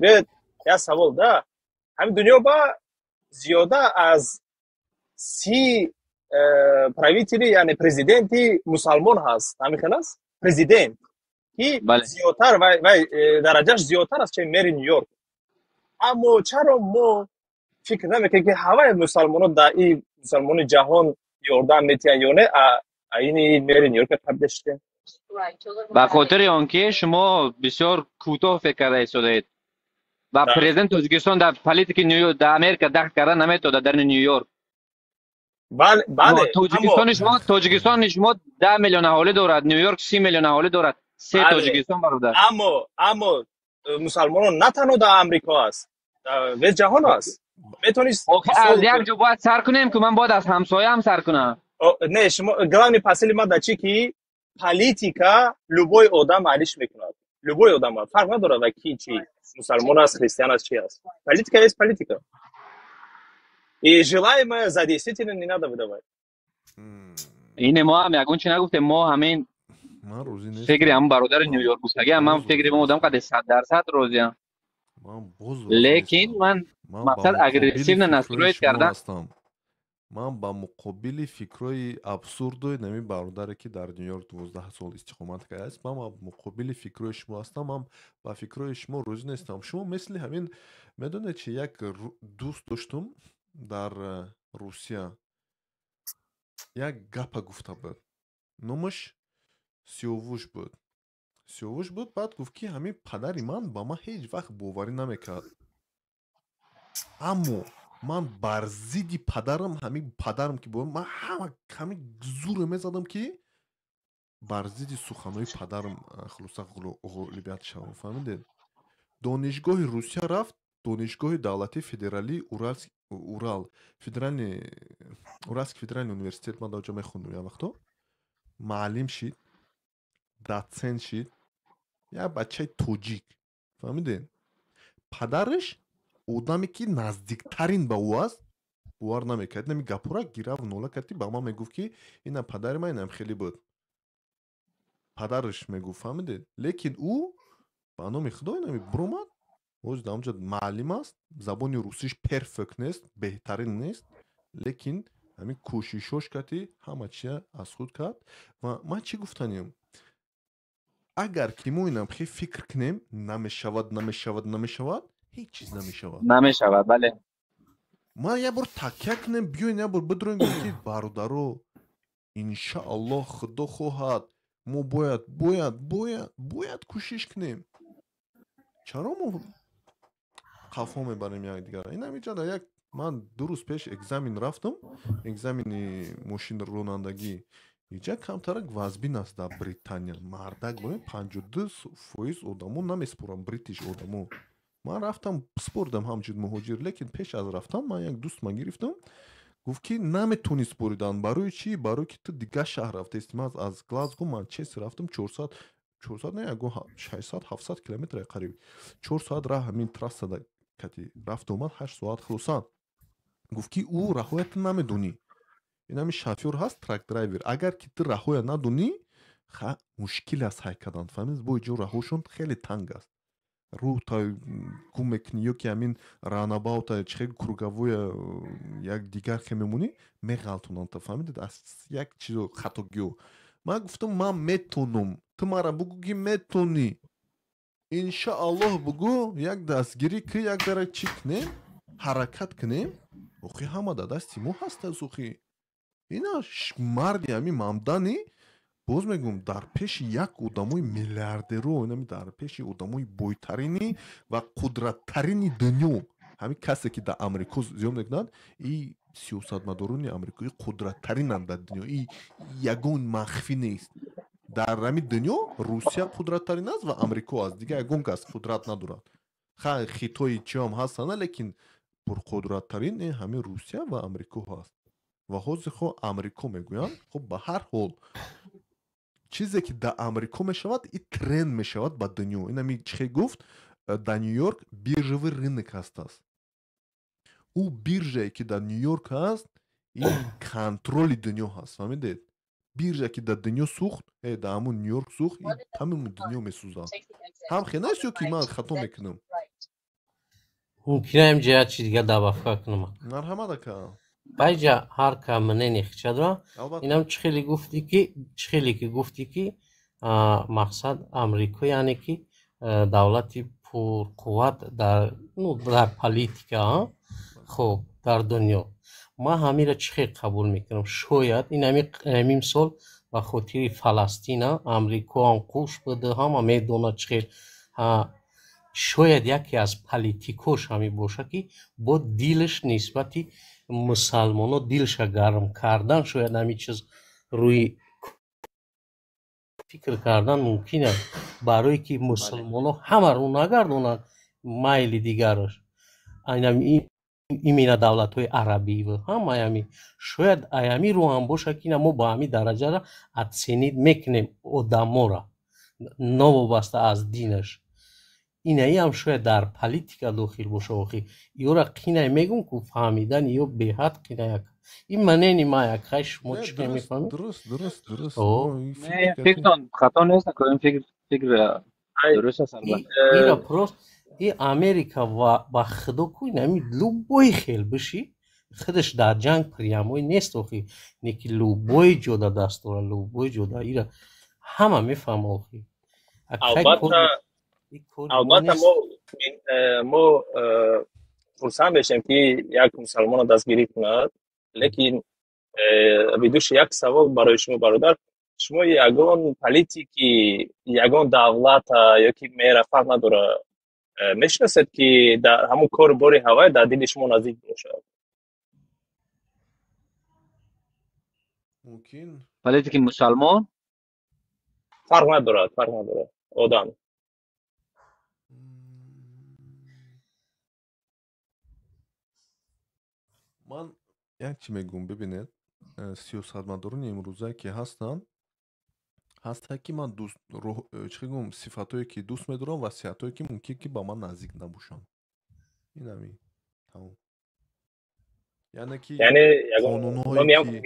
Биёд, як савол, да. Ҳамин дунё ба зиёда аз 30 правители, яъне президенти мусалмон ҳаст. Ҳамин хел аст? Президент ки зиёдтар вай дараҷаш зиёдтар аст, че мери Нью-Йорк. Аммо чаро мо фикр намекунем ки ҳамаи мусалмонон дар ин мусалмони ҷаҳон ёрдам метиҳанд ё не, ини мери Нью-Йорк қабл шудем? Ба хотири он ки шумо бисёр кӯтоҳ фикр карда истодаед. Ва президент Тоҷикистон дар политики Нью-Йорк, дар Америка дахл карда наметавонад дар Нью-Йорк. Бале, Тоҷикистони шумо 10 миллион аҳолӣ дорад, Нью-Йорк 30 миллион аҳолӣ дорад. Се Тоҷикистон бародар. Аммо мусалмонон на танҳо дар Амрико аст, дар вес ҷаҳон аст. Метавонист аз як ҷо бояд сар кунем ки ман бояд аз ҳамсояам сар кунам. Не, шумо главный посыл ман дар чи ки политика любой одам алиш мекунад. Любой одам фарқ надорад ва ки чи мусалмон аст, христиан аст, чи аст. Политика есть политика. И желаемое за действительно не надо выдавать. Ине мо ҳам ягон чи нагуфтем, мо ҳамин фикри ҳамон бародари Нью-Йорк гуфтагиам, ман фикри мо одам қаде 100% розиам. Лекин ман мақсад агрессивно настроить кардан. Ман ба муқобили фикрҳои абсурдои нами бародаре ки дар Нью-Йорк 12 сол истиқомат кардааст, ман ба муқобили фикрҳои шумо ҳастам, ман ба фикрҳои шумо розӣ нестам. Шумо мисли ҳамин медонед чи як дӯст доштум дар Русия, як гапа гуфта буд, номаш Сиёвуш буд. Сиёвуш буд, баъд гуфт ки ҳамин падари ман ба ман ҳеҷ вақт боварӣ намекард, аммо ман бар зидди падарам, ҳамин падарам ки бо ман ҳама ҳамин зуре мезадам ки бар зидди суханҳои падарам хулоса ғолибият шавам. Фаҳмидед? Донишгоҳи Русия рафт, донишгоҳи давлатии федералии Урал, федеральный Уральский федеральный университет, ман дар ҷо мехондум як вақто, маълим шид, дотсент шид, як бачаи тоҷик. Фаҳмидед? Падараш одаме ки наздиктарин ба ӯ аст, бовар намекард. Нами гапора гирав нола кард ки ба ман мегуфт ки инам падари ман, инам хеле буд. Падараш мегуфт, фаҳмидед? Лекин ӯ Ба номи Худо инами буромад. Ҳозир дар онҷо маълим аст, забони русиш перфект нест, беҳтарин нест, лекин ҳамин кӯшишош кати ҳама чия аз худ кард. Ва ман чӣ гуфтанем? Агар ки мо инам хе фикр кунем, намешавад, намешавад, намешавад, ҳеҷ чиз намешавад. Намешавад, бале. Ман як бор такя кунем, биёен як бор бидурем ки бародаро, иншааллоҳ Худо хоҳад, мо бояд, бояд, бояд, бояд кӯшиш кунем. Чаро мо қафо мебарем якдигара? Ин ҳамиҷа дар як ман 2 рӯз пеш экзамен рафтам, экзамени мошинронандагӣ. Иҷа камтарак вазбин аст дар Британия. Мардак бояд 52% одамо намеспоранд, бритиш одамо. Ман рафтам, спордам ҳамчун муҳоҷир, лекин пеш аз рафтан ман як дӯст ма гирифтам, гуфт ки наметонӣ споридан. Барои чӣ? Барои ки ту дигар шаҳр рафтаисти. Ман аз Глазго Манчестер рафтам, 400 не, ягон 600-700 километр қариб. 4 соат раҳ ҳамин трассада кати рафт омад, 8 соат хулоса. Гуфт ки ӯ раҳоя ту намедонӣ. Ин ҳамин шофёр ҳаст, truck driver. Агар ки ту раҳоя надонӣ, мушкил аст ҳай кардан. Фаҳмид? Бо иҷо раҳошон хеле танг аст. Рӯта гум мекунӣ ё ки ҳамин roundabout а чихе круговой я як дигар хе мемонӣ, меғалтонанд. Фаҳмидед? Аз як чизо хатогиё. Ман гуфтам ман метонам. Ту мара бугӯ ки метонӣ. Иншааллоҳ бугӯ, як дастгирӣ ки як дара чӣ кунем, ҳаракат кунем. Охи ҳама дар дасти мо ҳаст аз охи. Ина марди ҳамин Мамдани, боз мегӯм, дар пеши як одамои миллиардеро, инами дар пеши одамои бойтарини ва қудраттарини дунё, ҳамин касе ки дар Амрико зиёд мекунад, и сиёсатмадорони амрикоӣ қудраттаринанд дар дунё. И ягон махфӣ нест. Дар ҳамин дунё Русия қудраттарин аст ва Амрико аст. Дигар ягон кас қудрат надорад. Ха, Хитои чиам ҳастанд, лекин пурқудраттарин ҳамин Русия ва Амрико ҳаст. Ва ҳозир хо Амрико мегӯянд, хоб ба ҳар ҳол чизе ки дар Амрико мешавад, и тренд мешавад ба дунё. Ин ҳамин чихе гуфт, дар Нью-Йорк биржавый рынок ҳаст аст. Ӯ биржае ки дар Нью-Йорк ҳаст, ин контроли дунё ҳаст, фаҳмидед? Биржа ки дар дунё сӯхт, дар ҳамун Нью-Йорк сӯхт, ин тамоми дунё месӯзад. Ҳам хе нест ё ки ман хато мекунам? Мумкин ам ҷиҳат чи дигар добавка кунам. Марҳамат ака. Байҷа ҳар ка мнение хича дора. Инам чӣ хеле гуфтӣ ки, чӣ хеле ки гуфтӣ ки мақсад Амрико, яъне ки давлати пурқувват дар, ну, дар политика, хоб, дар дунё. Ман ҳамира чӣ хел қабул мекунам? Шояд ин ҳамин мисол ба хотири Фаластина Амрико ҳам қуш буда, ҳама медонад чӣ хел. Шояд яке аз политикош ҳамин боша ки бо дилаш нисбати мусалмоно дилша гарм кардан, шояд ҳамин чиз рӯи фикр кардан мумкин аст, барое ки мусалмоно ҳама рӯ нагардонанд майли дигараш. Именно давлатҳои арабӣ ҳама ҳамин. Шояд аями рӯ ҳам боша ки мо ба ҳамин дараҷара оценить мекунем одамора, новобаста аз динаш. Инаи ҳам шояд дар политика дохил боша. Охи ёра қинай мегум ку фаҳмидан ё беҳад қинаяк. Ин манени ма як хай шумо чӣ мефаҳмед? Дуруст, дуруст, дуруст. Фикртон хато нест, ин фикр дуруст аст албатта. Ира просто и Америка ва ба худо ку инами любой хел биши, худаш дар ҷанг прямой нест охи, не ки любой ҷода даст дора, любой ҷода ира ҳама мефаҳма охи. Албатта мо хурсанд мешавем ки як мусалмонро дастгирӣ кунад, лекин бидуши як савол барои шумо бародар. Шумо ягон политики ягон давлата ё ки мера фарқ надорад, мешиносед ки дар ҳамон кору бори ҳавай дар дили шумо наздик бошад? Мумкин. Политики мусалмон? Фарқ надорад, фарқ надорад. Одам. Ман як чӣ мегӯм, бибинед, сиёсатмадорони имрӯза ки ҳастанд, ҳастанд ки ман дӯст, чӣ гӯм, сифатҳое ки дӯст медорам ва сиҳатҳое ки мумкин ки ба ман наздик набошанд. Ин ҳамин. Тамом. Яъне ки Яъне қонунҳое ки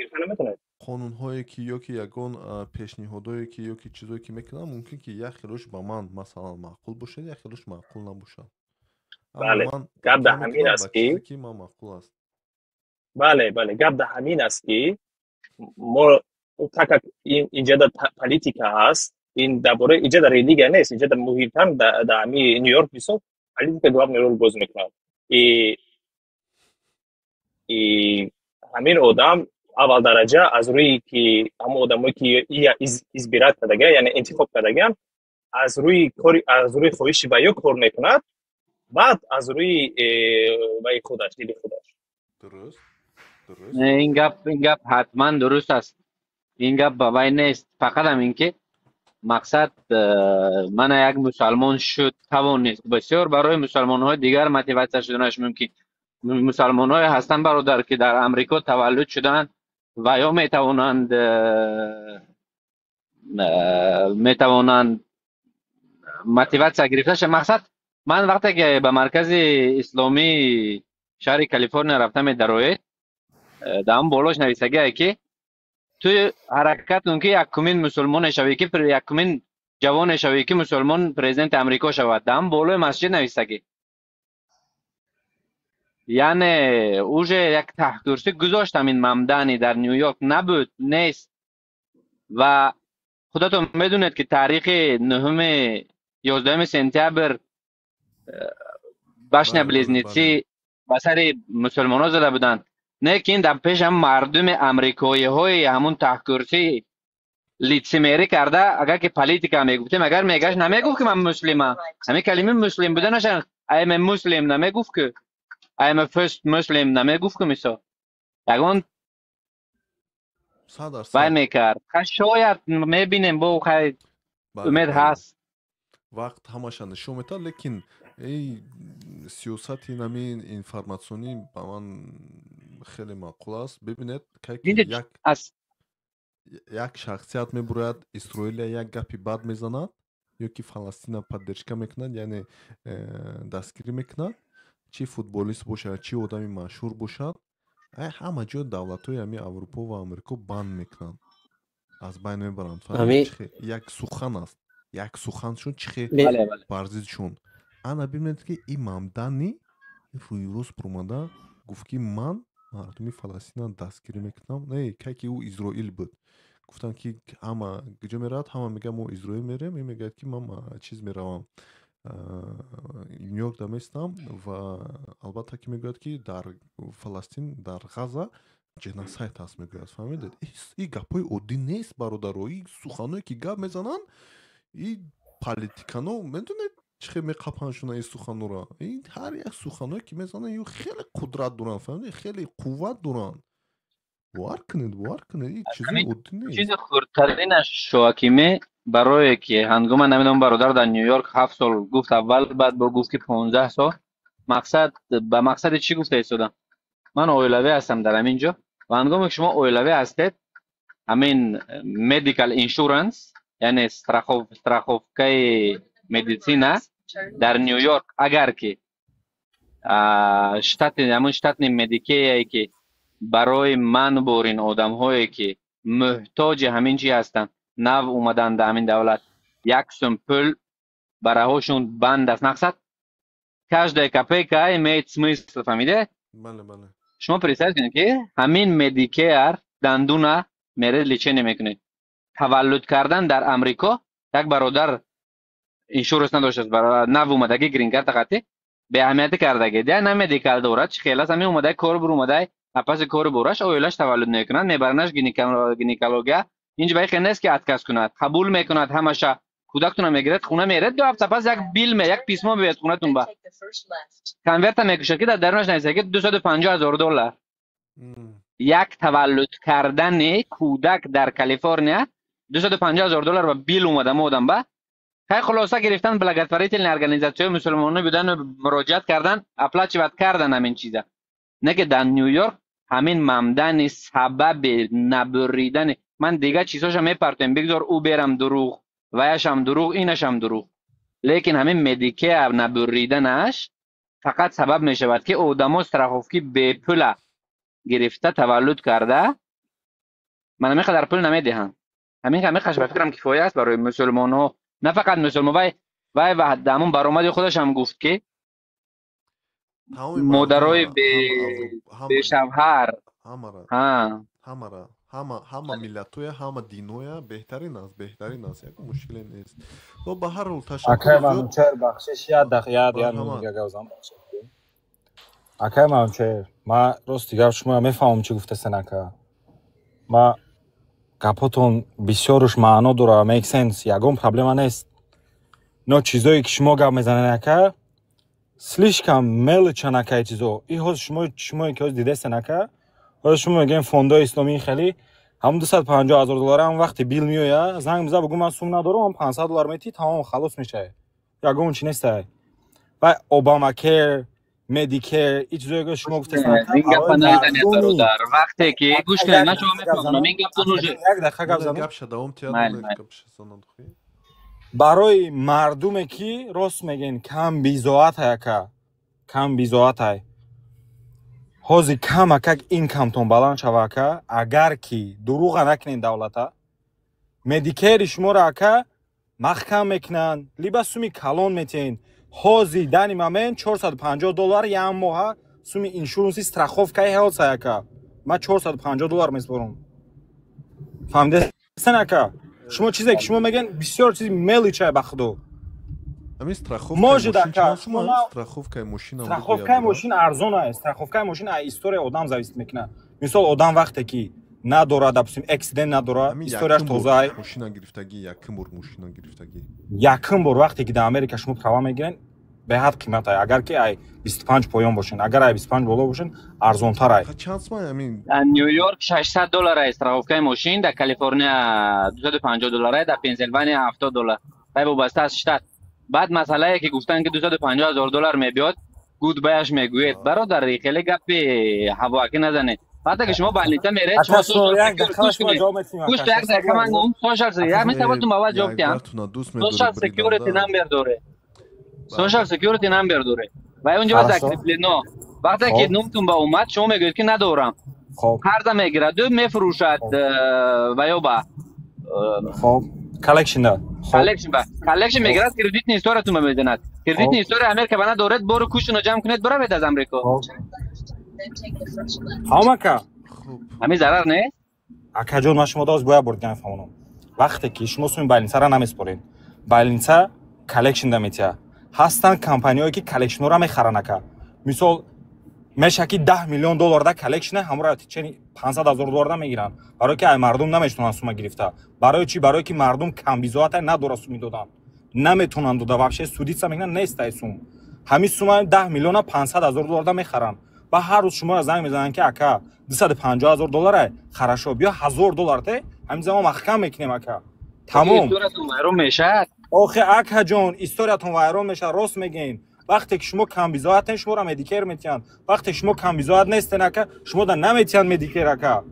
Қонунҳое ки ё ки ягон пешниҳодое ки ё ки чизое ки мекунанд, мумкин ки як хелош ба ман, масалан, маъқул бошад, як хелош маъқул набошад. Бале, гап дар ҳамин аст ки ки ман маъқул аст. Бале, гап дар ҳамин аст, ки мо, так как инҷа политика ҳаст, ин дар бораи инҷа дар религия нест, инҷа дар муҳимтар дар ҳами Нью-Йорк мисол политика главный роль боз мекунад. И ҳамин одам аввал дараҷа аз рӯи ки ҳамон одамое ки избирать кардагиан, яъне интихоб кардагиан, аз рӯи кори, аз рӯи хоҳиши ва ё кор мекунад, баъд аз рӯи ваи худаш, дили худаш. Дуруст. Ин гап ҳатман дуруст аст. Ин гап ба вай нест, фақат ҳам ин ки мақсад мана як мусалмон шуд, тавонист бисёр барои мусалмонҳои дигар мотиватсия шуданаш мумкин. Мусалмонҳое ҳастанд, бародар, ки дар Амрико таваллуд шуданд ва ё метавонанд мотиватсия гирифта шаванд. Мақсад, ман вақте ки ба маркази исломии шаҳри Калифорния рафта медароед, дар он болош нависагие, ки ту ҳаракат кун, ки якумин мусулмоне шавӣ, ки якумин ҷавоне шавӣ, ки мусулмон президенти Амрико шавад. Дар он болои масҷид нависагӣ, яъне уже як таҳкурсӣ гузошт. Ҳамин Мамдани дар Нью-Йорк набуд, нест. Ва худатон медонед, ки таърихи нуҳуми 11 сентябр башня близнецы ба сари мусулмонҳо зада буданд. Не ки ин дар пеш ҳам мардуми амрикоиҳои ҳамун таҳкурсӣ лицемерӣ карда. Агар ки политика мегуфтем, агар мегашт, намегуфт, ки ман муслимам. Ҳамин калимаи муслим буданаша, "I am a Muslim" намегуфт, ки "I am a first Muslim" намегуфт, ки мисол ягон вай мекард. Шояд мебинем, бо хай умед ҳаст. Вақт ҳамаша нишон метавад, лекин эй сиёсати намин информатсионӣ ба ман хеле маъқул аст. Бибинед, як шахсият мебурояд, Исроилия як гапи бад мезанад ё ки Фаластина поддержка мекунад, яъне дастгирӣ мекунад, чӣ футболист бошад, чӣ одами машҳур бошад, ҳама ҷо давлатҳои ҳамин Аврупо ва Амрико банд мекунанд, аз байн мебаранд. Як сухан аст, як суханшон чӣ хел барзидшон. Ана бибинед, ки ин Мамдани рӯйрост буромада гуфт, ки ман мардуми Фаластина дастгирӣ мекунам. Не, кай ки ӯ Изроил буд, гуфтанд, ки ҳама куҷо меравад, ҳама мегӯяд, мо Изроил мерем, ин мегӯяд, ки ман чиз меравам, Нью-Йорк да местам. Ва албатта, ки мегӯяд, ки дар Фаластин, дар Ғаза геноцид ҳаст, мегӯяд. Фаҳмидед, и гапҳои оддӣ нест, бародаро. И суханое, ки гап мезананд, и политикано медонед, чӣ хел меқапаншона ин суханора. Ҳар як суханое, ки мезананд, ё хеле қудрат доранд, фаҳмидед, хеле қувват доранд. Бовар кунед, бовар кунед, ин чизои оддӣ нест. Чизи хурдтаринаш, Шоакиме, барое ки ҳангома, намедонам, бародар дар Нью-Йорк 7 сол гуфт аввал, баъд бо гуфт, ки 15 сол. Мақсад, ба мақсади чӣ гуфта истодам? Ман оилавӣ ҳастам дар ҳамин ҷо ва ҳангоме ки шумо оилавӣ ҳастед, ҳамин medical insurance, яъне страховкаи медицина дар Нью-Йорк, агар ки штати ҳамун штатни Medicare, ки барои ман борин одамҳое, ки муҳтоҷи ҳамин чи ҳастанд, нав омаданд дар ҳамин давлат, як сум пул бараҳошон банд аст. Мақсад, каждая копейка имеет смысл, фаҳмиде? Бале. Шумо представь кунед, ки ҳамин Medicare дандуна меред, лечение мекунед. Таваллуд кардан дар Амрико, як бародар insurance надоштааст, нав омадаги, грин карта қатӣ беаҳамиятӣ кардаги, дия на medical дорад, чӣ хел аст. Ҳамин омадаи кор бур омадай, паси кори бораш оилаш таваллуд мекунад, мебаранаш гинекология. Инҷа ба хел нест, ки отказ кунад, қабул мекунад ҳамаша. Кӯдактона мегирад, хона меред, 2 ҳафта пас як bill, як письмо меояд хонатун, ба конверта мекушад, ки дар дарунаш нависта, ки 250 000 доллар. Як таваллуд кардани кӯдак дар Калифорния 250 000 доллар ба bill омада модам ба. Хай, хулоса, гирифтан, благотворительный организатсияи мусулмонӣ будан, муроҷиат кардан, оплачивать кардан ҳамин чиза. Не ки дар Нью-Йорк ҳамин Мамдани сабаби набуридани, ман дигар чизҳоша мепартоем, бигзор ӯ берам дурӯғ, ваяшам дурӯғ, инашам дурӯғ, лекин ҳамин Medicare набуриданаш фақат сабаб мешавад, ки одамо страховки бепула гирифта таваллуд карда. Ман ҳамин қадар пул намедиҳам. Ҳамин ҳамин ба фикрам кифоя аст барои мусулмонҳо. На фақат мусулмон, вай ҳамон баромади худаш ҳам гуфт ки модарои бешавҳар ҳамара ҳама миллатоя, ҳама диноя беҳтарин аст, беҳтарин аст, ягон мушкиле нест. Хоб, ба ҳар ҳол ташаккур. Акай Манучер, бахшиш, як дақиқа гавзам. Акай Манучер, ман рости гап шумо мефаҳмам чӣ гуфтастен ака. Ма гапотон бисёруш маъно дора, make sense, ягон проблема нест. Но чизое ки шумо гап мезанед ака, слишком мелочан ака чизо. И ҳозир шумо шумое ки ҳозир дидестен ака, ҳозир шумо мегӯем фондои исломии хеле ҳамун 250 ҳазор доллар ҳам вақте bill меоя, занг меза бугӯ ман сум надорам, ҳам 500 доллар метӣ, тамом, халос мешавад. Ягон чи нестай. Ва Обамакер, Медикер, ин чизое ки шумо гуфтестен ака, ин гапа наизанед бародар. Вақте ки гӯш кунед, ман шумо мефаҳмонам, ин гапто нужи. Як дақиқа гап занам. Гапша давом тиҳад. Барои мардуме ки рост мегӯен камбизоатай ака, камбизоатай. Ҳозир камакак инкамтон баланд шава ака, агар ки дурӯға накунен давлата, Медикери шуморо ака маҳкам мекунанд, либо суми калон метиҳен. Ҳозир дани момент 450 доллар як моҳа суми иншуранси страховкаи health ака. Ман 450 доллар меспорам. Фаҳмидастен ака? Шумо чизе ки шумо мегӯен бисёр чизи мелочай ба худо. Ҳамин страховкаи мошин, страховкаи мошин, страховкаи мошин арзон аст. Страховкаи мошин аз историяи одам зависит мекунад. Мисол, одам вақте ки надорад, допустим, accident надорад, историяш тоза ай. Мошина гирифтагӣ, якум бор мошина гирифтагӣ. Якум бор вақте ки дар Америка шумо права мегирен, беҳад қимат ай. Агар ки ай 25 поён бошен, агар ай 25 боло бошен, арзонтар ай. Чанд сум ҳамин? Дар Нью-Йорк 600 доллар ай страховкаи мошин, дар Калифорния 250 доллар ай, дар Пенсилвания 70 доллар. Вай вобаста аз штат. Баъд масъалае ки гуфтанд ки 250 ҳазор доллар мебиёд, гудбаяш мегӯед. Бародар, хеле гапи ҳавоакӣ назанед. Вақте ки шумо больница меред, шумо гӯш як дақиқа ман гум, social як метавонам аввал ҷавоб диҳам. Social security number доред. Social security number доред. Ва онҷо закреплено. Вақте ки номтун ба омад, шумо мегӯед ки надорам. Қарза мегирад, мефурӯшад ва ё ба хоб collection да. Collection ба. Collection мегирад, кредитный историятун ба мезанад. Кредитный история Америка ба надоред, бору кушуно ҷамъ кунед, биравед аз Амрико. Ҳам ака. Ҳамин зарар нест? Акаҷон, ман шумо доз бояд бор дигар мефаҳмонам. Вақте ки шумо суми больницаро намеспоред, больница collection да метиҳад. Ҳастанд компаниҳое ки collectionҳоро мехаранд ака. Мисол, мешавад ки 10 миллион доллар да collection ҳамро течени 500 ҳазор доллар да мегиранд. Барои ки ай мардум наметавонанд сума гирифта. Барои чӣ? Барои ки мардум камбизоата надорад суми додан. Наметавонанд дода, вообще судиться мекунанд, нест ай сум. Ҳамин сума 10 миллиона 500 ҳазор доллар да мехаранд. Ва ҳар рӯз шуморо занг мезананд ки ака 250 ҳазор доллар ай, хорошо, биё 1000 доллар те, ҳамин замон маҳкам мекунем ака. Тамом. Историятон вайрон мешавад. Охе акаҷон, историятон вайрон мешавад, рост мегӯем. Вақте ки шумо камбизоатен, шуморо Медикер метиҳанд. Вақте ки шумо камбизоат нестен ака, шумо да наметиҳанд Медикер ака.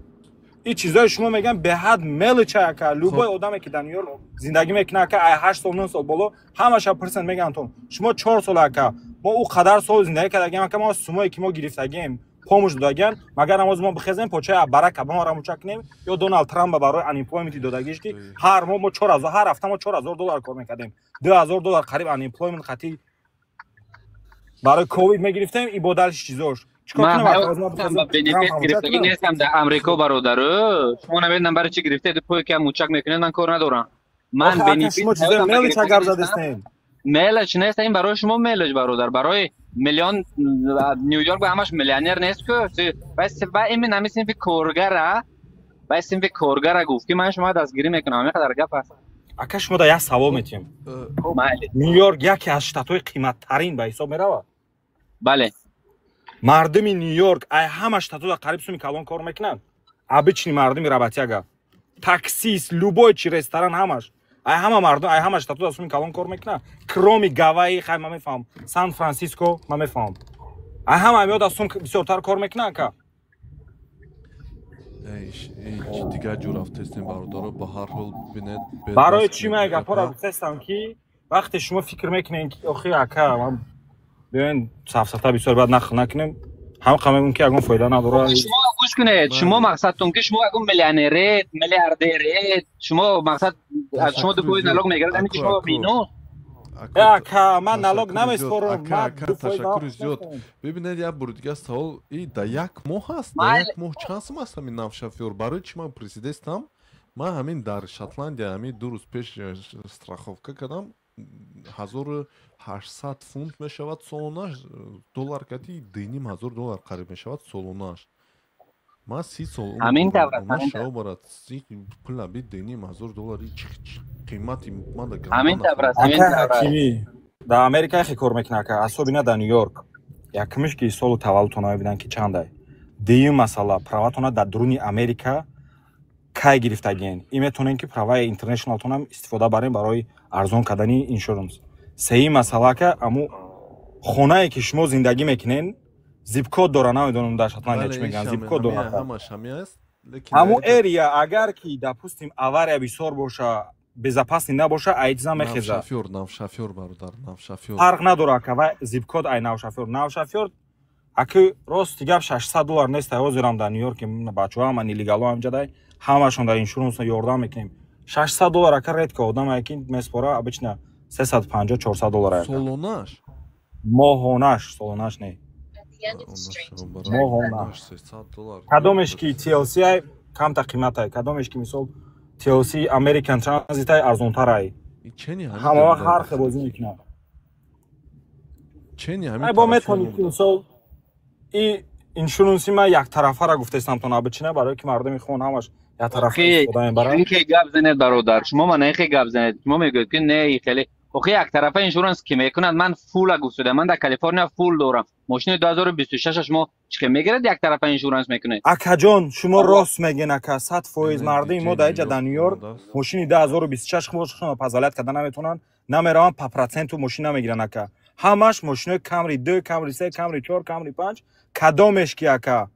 Ин чизое шумо мегӯянд беҳад мелоча ака. Любой одаме ки дар Нью-Йорк зиндагӣ мекунад ака, ай 8 сол 9 сол боло, ҳамаша пурсанд, мегӯянд тон шумо 4 сол ака, мо ӯ қадар сол зиндагӣ кардагием ака, мо сумое ки мо гирифтагием помощь додагиан, магар намоз мо бихезем почаи Барак Обамаро мучак кунем ё Доналд Трампа барои unemployment додагиш ки ҳар моҳ мо 4000, ҳар ҳафта мо 4000 доллар кор мекардем, 2000 доллар қариб unemployment хати барои ковид мегирифтем, ибодалш чизош. Чикор кунем? Benefit гирифтагӣ нестам дар Амрико, бародару. Шумо намедонам барои чӣ гирифтед, пое ки мучак мекунед, ман кор надорам. Ман benefit шумо чизои мелоча гап задестем. Мелочь нест, ин барои шумо мелочь, бародар. Барои миллион Нью-Йорк ба ҳамаш миллионер нест ку. Ва имин ҳамин синфи коргара, ва синфи коргара гуфт ки ман шумо дастгирӣ мекунам, ҳамин қадар гап аст. Ака, шумо да як савол метиҳем. Нью-Йорк яке аз штатҳои қиматтарин ба ҳисоб меравад. Бале. Мардуми Нью-Йорк ай ҳама штатҳо қариб суми калон кор мекунанд. Обычный мардуми работяга, таксист, любой чи, ресторан, ҳамаш. Ай ҳама мардум, ай ҳама штатҳо суми калон кор мекунанд. Кроме Гавайи, хай ман мефаҳмам, Сан Франсиско ман мефаҳмам. Ай ҳама меояд аз сум бисёртар кор мекунанд ака. Дигар ҷо рафтестем, бародаро, ба ҳар ҳол бинед. Барои чӣ ман гапҳоро гуфтестам ки вақте шумо фикр мекунед ки охи ака, ман биёен сафсата бисёр баъд нақл накунем, ҳам қа мегӯм ки ягон фоида надорад. Шумо Гӯш кунед, шумо мақсадтон ки шумо ягон миллионеред, миллиардеред, шумо мақсад аз шумо 2% налог мегирад, ҳамин ки шумо минус. Ака, ман налог намеспорам. Ака, ташаккури зиёд. Бибинед, як бори дигар савол: и да як моҳ аст, да як моҳ чанд сум аст ҳамин навшофёр? Барои чӣ ман пурсидестам? Ман ҳамин дар Шотландия ҳамин 2 рӯз пеш страховка кардам, 1800 фунт мешавад солонаш, доллар кати 2500 доллар қариб мешавад солонаш. Ман 30 сол Ҳамин тавр. Шавбарад пула би 2500 доллар қимати. Ҳамин тавр аст, ҳамин тавр. Ҳакимӣ дар Америка яхе кор мекунад, ака, особенно дар Ню-Йорк. Якумиш ки солу таваллудтона мебинанд ки чандай. Дуюм масъала, праватона дар дуруни Америка кай гирифтагиен, и метавонем ки праваи international тонам истифода барем барои арзон кардани insurance. Сеюм масъала, ака, аму хонае ки шумо зиндагӣ мекунен, zip code дора. Намедонам, дар Шотландия чӣ мегӯянд, zip code дора. Ҳамун area агар ки, допустим, авария бисёр боша, безопасный набоша, айчиза мехеза. Навшофёр, бародар, навшофёр. Фарқ надора, ака, ва zip code ай навшофёр. Навшофёр, аки, рости гап, 600 доллар нест. Ҳозирам дар Нью-Йорк бачаҳо ҳама нелегало ҳамҷадай, ҳамашон дар insurance ёрдам мекунем. 600 доллар, ака, редко одамае ки меспора, обычно 350, 400 доллар. Солонаш? Моҳонаш, солонаш не, моҳонаш. Кадомеш ки TLC ай, камта қиматай, кадомеш ки, мисол, TLC American Transit ай, арзонтарай. Ҳама вақт ҳар хел бозӣ мекунад. Ай бо метавонӣ ки, мисол, и insurance и ман яктарафара гуфтестам, то набичина, барое ки мардуми хон ҳамаш яктарафа истифода мебаранд. Ин гап занед, бародар, шумо мана ин гап занед, шумо мегӯед ки не, хеле охи яктарафа insurance ки мекунад? Ман full а гуфтудам, ман дар Калифорния full дорам, мошини 2026. Шумо чӣ хел мегирад, яктарафа insurance мекунед? Акаҷон, шумо рост мегӯен, ака, 100%. Мардуми мо дар иҷа, дар Нью-Йорк, мошини 2026 худшона позволять карда наметавонанд, намераванд, по проценту мошин намегиранд, ака. Ҳамаш мошинои Камри ду, Камри се, Камри чор, Камри панҷ. Кадомеш ки, ака,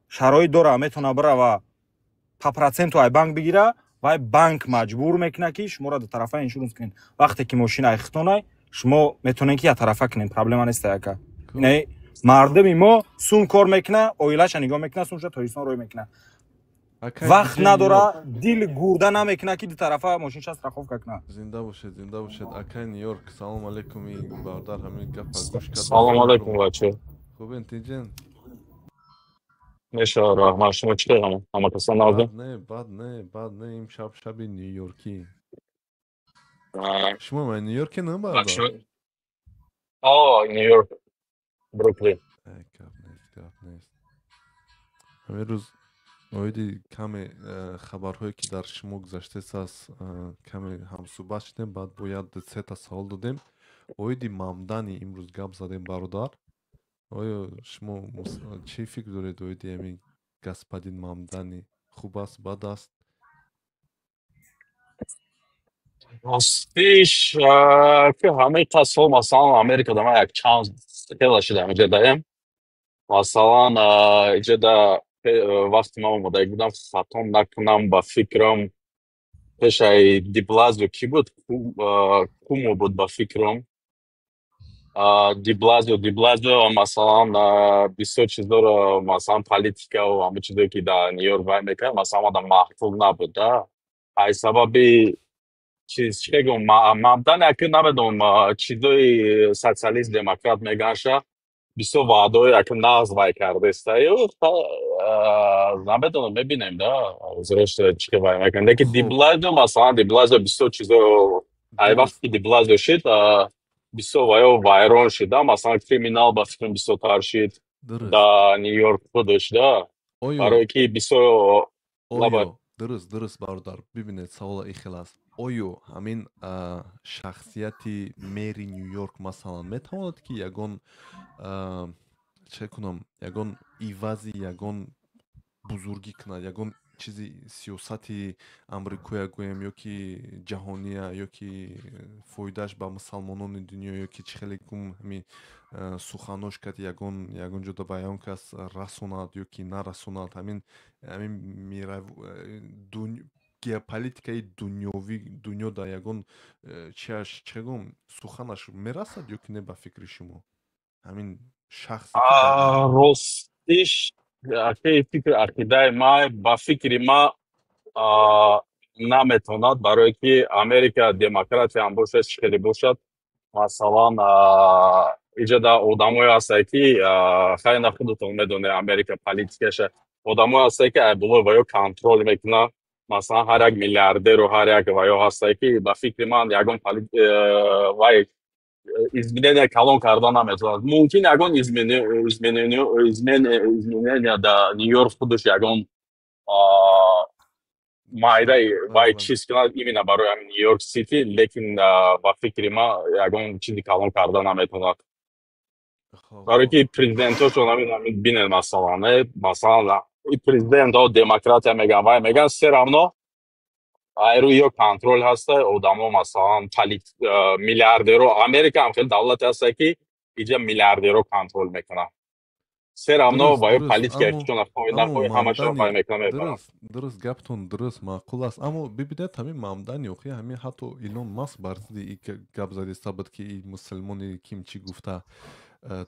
шароит дора, метавона бирава по проценту ай банк бигира, вай банк маҷбур мекунад ки шуморо дутарафа insurance кунед. Вақте ки мошин айхтонай, шумо метавонед ки яктарафа кунед, проблема нест, ака. Не, мардуми мо сум кор мекуна, оилаша нигоҳ мекуна, сумша Тоҷикистон рӯй мекуна, вақт надора, дил гурда намекуна ки дутарафа мошинша страховка куна. Зинда бошед, зинда бошед, акай Нью-Йорк. Салом алейкум, бародар ҳамин гапа гӯш кард. Салом алейкум, бача. Хубен, тинҷен? Мешава, раҳмат. Шумо чӣ кардам, ҳама касан назда? Не, бад не, бад не. Имшаб шаби Нью-Йоркӣ. Шумо ма Нью-Йорке, не, бародар? О, Нью-Йорк, Бруклин. Гап нест, гап нест. Ҳамин рӯз оиди каме хабарҳое ки дар шумо гузаштааст каме ҳамсӯҳбат шудем, баъд бояд сета савол додем. Оиди Мамдани имрӯз гап задем, бародар. Оё шумо чӣ фикр доред оиди ҳамин господин Мамдани? Хуб аст, бад аст? Ростиш, ки ҳамаи қасҳо, масалан, Америкада ман як чанд хела шуда ҳамиҷа даем. Масалан, иҷода вақте ман омодаги будам, хато накунам, ба фикрам, пешаи Диблазио кӣ буд? Кумо буд, ба фикрам. Диблазио, масалан, бисёр чизоро, масалан, политикаву ҳама чизое ки дар Нью-Йорк вай мекард, масалан, одам маъқул набуд, да. Ай сабаби чиз, чӣ мегӯям, Мамдани, аки, намедонам, чизои социалист демократ мегаша, бисёр ваъдаҳои аки нағз вай кардестаю. Намедонам, мебинем да, ҳозирош чӣ вай мекунад. Лекин Диблазио, масалан, Диблазио бисёр чизо, ай вақте ки Диблазио шид, бисёр ваё вайрон шид, да. Масалан, криминал, ба фикрам, бисёртар шид да Нью-Йорк худаш, да, барое ки бисёр. Оё дуруст, бародар, бибинед, савола ин хел аст: оё ҳамин шахсияти мэри Нью-Йорк, масалан, метавонад ки ягон, чӣ кунам, ягон ивази, ягон бузургӣ кунад, ягон чизи сиёсати амрикоя гӯем ё ки ҷаҳония, ё ки фоидааш ба мусалмонони дунё, ё ки чӣ хеле гум, ҳамин суханош кард, ягон ҷода ба ягон кас расонад ё ки нарасонад, ҳамин геополитикаи дунёвӣ, дунё дар ягон чиаш, чӣ гум, суханаш мерасад ё ки не, ба фикри шумо, ҳамин шахсе? Ростиш. Акаи, фикр ақидаи ма, ба фикри ма, наметавонад, барое ки Америка демократияам бошад, чӣ хеле бошад, масалан, иҷода одамое ҳастанд, ки, хай, на, худатон медонед Америка политикаша, одамое ҳастанд, ки айболои ва ё контроль мекунанд. Масалан, ҳар як миллиардеру ҳар як ва ё ҳастае, ки, ба фикри ман, ягон вай изменения калон карда наметавонад. Мумкин, ягон изменения дар Нью-Йорк худаш, ягон майдаи вай чиз кунад, именно барои ҳамин Нью-Йорк Сити, лекин, ба фикри ман, ягон чизи калон карда наметавонад, барое ки президентҳошон ҳамин бинед, масалан, масалан, и президентҳо демократия мегӯянд, вай мегӯянд, все равно айрӯи ё контроль ҳаста одамо, масалан, миллиардеро. Америка ҳам хеле давлате ҳаста, ки иҷа миллиардеро контроль мекунанд. Все равно ва ё политика худшона нахоҳи, ҳамашон вай мекунад, мебаранд. Дуруст, гаптон дуруст, маъқул аст, аммо бибинед, ҳамин Мамдани охи, ҳамин ҳатто Илон Маск бар зидди и гап задиста буд, ки и мусулмони ким чӣ гуфта,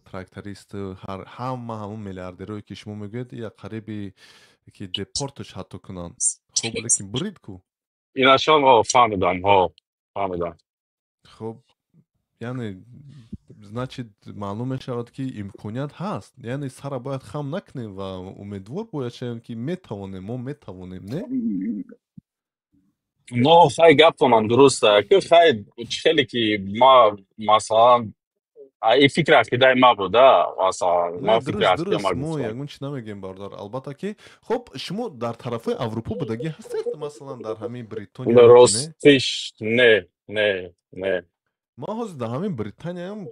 тракторист, ҳама ҳамон миллиардерое, ки шумо мегӯед, я қариби ки депорташ ҳатто кунанд. Хуб, лекин бурид ку. Инашон фаҳмидам, ҳо, фаҳмидам. Хуб, яъне, значит, маълум мешавад, ки имконият ҳаст. Яъне сара бояд хам накунем ва умедвор бояд шавем, ки метавонем, мо метавонем, не? Но хай, гаптонам дуруст, ки хай, хеле ки ма, масалан, и фикри ақидаи ма буда, масалан, ма фикри ақидаи ма. Мо ягон чи намегӯем, бародар, албатта ки. Хуб, шумо дар тарафҳои Аврупо будагӣ ҳастед, масалан, дар ҳамин Бритония? Ростиш, не, не, не. Ман ҳозир дар ҳамин Британияам,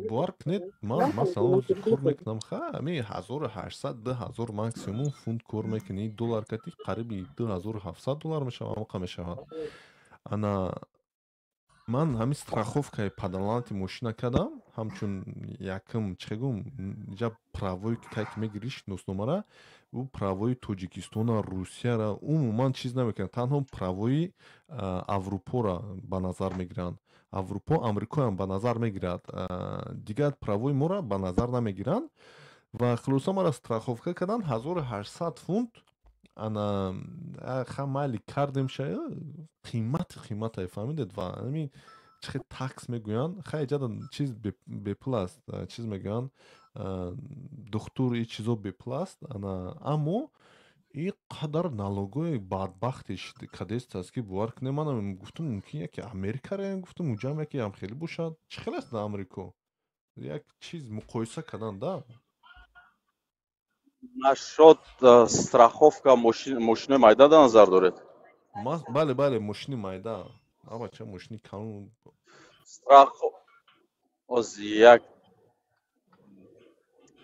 бовар кунед, ман, масалан, ҳозир кор мекунам, ха, ҳамин 1800, 2000 максимум фунт кор мекунӣ, доллар кати қариби 2700 доллар мешавад, ҳамақа мешавад. Ана ман ҳамин страховкаи падаланти мошина кардам, ҳамчун якм, чӣ гум, ҷа правое ки ки мегирӣ, шиносномара, ӯ правои Тоҷикистона, Русияра умуман чиз намекунад, танҳо правои Аврупоро ба назар мегиранд. Аврупо, Амрикоам ба назар мегирад, дигар правои моро ба назар намегиранд. Ва хулоса, мара страховка кардан 1800 фунт. Ана ха, майли, кардем, ша, қимати қиматай, фаҳмидед? Ва ҳамин чӣ хел tax мегӯянд, хай, ҷада чиз бепул аст, чиз мегӯянд, духтур, и чизо бепул аст. Ана аммо и қадар налогои бадбахти кадест аст, ки бовар кунед, манам гуфтум, мумкин яке Америкаро гуфтум, уҷам яке ҳам хеле бошад. Чӣ хел аст дар Амрико, як чиз муқоиса кардан да? Нашод страховка мошинои майда дар назар доред? Бале, бале, мошини майда, абача, мошини калон. Оз як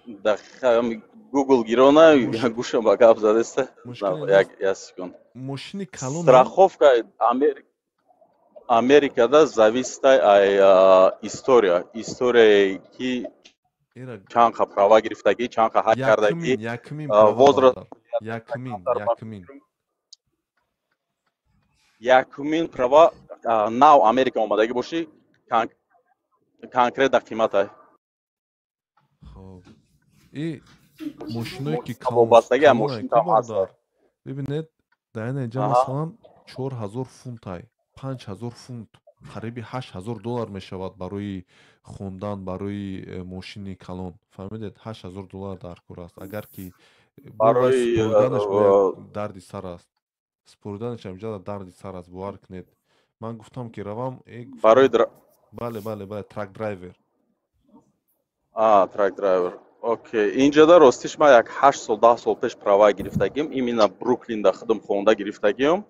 дақиқа, Гугл гирона, гӯшам ба гап задеста, як секунд. Мошини калон. Страховка Америкада зависит ай история, историяе ки чанд қа права гирифтагӣ, чанд қа ҳай кардагӣ, возраст. Якумин, якумин. Якумин права, нав Америка омадагӣ бошӣ, конкретно қиматай. Хоб, и мошиное ки вобастагӣ калондар, бибинед, дар ин инҷа, масалан, 4000 фунтай, 5000 фунт, қариби 8000 доллар мешавад барои хондан, барои мошини калон, фаҳмидед? 8000 доллар дар кор аст, агар ки супориданаш дарди сар аст, супориданаш ҳамҷа дарди сар аст, бовар кунед. Ман гуфтам, ки равам. Барои Бале, бале, бале, truck driver. Truck driver, окей. Инҷода, ростиш, ман як 8 сол, 10 сол пеш права гирифтагим, именно Бруклинда худам хонда гирифтагиам.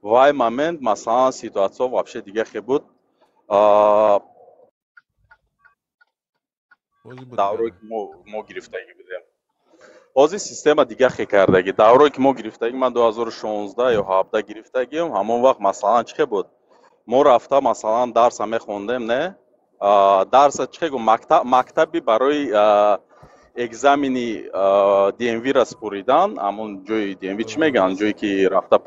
Вай момент, масалан, ситуация вообще дига хе буд, даврое ки мо гирифтагӣ будем. Ҳозир система дига хе кардагӣ. Даврое ки мо гирифтагӣ, ман 2016 ё 17 гирифтагиам, ҳамон вақт, масалан, чӣ хе буд? Мо рафта, масалан, дарса мехондем, не, дарса, чӣ хе гум, мактаби барои экзамени DMV-ра супоридан, ҳамон ҷои DMV, чӣ мегӯянд, ҷое ки рафта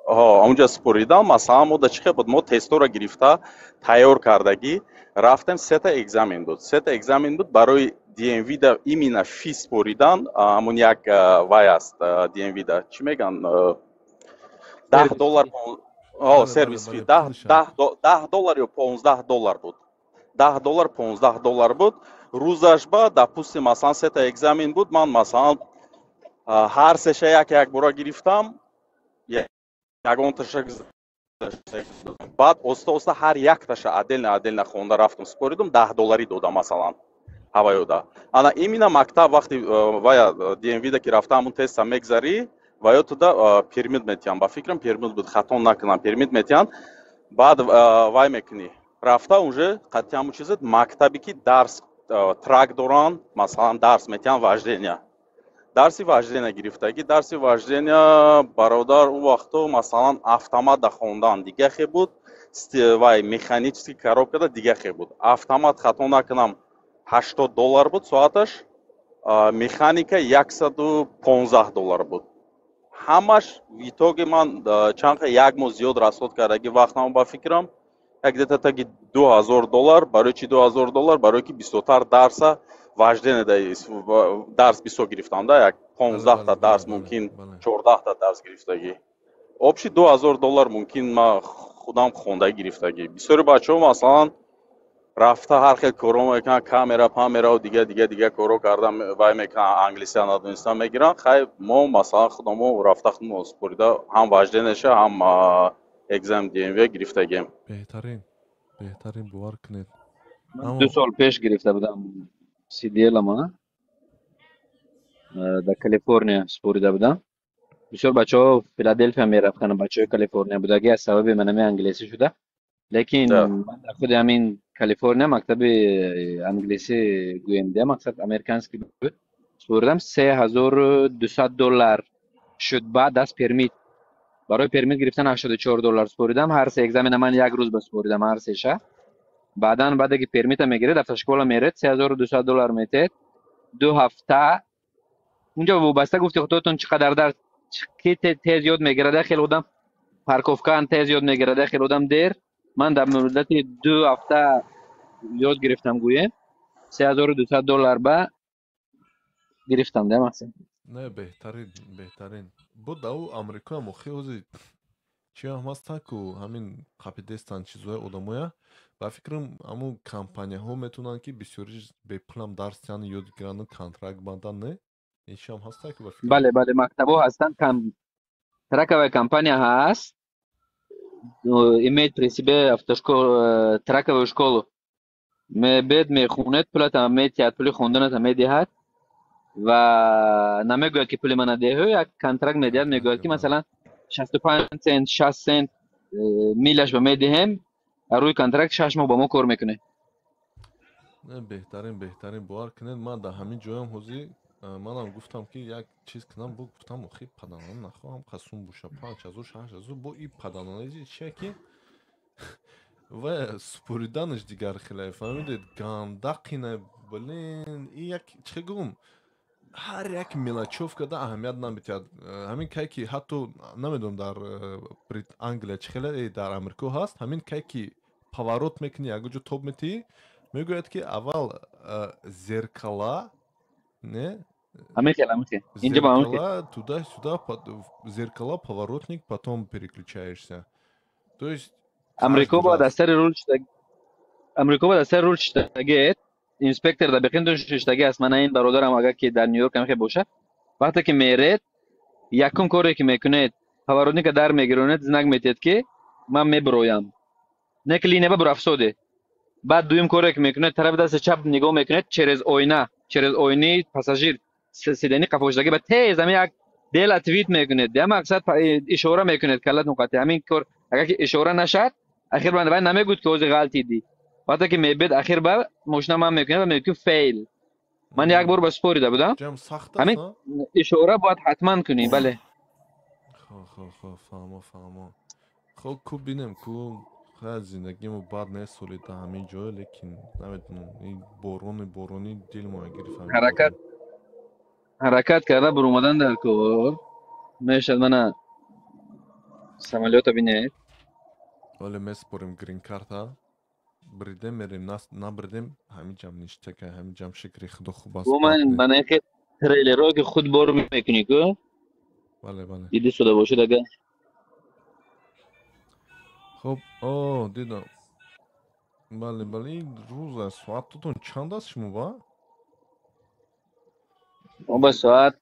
онҷа супоридан, масалан, мо да чӣ хел буд? Мо тестҳоро гирифта тайёр кардагӣ рафтем, сета экзамен буд, сета экзамен буд барои DMV да именно fee споридан, ҳамун як вай аст, DMV да чӣ меган, 10 доллар, service fee 10 доллар ё 15 доллар буд, 10 доллар, 15 доллар буд рӯзаш. Ба, допустим, масалан, сета экзамен буд, ман, масалан, ҳар сеша як як бора гирифтам, ягонташа. Баъд оста оста ҳар якташа отдельно отдельно хонда рафтам, споридум, 10 долларӣ додам, масалан, ҳаваёда. Ана именно мактаб вақти вая DMV да ки рафта, ҳамун теста мегзарӣ ва ё туда permit метиҳанд, ба фикрам, permit буд, хато накунам, permit метиҳанд. Баъд вай мекунӣ, рафта уже қатъи ҳамун чизет мактабе ки дарс truck доранд, масалан, дарс метиҳанд, вождения, дарси вождения гирифтагӣ. Дарси вождения, бародар, он вақто, масалан, автомат да хондан дига хе буд, вай механический коробкада дига хе буд. Автомат, хато накунам, 80 доллар буд соаташ, механика 115 доллар буд ҳамаш. В итоге ман чанд як моҳ зиёд расход кардагӣ вақтам, ба фикрам, як где-то таги 2000 доллар. Барои чи 2000 доллар? Барое ки бисёртар дарса вождение дарс бисёр гирифтам да, як 15-та дарс, мумкин, 14-та дарс гирифтагӣ, общий 2000 доллар мумкин ма худам хонда гирифтагӣ. Бисёри бачаҳо, масалан, рафта ҳар хел корҳо мекунанд, камера памераву дига дига дига корҳо карда вай мекунанд, англисия надонистан мегиранд. Хай, мо, масалан, худамо рафта худмо спорида, ҳам вождениеша, ҳам экзамен DMV гирифтагем. Беҳтарин, беҳтарин, бовар кунед. 2 сол пеш гирифта будам CDL-ама, дар Калифорния спорида будам. Бисёр бачаҳо Филаделфия мерафтанд, бачаҳои Калифорния будаги, аз сабаби манами англисӣ шуда. Лекин ман дар худи ҳамин Калифорния мактаби англисӣ гӯем де, мақсад американский буд, споридам, 3200 доллар шуд. Баъд аз permit, барои permit гирифтан 84 доллар споридам. Ҳар се экзамена ман як рӯз ба споридам, ҳар сеша. Баъдан, баъде ки permit а мегиред, автошкола меред, 3200 доллар метед, 2 ҳафта унҷо вобаста, гуфти худотон, чӣ қадар дарс ки тез ёд мегирад. Як хел одам парковкаан тез ёд мегирад, як хел одам дер. Ман дар муддати 2 ҳафта ёд гирифтам, гӯем, 3200 доллар ба гирифтам да, мақсад. Не, беҳтарин, беҳтарин буд. Ау Амрикоам охи ҳози чи ҳам ҳастанд ку, ҳамин қапидестанд чизҳои одамоя. Ба фикрам, ҳамун компанияҳо метавонанд, ки бисёриш бепулам дарс диҳанд, ёд гиранду контракт бандан, не? Ин ҳам ҳаста ки ба фикрам. Бале, мактабҳо ҳастанд, траковая компания ҳаст, имеет при себе автошколу, траковую школу. Мебед, мехонед, пулатам метиҳад, пули хонданатам медиҳад ва намегӯяд, ки пули мана деҳ, як контракт медиҳад, мегӯяд, ки масалан, 65 цент, 60 цент миляш ба медиҳем, рӯи контракт 6 моҳ ба мо кор мекунед. Беҳтарин, беҳтарин, бовар кунед, ман дар ҳамин ҷоям ҳозир манам гуфтам, ки як чиз кунам, бо гуфтам, охи паданона нахоҳам қасум боша, 5000, 6000, бо и паданонаи чия ки ва супориданаш дигар хеле, фаҳмидед, гандақина, блин, и як чӣ гум, ҳар як мелочёвка да аҳамият наметиҳад. Ҳамин кай ки ҳатто намедонам, дар Англия чӣ хеле, дар Амрико ҳаст, ҳамин кай ки поворот мекунӣ, ягон ҷо тоб метиҳӣ, мегӯяд, ки аввал зеркала не. Ҳамин хел, ҳамин хел инҷа ба ҳамин хел. Туда сюда, зеркала, поворотник, потом переключаешься, то есть. Амрико бояд аз сари рул, Амрико бояд аз сари рул шиштагиет, инспектор дар беқин шиштаги аст. Мана ин бародарам, агар ки дар Нью-Йорк ҳамин хел бошад, вақте ки меред, якум коре ки мекунед, поворотника дар мегиронед, знак метиҳед, ки ман мебироям, не ки линия ба бурафсоде. Баъд дуюм коре ки мекунед, тарафи дасти чап нигоҳ мекунед, через оина, через оини пассажир сидени қафоштагӣ ба тез ҳамин як делать вид мекунед, я мақсад ишора мекунед калат нуқати. Ҳамин кор агар ки ишора нашад, ахир вай намегӯяд, ки ҳозир ғалтидӣ. Вақте ки мебед, ахир ба мошина ман мекунад ва мегӯяд, ки fail. Ман як бор ба спорида будам. Ҳамин ишора бояд ҳатман кунӣ, бале. Хо, фаҳмо, фаҳмо. Хо, ку бинем, ку хай, зиндагимо бад нест соли да ҳамин ҷой, лекин намедонам, ин борони борони дилмо гирифт. Ҳаракат, ҳаракат карда буромадан дар кор мешад. Мана самолёта бинед. Вале месупорем грин-карта. Бридем мерем, набридем, ҳамин ҷам ништака, ҳамин ҷам, шукри худо, хуб аст. Ман мана трейлерҳо ки худ бор мекунӣ ку? Бале, бале. Дида шуда бошад агар. Хуб, о, дидам. Бале, бале, рӯз аст. Соататон чанд аст шумо ба? Мо ба соат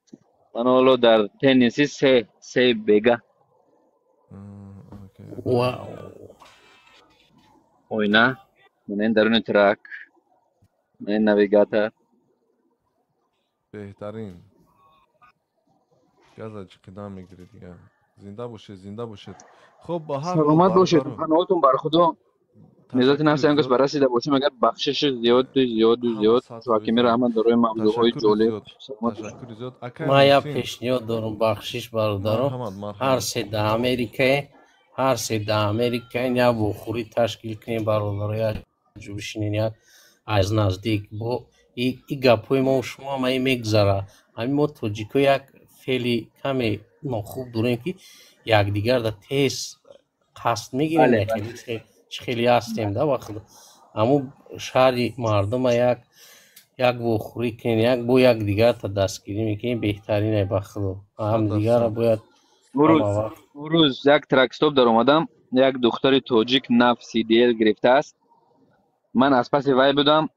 ман ҳоло дар Теннеси 3 бега. Вау. Оина, мана ин даруни truck, мана ин навигатор. Беҳтарин. Газа чиқидан мегирӣ дигар. Зинда бошед, зинда бошед. Хуб, ба ҳар ҳол Саломат бошед, бародаро. паноҳатон бар Худо. Низоти нафси он кас барасида бошем, агар бахшиши зиёду зиёду зиёд. Ҳакими раҳмат барои мавзӯъҳои ҷолиб. Ташаккури зиёд. Акай Ман як Муҳсин. пешниҳод дорам, бахшиш, бародаро. Марҳамат, Ҳар марҳамат. се да Америкае, ҳар се да Америкаен, як вохӯрӣ ташкил кунем, бародаро, як ҷо бишинем, як аз наздик бо и гапҳои мо шумо ҳам ай мегузара. Ҳамин мо тоҷико як феъли каме нохуб дорем, ки якдигарда тез қасд мегирем, чӣ хеле ҳастем да вақт ҳамун шаҳри мардума як вохӯрӣ кунем, як бо якдигарта дастгирӣ мекунем, беҳтарине, ба худо, ҳамдигарро бояд ҳама вақт. Рӯз як truck stop даромадам, як духтари тоҷик нав CDL гирифтааст. Ман аз паси вай будам.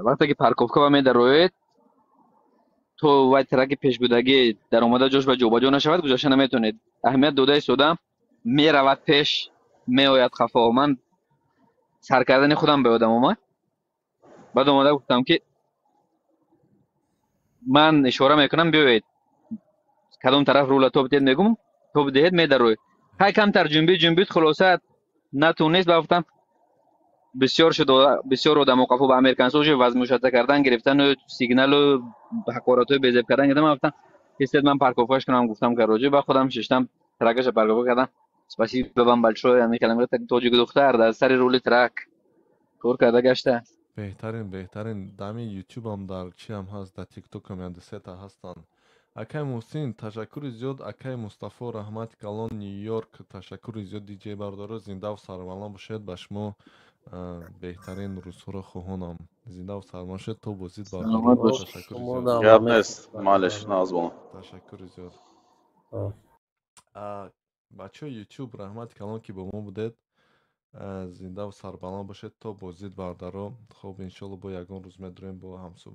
Вақте ки парковка ва медароед, то вай truck и пешбудагӣ даромада ҷош ба ҷобаҷо нашавад, гузашта наметавонед. Аҳамият дода истодам, меравад пеш, меояд хафо. Ман сар кардани худам ба ёдам омад. Баъд омада гуфтам, ки ман ишора мекунам, биёед, кадом тараф рула тоб диҳед, мегум, тоб диҳед, медароед. Ҳай камтар ҷунбид, ҷунбид, хулоса натунист. Ба гуфтам, бисёр шуд, бисёр одамо қафо ба американцо уже возмущаться кардан гирифтану сигналу ҳақоратҳои безеб кардан гирифтан. Ман гуфтам, истед, ман парковкаш кунам, гуфтам. Короче, ба худам шиштам, truck аша парковка кардам. Спасибо вам большое. Ами калам, тоҷик духтар дар сари рули truck кор карда гаштааст. Беҳтарин, беҳтарин. Дами ютубам, дар чиам ҳаст, дар тиктокам як дусета ҳастанд. Акай Муҳсин, ташаккури зиёд. Акай Мустафо, раҳмати калон. Ню Йорк, ташаккури зиёд. Диҷей, бародаро, зиндаву сарбаланд бошед. Ба шумо беҳтарин рӯзҳоро хоҳонам. Зиндаву сарбаланд бошед то бозид, Саломат бародаро. бош. Ташаккури зиёд. Гап нест, малеш, назбон. Ташаккури зиёд. Бачаҳои ютуб, раҳмати калон, ки бо мо будед. Зиндаву сарбаланд бошед то бозид, бародаро. Хоб, иншолло, бо ягон рӯз медурем, бо ҳамсӯҳбат.